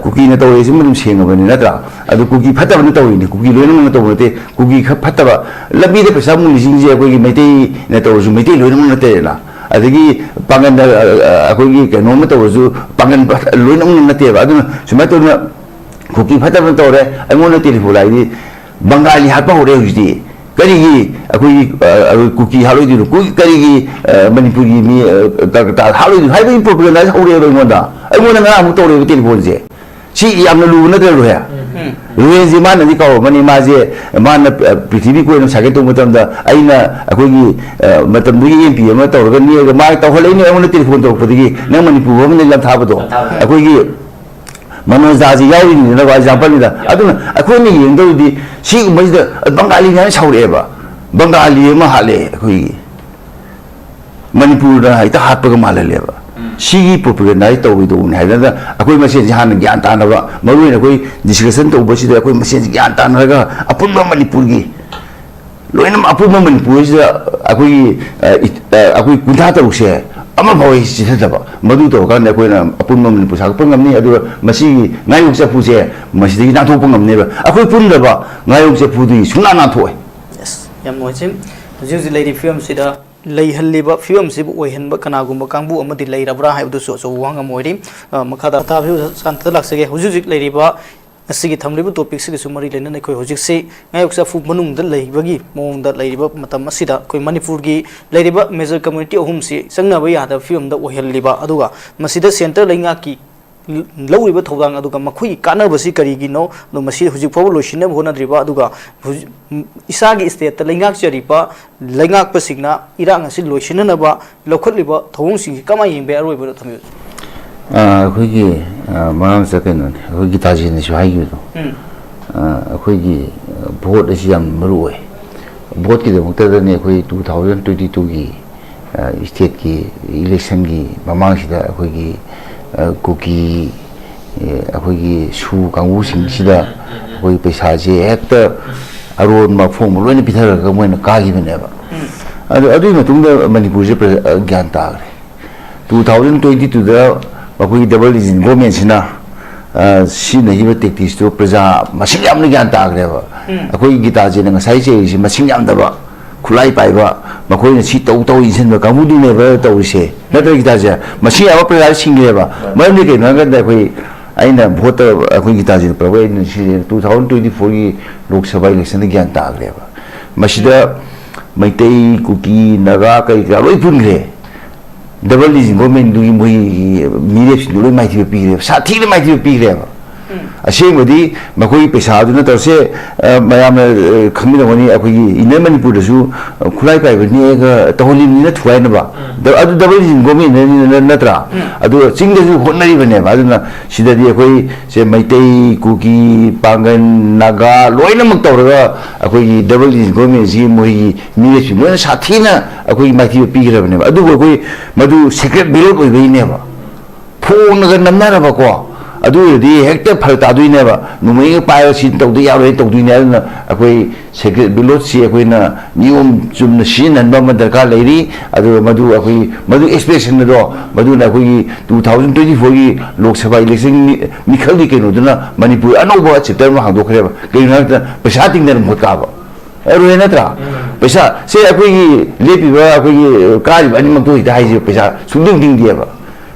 ꯀꯨꯀꯤꯅ ꯇꯧꯔꯤꯁꯤ ꯑꯗꯨꯝ ꯁꯦꯡꯉꯕꯅꯤ ꯅꯠꯇ꯭ꯔꯥ? ꯑꯗꯨ ꯀꯨꯀꯤ ꯐꯠꯇꯕꯅ ꯇꯧꯔꯤꯅꯤ, ꯀꯨꯀꯤ ꯂꯣꯏꯅꯃꯛꯅ ꯇꯧꯕ ꯅꯠꯇꯦ꯫ ꯀꯨꯀꯤ ꯈꯔ ꯐꯠꯇꯕ, ꯂꯝꯕꯤꯗ ꯄꯩꯁꯥ ꯃꯨꯜꯂꯤꯁꯤꯡꯁꯦ ꯑꯩꯈꯣꯏꯒꯤ ꯃꯩꯇꯩꯅ ꯇꯧꯔꯁꯨ ꯃꯩꯇꯩ ꯂꯣꯏꯅꯃꯛ ꯅꯠꯇꯦꯗꯅ꯫ ꯑꯗꯒꯤ ꯄꯥꯡꯒꯟꯗ, ꯑ, ꯑ, ꯑꯩꯈꯣꯏꯒꯤ ꯀꯩꯅꯣꯝꯃ ꯇꯧꯔꯁꯨ ꯄꯥꯡꯒꯟ ꯂꯣꯏꯅꯃꯛ ꯅꯠꯇꯦꯕ꯫ ꯑꯗꯨꯅ ꯁꯨꯃꯥꯏꯅ ꯇꯧꯗꯅ ꯀꯨꯀꯤ ꯐꯠꯇꯕꯅ ꯇꯧꯔꯦ, ꯑꯩꯉꯣꯟꯗ ꯇꯦꯂꯤꯐꯣꯟ ꯂꯥꯛꯏꯗꯤ ꯕꯪꯒꯥꯂꯤ ꯍꯥꯠꯄ ꯍꯧꯔꯦ ꯍꯧꯖꯤꯛꯇꯤ꯫ ꯀꯔꯤꯒꯤ ꯑꯩꯈꯣꯏꯒꯤ, ꯑ, ꯑ, ꯀꯨꯀꯤ ꯍꯥꯠꯂꯣꯏꯗꯣꯏꯅꯣ? ꯀꯨ-, ꯀꯔꯤꯒꯤ, ꯑ, ꯃꯅꯤꯄꯨꯔꯒꯤ ꯃꯤ, ꯑ, ꯀꯜꯀꯇꯥꯗ ꯍꯥꯠꯂꯣꯏꯗꯣꯏꯅꯣ ꯍꯥꯏꯕꯒꯤ ꯄ꯭ꯔꯣꯄꯒꯦꯟꯗꯥꯁꯦ ꯍꯧꯔꯛꯑꯦꯕ ꯑꯩꯉꯣꯟꯗ꯫ ꯑꯩꯉꯣꯟꯗ ꯉꯔꯥꯡ ꯑꯃꯨꯛ ꯇꯧꯔꯛꯑꯦꯕ ꯇꯦꯂꯤꯐꯣꯟꯁꯦ꯫ ꯁꯤ ꯌꯥꯝꯅ ꯂꯨꯕ ꯅꯠꯇ꯭ꯔ, ꯔꯣꯍꯦꯟ? ꯔꯣꯍꯦꯟꯁꯦ ꯃꯥꯅꯗꯤ ꯀꯧꯔꯝꯃꯅꯤ, ꯃꯥꯁꯦ, ꯃꯥꯅ, ꯑ, ꯄ꯭ꯔꯤꯊꯤꯕꯤ ꯀꯣꯏꯅ ꯁꯥꯏꯀꯜ ꯇꯣꯡꯕ ꯃꯇꯝꯗ ꯑꯩꯅ ꯑꯩꯈꯣꯏꯒꯤ, ꯑ, ꯃꯇꯝꯗꯨꯒꯤ ꯑꯦꯝ ꯄꯤ ꯑꯃ ꯇꯧꯔꯒ ꯅꯦꯛꯑꯒ ꯃꯥ ꯇꯧꯍꯜꯂꯛꯏꯅꯦ ꯑꯩꯉꯣꯟꯗ ꯇꯦꯂꯤꯐꯣꯟ ꯇꯧꯔꯛꯄꯗꯒꯤ, "ꯅꯪ ꯃꯅꯤꯄꯨꯔ ꯐꯥꯎꯕꯅꯦ ꯂꯝꯊꯥꯕꯗꯣ?" ꯑꯩꯈꯣꯏꯒꯤ ꯃꯅꯣꯖꯥꯁꯤ ꯌꯥꯎꯔꯤꯅꯤꯗꯅꯀꯣ, ꯑꯦꯛꯖꯥꯝꯄꯜꯅꯤꯗ꯫ ꯑꯗꯨꯅ ꯑꯩꯈꯣꯏꯅ ꯌꯦꯡꯗꯧꯗꯤ ꯁꯤꯒꯨꯝꯕꯁꯤꯗ ꯕꯪꯒꯥꯂꯤ ꯃꯌꯥꯝ ꯁꯥꯎꯔꯛꯑꯦꯕ, ꯕꯪꯒꯥꯂꯤ ꯑꯃ ꯍꯥꯠꯂꯦ ꯑꯩꯈꯣꯏꯒꯤ꯫ ꯃꯅꯤꯄꯨꯔꯗ ꯍꯦꯛꯇ ꯍꯥꯠꯄꯒ ꯃꯥꯜꯍꯜꯂꯦꯕ꯫ ꯁꯤꯒꯤ ꯄ꯭ꯔꯣꯄꯒꯦꯟꯗꯥꯁꯤ ꯇꯧꯔꯣꯏꯗꯧꯕꯅꯤ ꯍꯥꯏꯗꯅ ꯑꯩꯈꯣꯏ ꯃꯁꯦꯟꯁꯤ ꯍꯥꯟꯅ ꯒ꯭ꯌꯥꯟ ꯇꯥꯅꯕ, ꯃꯔꯨ ꯑꯣꯏꯅ ꯑꯩꯈꯣꯏ ꯗꯤꯁꯀꯁꯟ ꯇꯧꯕꯁꯤꯗ ꯑꯩꯈꯣꯏ ꯃꯁꯦꯟꯁꯤ ꯒ꯭ꯌꯥꯟ ꯇꯥꯅꯔꯒ ꯑꯄꯨꯟꯕ ꯃꯅꯤꯄꯨꯔꯒꯤ, ꯂꯣꯏꯅꯃꯛ ꯑꯄꯨꯟꯕ ꯃꯅꯤꯄꯨꯔꯁꯤꯗ ꯑꯩꯈꯣꯏꯒꯤ, ꯑ, ꯏ-, ꯑ, ꯑꯩꯈꯣꯏ ꯀꯨꯟꯊ꯭ꯔꯥ ꯇꯔꯨꯛꯁꯦ ꯑꯃꯐꯥꯎ ꯍꯦꯛ ꯆꯤꯊꯗꯕ, ꯃꯗꯨ ꯇꯧꯔꯀꯥꯟꯗ ꯑꯩꯈꯣꯏꯅ ꯑꯄꯨꯟꯕ ꯃꯅꯤꯄꯨꯔ ꯁꯥꯒꯠꯄ ꯉꯝꯅꯤ꯫ ꯑꯗꯨꯒ ꯃꯁꯤꯒꯤ ꯉꯥꯌꯣꯛ ꯆꯐꯨꯁꯦ ꯃꯁꯤꯗꯒꯤ ꯅꯥꯟꯊꯣꯛꯄ ꯉꯝꯅꯦꯕ꯫ ꯑꯩꯈꯣꯏ ꯄꯨꯟꯗꯕ ꯉꯥꯌꯣꯛ ꯆꯐꯨꯗꯒꯤ ꯁꯨꯡꯅꯥꯟ ꯅꯥꯟꯊꯣꯛꯑꯣꯏ꯫ Yes, ꯌꯥꯝ ꯅꯨꯡꯉꯥꯏꯖꯩ꯫ ꯍꯧꯖꯤꯛ ꯍꯧꯖꯤꯛ ꯂꯩꯔꯤꯕ ꯐꯤꯕꯝꯁꯤꯗ ꯂꯩꯍꯜꯂꯤꯕ ꯐꯤꯕꯝꯁꯤꯕꯨ ꯑꯣꯏꯍꯟꯕ ꯀꯅꯥꯒꯨꯝꯕ ꯀꯥꯡꯕꯨ ꯑꯃꯗꯤ ꯂꯩꯔꯕ꯭ꯔꯥ ꯍꯥꯏꯕꯗꯨꯁꯨ ꯑꯆꯧꯕ ꯋꯥꯍꯪ ꯑꯃ ꯑꯣꯏꯔꯤ꯫ ꯑ, ꯃꯈꯥ ꯇꯥ-, ꯇꯥꯕꯤꯌꯨ, ꯁꯥꯟꯇꯗ ꯂꯥꯛꯆꯒꯦ꯫ ꯍꯧꯖꯤꯛ ꯍꯧꯖꯤꯛ ꯂꯩꯔꯤꯕ ꯉꯁꯤꯒꯤ ꯊꯝꯂꯤꯕ topic ꯁꯤꯒꯁꯨ ꯃꯔꯤ ꯂꯩꯅꯅ ꯑꯩꯈꯣꯏ ꯍꯧꯖꯤꯛꯁꯤ ꯉꯥꯌꯣꯛ ꯆꯐꯨ ꯃꯅꯨꯡꯗ ꯂꯩꯕꯒꯤ ꯃꯑꯣꯡꯗ ꯂꯩꯔꯤꯕ ꯃꯇꯝ ꯑꯁꯤꯗ ꯑꯩꯈꯣꯏ ꯃꯅꯤꯄꯨꯔꯒꯤ ꯂꯩꯔꯤꯕ major community ꯑꯍꯨꯝꯁꯤ ꯆꯪꯅꯕ ꯌꯥꯗꯕ ꯐꯤꯕꯝꯗ ꯑꯣꯏꯍꯜꯂꯤꯕ, ꯑꯗꯨꯒ ꯃꯁꯤꯗ centre ꯂꯩꯉꯥꯛꯀꯤ ꯂꯧꯔꯤꯕ ꯊꯧꯗꯥꯡ ꯑꯗꯨꯒ ꯃꯈꯣꯏꯒꯤ ꯀꯥꯟꯅꯕꯁꯤ ꯀꯔꯤꯒꯤꯅꯣ, ꯑꯗꯣ ꯃꯁꯤ ꯍꯧꯖꯤꯛ ꯐꯥꯎꯕ ꯂꯣꯏꯁꯤꯟꯅꯕ ꯍꯣꯠꯅꯗ꯭ꯔꯤꯕ, ꯑꯗꯨꯒ ꯍꯧꯖꯤꯛ ꯏꯁꯥꯒꯤ stateꯇ ꯂꯩꯉꯥꯛꯆꯔꯤꯕ ꯂꯩꯉꯥꯛꯄꯁꯤꯡꯅ ꯏꯔꯥꯡ ꯑꯁꯤ ꯂꯣꯏꯁꯤꯟꯅꯅꯕ ꯂꯧꯈꯠꯂꯤꯕ ꯊꯧꯑꯣꯡꯁꯤꯡꯁꯤ ꯀꯃꯥꯏꯅ ꯌꯦꯡꯕ ꯌꯥꯏ? ꯑꯔꯣꯏꯕꯗ ꯊꯝꯕꯤꯌꯨ꯫ ꯑ, ꯑꯩꯈꯣꯏꯒꯤ, ꯑ, ꯃꯃꯥꯡꯗ ꯀꯩꯅꯣꯅꯤ, ꯑꯩꯈꯣꯏ ꯒꯤꯇꯥꯖꯤꯅꯁꯨ ꯍꯥꯏꯈꯤꯕꯗꯣ, ꯎꯝ꯫ ꯑ, ꯑꯩꯈꯣꯏꯒꯤ, ꯑ, vote ꯑꯁꯤ ꯌꯥꯝ ꯃꯔꯨ ꯑꯣꯏ꯫ Voteꯀꯤꯗꯃꯛꯇꯗꯅꯤ ꯑꯩꯈꯣꯏ two thousand twenty twoꯒꯤ, ꯑ, stateꯀꯤ electionꯒꯤ ꯃꯃꯥꯡꯁꯤꯗ ꯑꯩꯈꯣꯏꯒꯤ, ꯑ, ꯀꯨꯀꯤ, ꯑ, ꯑꯩꯈꯣꯏꯒꯤ ꯁꯨ ꯀꯥꯡꯕꯨꯁꯤꯡꯁꯤꯗ ꯑꯩꯈꯣꯏ ꯄꯩꯁꯥꯁꯦ ꯍꯦꯛꯇ ꯑꯔꯣꯟꯕ ꯑꯐꯣꯡꯕ ꯂꯣꯏꯅ ꯄꯤꯊꯔꯒ ꯃꯣꯏꯅ ꯀꯥꯈꯤꯕꯅꯦꯕ꯫ ꯑꯗꯨ, ꯑꯗꯨꯒꯤ ꯃꯇꯨꯡꯗ ꯃꯅꯤꯄꯨꯔꯁꯦ ꯄ꯭ꯔꯖꯥ-, ꯑ, ꯒ꯭ꯌꯥꯟ ꯇꯥꯈ꯭ꯔꯦ꯫ Two thousand twenty twoꯗ ꯑꯩꯈꯣꯏꯒꯤ double engine governmentꯁꯤꯅ, ꯑ, ꯁꯤꯖꯤꯟꯅꯈꯤꯕ tacticsꯇꯨ ꯄ꯭ꯔꯖꯥ ꯃꯁꯤꯡ ꯌꯥꯝꯅ ꯒ꯭ꯌꯥꯟ ꯇꯥꯈ꯭ꯔꯦꯕ꯫ ꯎꯝ꯫ ꯑꯩꯈꯣꯏꯒꯤ ꯒꯤꯇꯥꯖꯤꯅ ꯉꯁꯥꯏ ꯆꯩꯔꯤꯁꯤ ꯃꯁꯤꯡ ꯌꯥꯝꯗꯕ, ꯈꯨꯠꯂꯥꯏ ꯄꯥꯏꯕ, ꯃꯈꯣꯏꯅ ꯁꯤ ꯇꯧ ꯇꯧ ꯏꯟꯁꯤꯟꯕ ꯀꯥꯡꯕꯨꯗꯨꯅꯦꯕ ꯇꯧꯔꯤꯁꯦ꯫ ꯅꯠꯇ꯭ꯔ ꯒꯤꯇꯥꯖꯤ? ꯃꯁꯤꯡ ꯌꯥꯝꯕ ꯄ꯭ꯔꯖꯥ ꯁꯤꯡꯉꯦꯕ꯫ ꯃꯔꯝꯗꯤ ꯀꯩꯅꯣ ꯍꯥꯏꯔꯀꯥꯟꯗ ꯑꯩꯈꯣꯏ, ꯑꯩꯅ voteꯇ ꯑꯩꯈꯣꯏ ꯒꯤꯇꯥꯖꯤꯅ ꯄꯨꯔꯛꯄ ꯑꯩꯅ ꯁꯤꯁꯦ two thousand twenty fourꯒꯤ Lok Sabha electionꯗ ꯒ꯭ꯌꯥꯟ ꯇꯥꯈ꯭ꯔꯦꯕ꯫ ꯃꯁꯤꯗ ꯃꯩꯇꯩ, ꯀꯨꯀꯤ, ꯅꯥꯒꯥ ꯀꯔꯤ ꯀꯔꯥ ꯂꯣꯏ ꯄꯨꯟꯈ꯭ꯔꯦ꯫ Double engine governmentꯗꯨꯒꯤ ꯃꯣꯏꯒꯤ ꯃꯤꯔꯦꯞꯁꯤꯡꯗꯨ ꯂꯣꯏ ꯃꯥꯏꯊꯤꯕ ꯄꯤꯈ꯭ꯔꯦꯕ, ꯁꯥꯊꯤꯅ ꯃꯥꯏꯊꯤꯕ ꯄꯤꯈ꯭ꯔꯦꯕ꯫ ꯎꯝ꯫ ꯑꯁꯦꯡꯕꯗꯤ ꯃꯈꯣꯏꯒꯤ ꯄꯩꯁꯥꯗꯨꯅ ꯇꯧꯔꯁꯦ, ꯑ, ꯃꯌꯥꯝꯅ, ꯑ, ꯈꯪꯕꯤꯔꯝꯒꯅꯤ, ꯑꯩꯈꯣꯏꯒꯤ Inner Manipurꯗꯁꯨ, ꯑ, ꯈꯨꯠꯂꯥꯏ ꯄꯥꯏꯕ ꯅꯦꯛꯑꯒ ꯇꯧꯍꯜꯂꯤꯕꯅꯤꯅ ꯊꯨꯒꯥꯏꯅꯕ꯫ ꯎꯝ꯫ ꯗ-, ꯑꯗꯨ double engine governmentꯅ ꯅꯠꯇ꯭ꯔꯥ? ꯎꯝ꯫ ꯑꯗꯨꯒ ꯆꯤꯡꯗꯁꯨ ꯍꯣꯠꯅꯔꯤꯕꯅꯦꯕ꯫ ꯑꯗꯨꯅ ꯁꯤꯗꯗꯤ ꯑꯩꯈꯣꯏ ꯁꯦ ꯃꯩꯇꯩ, ꯀꯨꯀꯤ, ꯄꯥꯡꯒꯟ, ꯅꯥꯒꯥ ꯂꯣꯏꯅꯃꯛ ꯇꯧꯔꯒ ꯑꯩꯈꯣꯏꯒꯤ double engine governmentꯁꯤ ꯃꯣꯏꯒꯤ ꯃꯤꯔꯦꯞꯁꯤꯡ ꯂꯣꯏꯅ ꯁꯥꯊꯤꯅ ꯑꯩꯈꯣꯏꯒꯤ ꯃꯥꯏꯊꯤꯕ ꯄꯤꯈ꯭ꯔꯕꯅꯦꯕ꯫ ꯑꯗꯨꯕꯨ ꯑꯩꯈꯣꯏ ꯃꯗꯨ secret ballot ꯑꯣꯏꯕꯩꯅꯦꯕ꯫ ꯐꯣꯡꯅꯒ ꯅꯝꯅꯔꯕꯀꯣ, ꯑꯗꯨ ꯑꯣꯏꯔꯗꯤ ꯍꯦꯛꯇ ꯐꯔꯛ ꯇꯥꯗꯣꯏꯅꯦꯕ꯫ ꯅꯣꯡꯃꯩꯒ ꯄꯥꯏꯔꯒ ꯁꯤ ꯇꯧꯗ ꯌꯥꯔꯣꯏ ꯇꯧꯗꯣꯏꯅꯦ꯫ ꯑꯗꯨꯅ ꯑꯩꯈꯣꯏ secret ballotꯁꯤ ꯑꯩꯈꯣꯏꯅ ꯅꯤꯌꯣꯝ ꯆꯨꯝꯅ ꯁꯤꯖꯤꯟꯅꯍꯟꯕ ꯑꯃ ꯗꯔꯀꯥꯔ ꯂꯩꯔꯤ꯫ ꯑꯗꯨꯒ ꯃꯗꯨ ꯑꯩꯈꯣꯏ, ꯃꯗꯨ expression ꯑꯗꯣ, ꯃꯗꯨꯅ ꯑꯩꯈꯣꯏꯒꯤ two thousand twenty fourꯒꯤ Lok Sabha election ꯃꯤ-, ꯃꯤꯈꯜꯒꯤ ꯀꯩꯅꯣꯗꯨꯅ ꯃꯅꯤꯄꯨꯔ ꯑꯅꯧꯕ chapter ꯑꯃ ꯍꯥꯡꯗꯣꯛꯈ꯭ꯔꯦꯕ꯫ ꯀꯩꯒꯤꯅꯣ ꯍꯥꯏꯕꯗ ꯄꯩꯁꯥ ꯇꯤꯡꯗꯅ ꯚꯣꯠ ꯀꯥꯕ꯫ ꯑꯔꯣꯏ ꯅꯠꯇ꯭ꯔꯥ? ꯄꯩꯁꯥ ꯁꯦ ꯑꯩꯈꯣꯏꯒꯤ ꯂꯦꯞꯄꯤꯕ, ꯑꯩꯈꯣꯏꯒꯤ ꯀꯥꯔꯤꯕ ꯑꯅꯤꯃꯛꯇꯣ ꯍꯦꯛꯇ ꯍꯥꯏꯁꯦ, ꯄꯩꯁꯥ ꯁꯨꯡꯇꯤꯡ ꯇꯤꯡꯗꯦꯕ꯫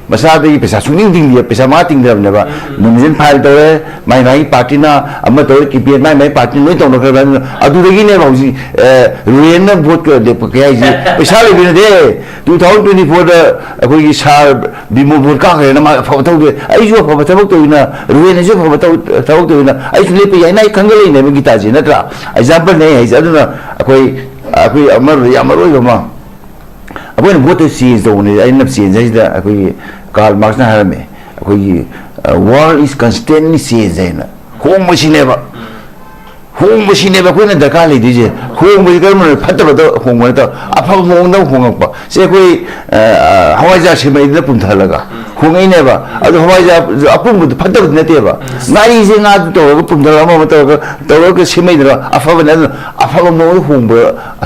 ꯃꯁꯥꯗꯒꯤ ꯄꯩꯁꯥ ꯁꯨꯡꯇꯤꯡ ꯇꯤꯡꯗꯦ, ꯄꯩꯁꯥ ꯃꯥ ꯇꯤꯡꯗ꯭ꯔꯕꯅꯦꯕ꯫ ꯅꯣꯃꯤꯅꯦꯁꯟ ꯐꯥꯏꯜ ꯇꯧꯔꯦ, ꯃꯥꯏ ꯃꯥꯏ ꯄꯥꯔꯇꯤꯅ ꯑꯃ ꯇꯧꯔꯦ, ꯀꯦꯝꯄꯦꯟ ꯃꯥꯏ ꯃꯥꯏ ꯄꯥꯔꯇꯤꯅ ꯂꯣꯏ ꯇꯧꯅꯈ꯭ꯔꯕꯅꯤꯅ, ꯑꯗꯨꯗꯒꯤꯅꯦꯕ ꯍꯧꯖꯤꯛ, ꯑꯦ, ꯔꯨꯍꯦꯟꯅ ꯚꯣꯠꯀ ꯂꯦꯞꯄꯛꯀꯦ ꯍꯥꯏꯁꯦ꯫ ꯄꯩꯁꯥ ꯂꯩꯕꯩ ꯅꯠꯇꯦ꯫ ꯇꯨ ꯊꯥꯎꯖꯟ ꯇ꯭ꯋꯦꯟꯇꯤ ꯐꯣꯔꯗ ꯑꯩꯈꯣꯏꯒꯤ ꯁꯥꯔ ꯕꯤꯃꯣ ꯚꯣꯠ ꯀꯥꯈ꯭ꯔꯦꯅ ꯃꯥ ꯑꯐꯕ ꯊꯕꯛ ꯇꯧꯋꯦ, ꯑꯩꯁꯨ ꯑꯐꯕ ꯊꯕꯛ ꯇꯧꯋꯤꯅ, ꯔꯨꯍꯦꯟꯅꯁꯨ ꯑꯐꯕ ꯊꯕꯛ, ꯊꯕꯛ ꯇꯧꯋꯤꯅ, ꯑꯩꯁꯨ ꯂꯦꯞꯄ ꯌꯥꯏꯅ ꯑꯩ ꯈꯪꯒꯠꯂꯛꯏꯅꯦꯕ ꯒꯤꯇꯥꯁꯦ, ꯅꯠꯇ꯭ꯔꯥ? ꯑꯦꯛꯖꯥꯝꯄꯜꯅꯦ ꯑꯩ ꯍꯥꯏꯁꯦ꯫ ꯑꯗꯨꯅ ꯑꯩꯈꯣꯏ, ꯑꯩꯈꯣꯏ ꯑꯃꯔꯣꯝꯗ ꯌꯥꯝ ꯃꯔꯨ ꯑꯣꯏꯕ ꯑꯃ, ꯑꯩꯈꯣꯏꯅ ꯚꯣꯠꯇ ꯆꯦꯟꯖ ꯇꯧꯕꯅꯦ꯫ ꯑꯩꯅ ꯆꯦꯟꯖ ꯍꯥꯏꯁꯤꯗ ꯑꯩꯈꯣꯏꯒꯤ ꯀꯥꯔꯜ ꯃꯥꯔꯛꯁꯅ ꯍꯥꯏꯔꯝꯃꯦ, ꯑꯩꯈꯣꯏꯒꯤ, ꯑ, "World is constantly change" ꯍꯥꯏꯅ, ꯍꯣꯡꯕꯁꯤꯅꯦꯕ꯫ ꯍꯣꯡꯕꯁꯤꯅꯦꯕ ꯑꯩꯈꯣꯏꯅ ꯗꯔꯀꯥꯔ ꯂꯩꯗꯣꯏꯁꯦ꯫ ꯍꯣꯡꯕꯁꯤ ꯀꯔꯝꯕꯅꯣ? ꯐꯠꯇꯕꯗ ꯍꯣꯡꯕ ꯅꯠꯇꯕ, ꯑꯐꯕ ꯃꯑꯣꯡꯗ ꯍꯣꯡꯉꯛꯄ꯫ ꯁꯦ ꯑꯩꯈꯣꯏ, ꯑ, ꯍꯋꯥꯏꯖꯥꯔ ꯁꯦꯝꯃꯛꯏꯗꯅ ꯄꯨꯝꯊꯍꯜꯂꯒ ꯍꯣꯡꯉꯛꯏꯅꯦꯕ꯫ ꯑꯗꯣ ꯍꯋꯥꯏꯖꯥꯔ ꯑꯄꯨꯝꯕꯗꯨ ꯐꯠꯇꯕꯗꯤ ꯅꯠꯇꯦꯕ꯫ ꯉꯥꯔꯤꯁꯦ ꯉꯥꯗꯨ ꯇꯧꯔꯒ ꯄꯨꯝꯊꯔꯒ ꯑꯃ ꯑꯃ ꯇꯧꯔꯒ, ꯇꯧꯔꯒ ꯁꯦꯝꯃꯛꯏꯗꯅ ꯑꯐꯕꯅꯦ꯫ ꯑꯗꯨꯅ ꯑꯐꯕ ꯃꯑꯣꯡꯗ ꯍꯣꯡꯕ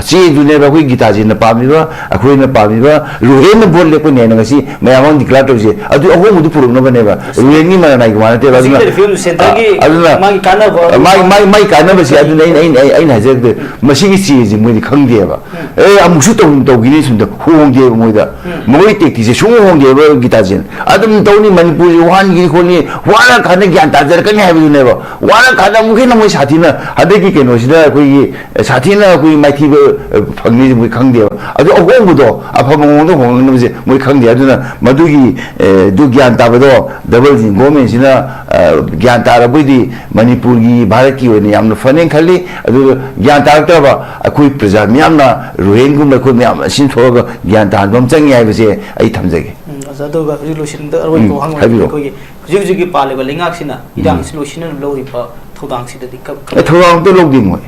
ꯆꯦꯗꯨꯅꯦꯕ ꯑꯩꯈꯣꯏ ꯒꯤꯇꯥꯖꯤꯅ ꯄꯥꯝꯃꯤꯕ, ꯑꯩꯈꯣꯏꯅ ꯄꯥꯝꯃꯤꯕ, ꯔꯨꯍꯦꯟꯅ ꯚꯣꯠ ꯂꯦꯞꯄꯅꯦꯅ ꯉꯁꯤ ꯃꯌꯥꯝ ꯑꯃ ꯗꯤꯀ꯭ꯂꯦꯌꯔ ꯇꯧꯔꯤꯁꯦ꯫ ꯑꯗꯨ ꯑꯍꯣꯡꯕꯗꯨ ꯄꯨꯔꯛꯅꯕꯅꯦꯕ꯫ ꯔꯨꯍꯦꯟꯒꯤ ꯃꯔꯥꯅꯥꯏ ꯀꯃꯥꯏꯅ ꯅꯠꯇꯦꯕ꯫ ꯑꯗꯨꯅ, ꯍꯧꯖꯤꯛꯀꯤ ꯂꯩꯔꯤꯕ ꯐꯤꯕꯝꯗꯨ ꯁꯦꯟꯇꯔꯒꯤ ꯑꯗꯨꯅ ꯃꯥꯒꯤ ꯀꯥꯟꯅꯕ, ꯃꯥꯒꯤ, ꯃꯥꯒꯤ, ꯃꯥꯒꯤ ꯀꯥꯟꯅꯕꯁꯦ ꯑꯗꯨꯅ ꯑꯩꯅ, ꯑꯩꯅ, ꯑꯩꯅ ꯍꯥꯏꯖꯔꯛꯇꯣꯏ꯫ ꯃꯁꯤꯒꯤ ꯆꯦꯁꯦ ꯃꯣꯏꯗꯤ ꯈꯪꯗꯦꯕ꯫ ꯑꯦ, ꯑꯃꯨꯛꯁꯨ ꯇꯧ-, ꯇꯧꯈꯤꯅꯤ ꯁꯨꯝꯗ ꯍꯣꯡꯗꯦꯕ ꯃꯣꯏꯗ꯫ ꯃꯣꯏ ꯇꯦꯛꯇꯤꯁꯦ ꯁꯨꯡꯍꯣꯡ ꯍꯣꯡꯗꯦꯕ ꯒꯤꯇꯥꯖꯤꯅ꯫ ꯑꯗꯨꯝ ꯇꯧꯅꯤ, ꯃꯅꯤꯄꯨꯔꯁꯦ ꯋꯥꯍꯟꯈꯤꯅꯤ ꯈꯣꯠꯅꯤ, ꯋꯥꯔꯀꯥꯟꯗ ꯒ꯭ꯌꯥꯟ ꯇꯥꯖꯔꯛꯀꯅꯤ ꯍꯥꯏꯕꯗꯨꯅꯦꯕ꯫ ꯋꯥꯔꯀꯥꯟꯗ ꯑꯃꯨꯛ ꯍꯦꯟꯅ ꯃꯣꯏ ꯁꯥꯊꯤꯅ, ꯍꯟꯗꯛꯀꯤ ꯀꯩꯅꯣꯁꯤꯗ ꯑꯩꯈꯣꯏꯒꯤ, ꯑꯦ, ꯁꯥꯊꯤꯅ ꯑꯩꯈꯣꯏꯒꯤ ꯃꯥꯏꯊꯤꯕ, ꯑꯦ, ꯐꯪꯅꯤꯁꯦ ꯃꯣꯏ ꯈꯪꯗꯦꯕ꯫ ꯑꯗꯨ ꯑꯍꯣꯡꯕꯗꯣ ꯑꯐꯕ ꯃꯑꯣꯡꯗ ꯍꯣꯡꯉꯛꯅꯕꯁꯦ ꯃꯣꯏ ꯈꯪꯗꯦ꯫ ꯑꯗꯨꯅ ꯃꯗꯨꯒꯤ, ꯑꯦ, ꯑꯗꯨ ꯒ꯭ꯌꯥꯟ ꯇꯥꯕꯗꯣ ꯗꯕꯜ ꯏꯟꯖꯤꯟ ꯒꯣꯔꯃꯦꯟꯁꯤꯅ, ꯑ, ꯒ꯭ꯌꯥꯟ ꯇꯥꯔꯕꯣꯏꯗꯤ ꯃꯅꯤꯄꯨꯔꯒꯤ, ꯚꯥꯔꯠꯀꯤ ꯑꯣꯏꯅ ꯌꯥꯝꯅ ꯐꯅꯦꯅ ꯈꯜꯂꯤ꯫ ꯑꯗꯨꯒ ꯒ꯭ꯌꯥꯟ ꯇꯥꯔꯛꯇ꯭ꯔꯕ ꯑꯩꯈꯣꯏ ꯄ꯭ꯔꯖꯥ ꯃꯤꯌꯥꯝꯅ, ꯔꯨꯍꯦꯟꯒꯨꯝꯕ ꯑꯩꯈꯣꯏ ꯃꯌꯥꯝ ꯑꯁꯤ ꯊꯣꯛꯑꯒ ꯒ꯭ꯌꯥꯟ ꯇꯥꯍꯟꯕ ꯑꯃ ꯆꯪꯉꯤ ꯍꯥꯏꯕꯁꯦ ꯑꯩ ꯊꯝꯖꯒꯦ꯫ ꯎꯝ, ꯑꯣꯖꯥ, ꯑꯗꯨꯒ ꯍꯧꯖꯤꯛ ꯂꯣꯏꯁꯤꯟꯕꯗ ꯑꯔꯣꯏꯕ ꯎꯝ, ꯋꯥꯍꯪ ꯑꯣꯏꯔꯒꯗꯤ ꯍꯥꯏꯕꯤꯔꯛꯑꯣ꯫ ꯑꯩꯈꯣꯏꯒꯤ ꯍꯧꯖꯤꯛ ꯍꯧꯖꯤꯛꯀꯤ ꯄꯥꯜꯂꯤꯕ ꯂꯩꯉꯥꯛꯁꯤꯅ ꯏꯔꯥꯡꯁꯤ ꯂꯣꯏꯁꯤꯟꯅꯕ ꯂꯧꯔꯤꯕ ꯊꯧꯗꯥꯡꯁꯤꯗꯗꯤ ꯀ-, ꯀ- ꯑꯦ, ꯊꯧꯗꯥꯡ ꯑꯝꯇ ꯂꯧꯗꯦ ꯃꯣꯏ꯫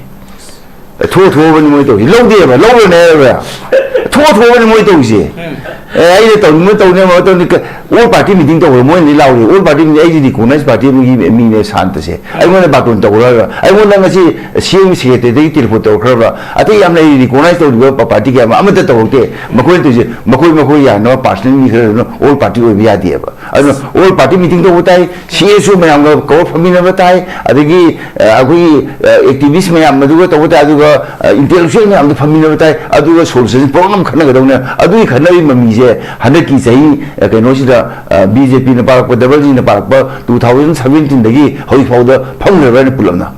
ꯑꯦ, ꯊꯣꯛꯑ ꯊꯣꯛꯑꯕꯅꯤ ꯃꯣꯏ ꯇꯧꯔꯤꯁꯦ꯫ ꯂꯧꯗꯦꯕ, ꯂꯧꯔꯅꯦ ꯍꯥꯏꯕ꯫ ꯊꯣꯛꯑ ꯊꯣꯛꯑꯕꯅꯤ ꯃꯣꯏ ꯇꯧꯔꯤꯁꯦ꯫ ꯎꯝ꯫ ꯑꯦ, ꯑꯩꯅ ꯇꯧꯅꯤꯡꯕ ꯇꯧꯅꯤ, ꯑꯃ ꯇꯧꯅꯤ, ꯀ-, all party meeting ꯇꯧꯕꯗ ꯃꯣꯏꯅꯗꯤ ꯂꯥꯎꯔꯤ, "All party meeting, ꯑꯩꯗꯤ recognized party ꯑꯃꯒꯤ ꯃꯤꯅꯦ ꯁꯥꯟꯇꯁꯦ, ꯑꯩꯉꯣꯟꯗ ꯕꯥꯇꯣꯟ ꯇꯧꯔꯒ, ꯑꯩꯉꯣꯟꯗ ꯉꯁꯤ ꯁꯤ ꯑꯦꯝ ꯁꯦꯀ꯭ꯔꯦꯇꯔꯤꯗꯒꯤ ꯇꯦꯂꯤꯐꯣꯟ ꯇꯧꯔꯛꯈ꯭ꯔꯕ, ꯑꯇꯩ ꯌꯥꯝ ꯂꯩꯔꯤ, recognized ꯇꯧꯗꯕ ꯄ-, party ꯀꯌꯥ ꯑꯃ ꯑꯃꯠꯇ ꯇꯧꯔꯛꯇꯦ꯫ ꯃꯈꯣꯏꯅ ꯇꯧꯔꯤꯁꯦ ꯃꯈꯣꯏ ꯃꯈꯣꯏ ꯌꯥꯅꯕ personal ꯃꯤ ꯈꯔꯗꯨꯅ all party ꯑꯣꯏꯕ ꯌꯥꯗꯦꯕ꯫ ꯑꯗꯨꯅ all party meeting ꯇꯧꯕ ꯇꯥꯏ, ꯁꯤ ꯑꯦꯁ ꯑꯣ ꯃꯌꯥꯝꯒ ꯀꯧꯔ ꯐꯝꯃꯤꯟꯅꯕ ꯇꯥꯏ, ꯑꯗꯒꯤ, ꯑ, ꯑꯩꯈꯣꯏꯒꯤ, ꯑ, activist ꯃꯌꯥꯝ ꯑꯗꯨꯒ ꯇꯧꯕ ꯇꯥꯏ, ꯑꯗꯨꯒ, ꯑ, intellectual ꯃꯌꯥꯝꯗꯣ ꯐꯝꯃꯤꯟꯅꯕ ꯇꯥꯏ, ꯑꯗꯨꯒ solution program ꯈꯟꯅꯒꯗꯧꯅꯦ꯫ ꯑꯗꯨꯒꯤ ꯈꯟꯅꯕꯒꯤ ꯃꯃꯤꯁꯦ ꯍꯟꯗꯛꯀꯤ ꯆꯍꯤ, ꯑ, ꯀꯩꯅꯣꯁꯤꯗ, ꯑ, ꯕꯤ ꯖꯦ ꯄꯤꯅ ꯄꯥꯜꯂꯛꯄ, ꯗꯕꯜ ꯖꯤꯅ ꯄꯥꯜꯂꯛꯄ two thousand seventeen ꯗꯒꯤ ꯍꯧꯖꯤꯛ ꯐꯥꯎꯗ ꯐꯪꯈ꯭ꯔꯕ ꯍꯥꯏꯅ ꯄꯨꯂꯞꯅ꯫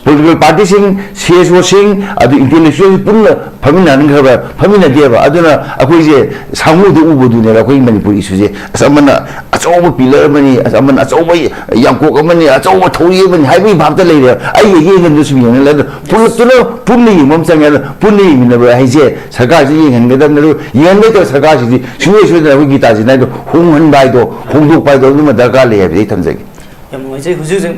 Political party ꯁꯤꯡ, ꯁꯤ ꯑꯦꯁ ꯑꯣ ꯁꯤꯡ, ꯑꯗꯨ intellectual ꯄꯨꯟꯅ ꯐꯝꯃꯤꯟꯅꯍꯟꯈ꯭ꯔꯕ, ꯐꯝꯃꯤꯟꯅꯗꯦꯕ꯫ ꯑꯗꯨꯅ ꯑꯩꯈꯣꯏꯁꯦ ꯁꯥꯃꯨꯗ ꯎꯕꯗꯨꯅꯦꯕ ꯑꯩꯈꯣꯏꯒꯤ ꯃꯅꯤꯄꯨꯔ issue ꯁꯦ꯫ ꯑꯁ, ꯑꯃꯅ ꯑꯆꯧꯕ pillar ꯑꯃꯅꯤ, ꯑꯁ, ꯑꯃꯅ ꯑꯆꯧꯕ ꯌꯥꯡꯀꯣꯛ ꯑꯃꯅꯤ, ꯑꯆꯧꯕ ꯊꯧꯔꯤ ꯑꯃꯅꯤ ꯍꯥꯏꯕꯒꯤ ꯚꯥꯞꯇ ꯂꯩꯔꯦ꯫ ꯑꯩꯒꯤ ꯌꯦꯡꯒꯟꯗꯁꯨ ꯌꯦꯡꯍꯜꯂꯦ꯫ ꯑꯗꯣ ꯄꯨꯂꯞꯇꯨꯅ ꯄꯨꯟꯅ ꯌꯦꯡꯕ ꯑꯃ ꯆꯪꯉꯦ꯫ ꯑꯗꯣ ꯄꯨꯟꯅ ꯌꯦꯡꯃꯤꯟꯅꯕ ꯍꯥꯏꯁꯦ ꯁꯔꯀꯥꯔꯁꯤ ꯌꯦꯡꯍꯟꯒꯗꯕꯅꯤ꯫ ꯑꯗꯣ ꯌꯦꯡꯍꯟꯕ ꯂꯩꯇꯕ ꯁꯔꯀꯥꯔꯁꯤꯗꯤ ꯁꯨꯡꯁꯣꯏ ꯁꯣꯏꯗꯅ ꯑꯩꯈꯣꯏ ꯒꯤꯇꯥ ꯆꯤꯇꯥꯏꯗꯣ ꯍꯣꯡꯍꯟꯕ ꯍꯥꯏꯗꯣ, ꯍꯣꯡꯗꯣꯛꯄ ꯍꯥꯏꯗꯣ ꯑꯗꯨꯃ ꯗꯔꯀꯥꯔ ꯂꯩ ꯍꯥꯏꯕꯗꯤ ꯑꯩ ꯊꯝꯖꯒꯦ꯫ ꯌꯥꯝ ꯅꯨꯡꯉꯥꯏꯖꯩ꯫ ꯍꯧꯖꯤꯛ ꯍꯧꯖꯤꯛ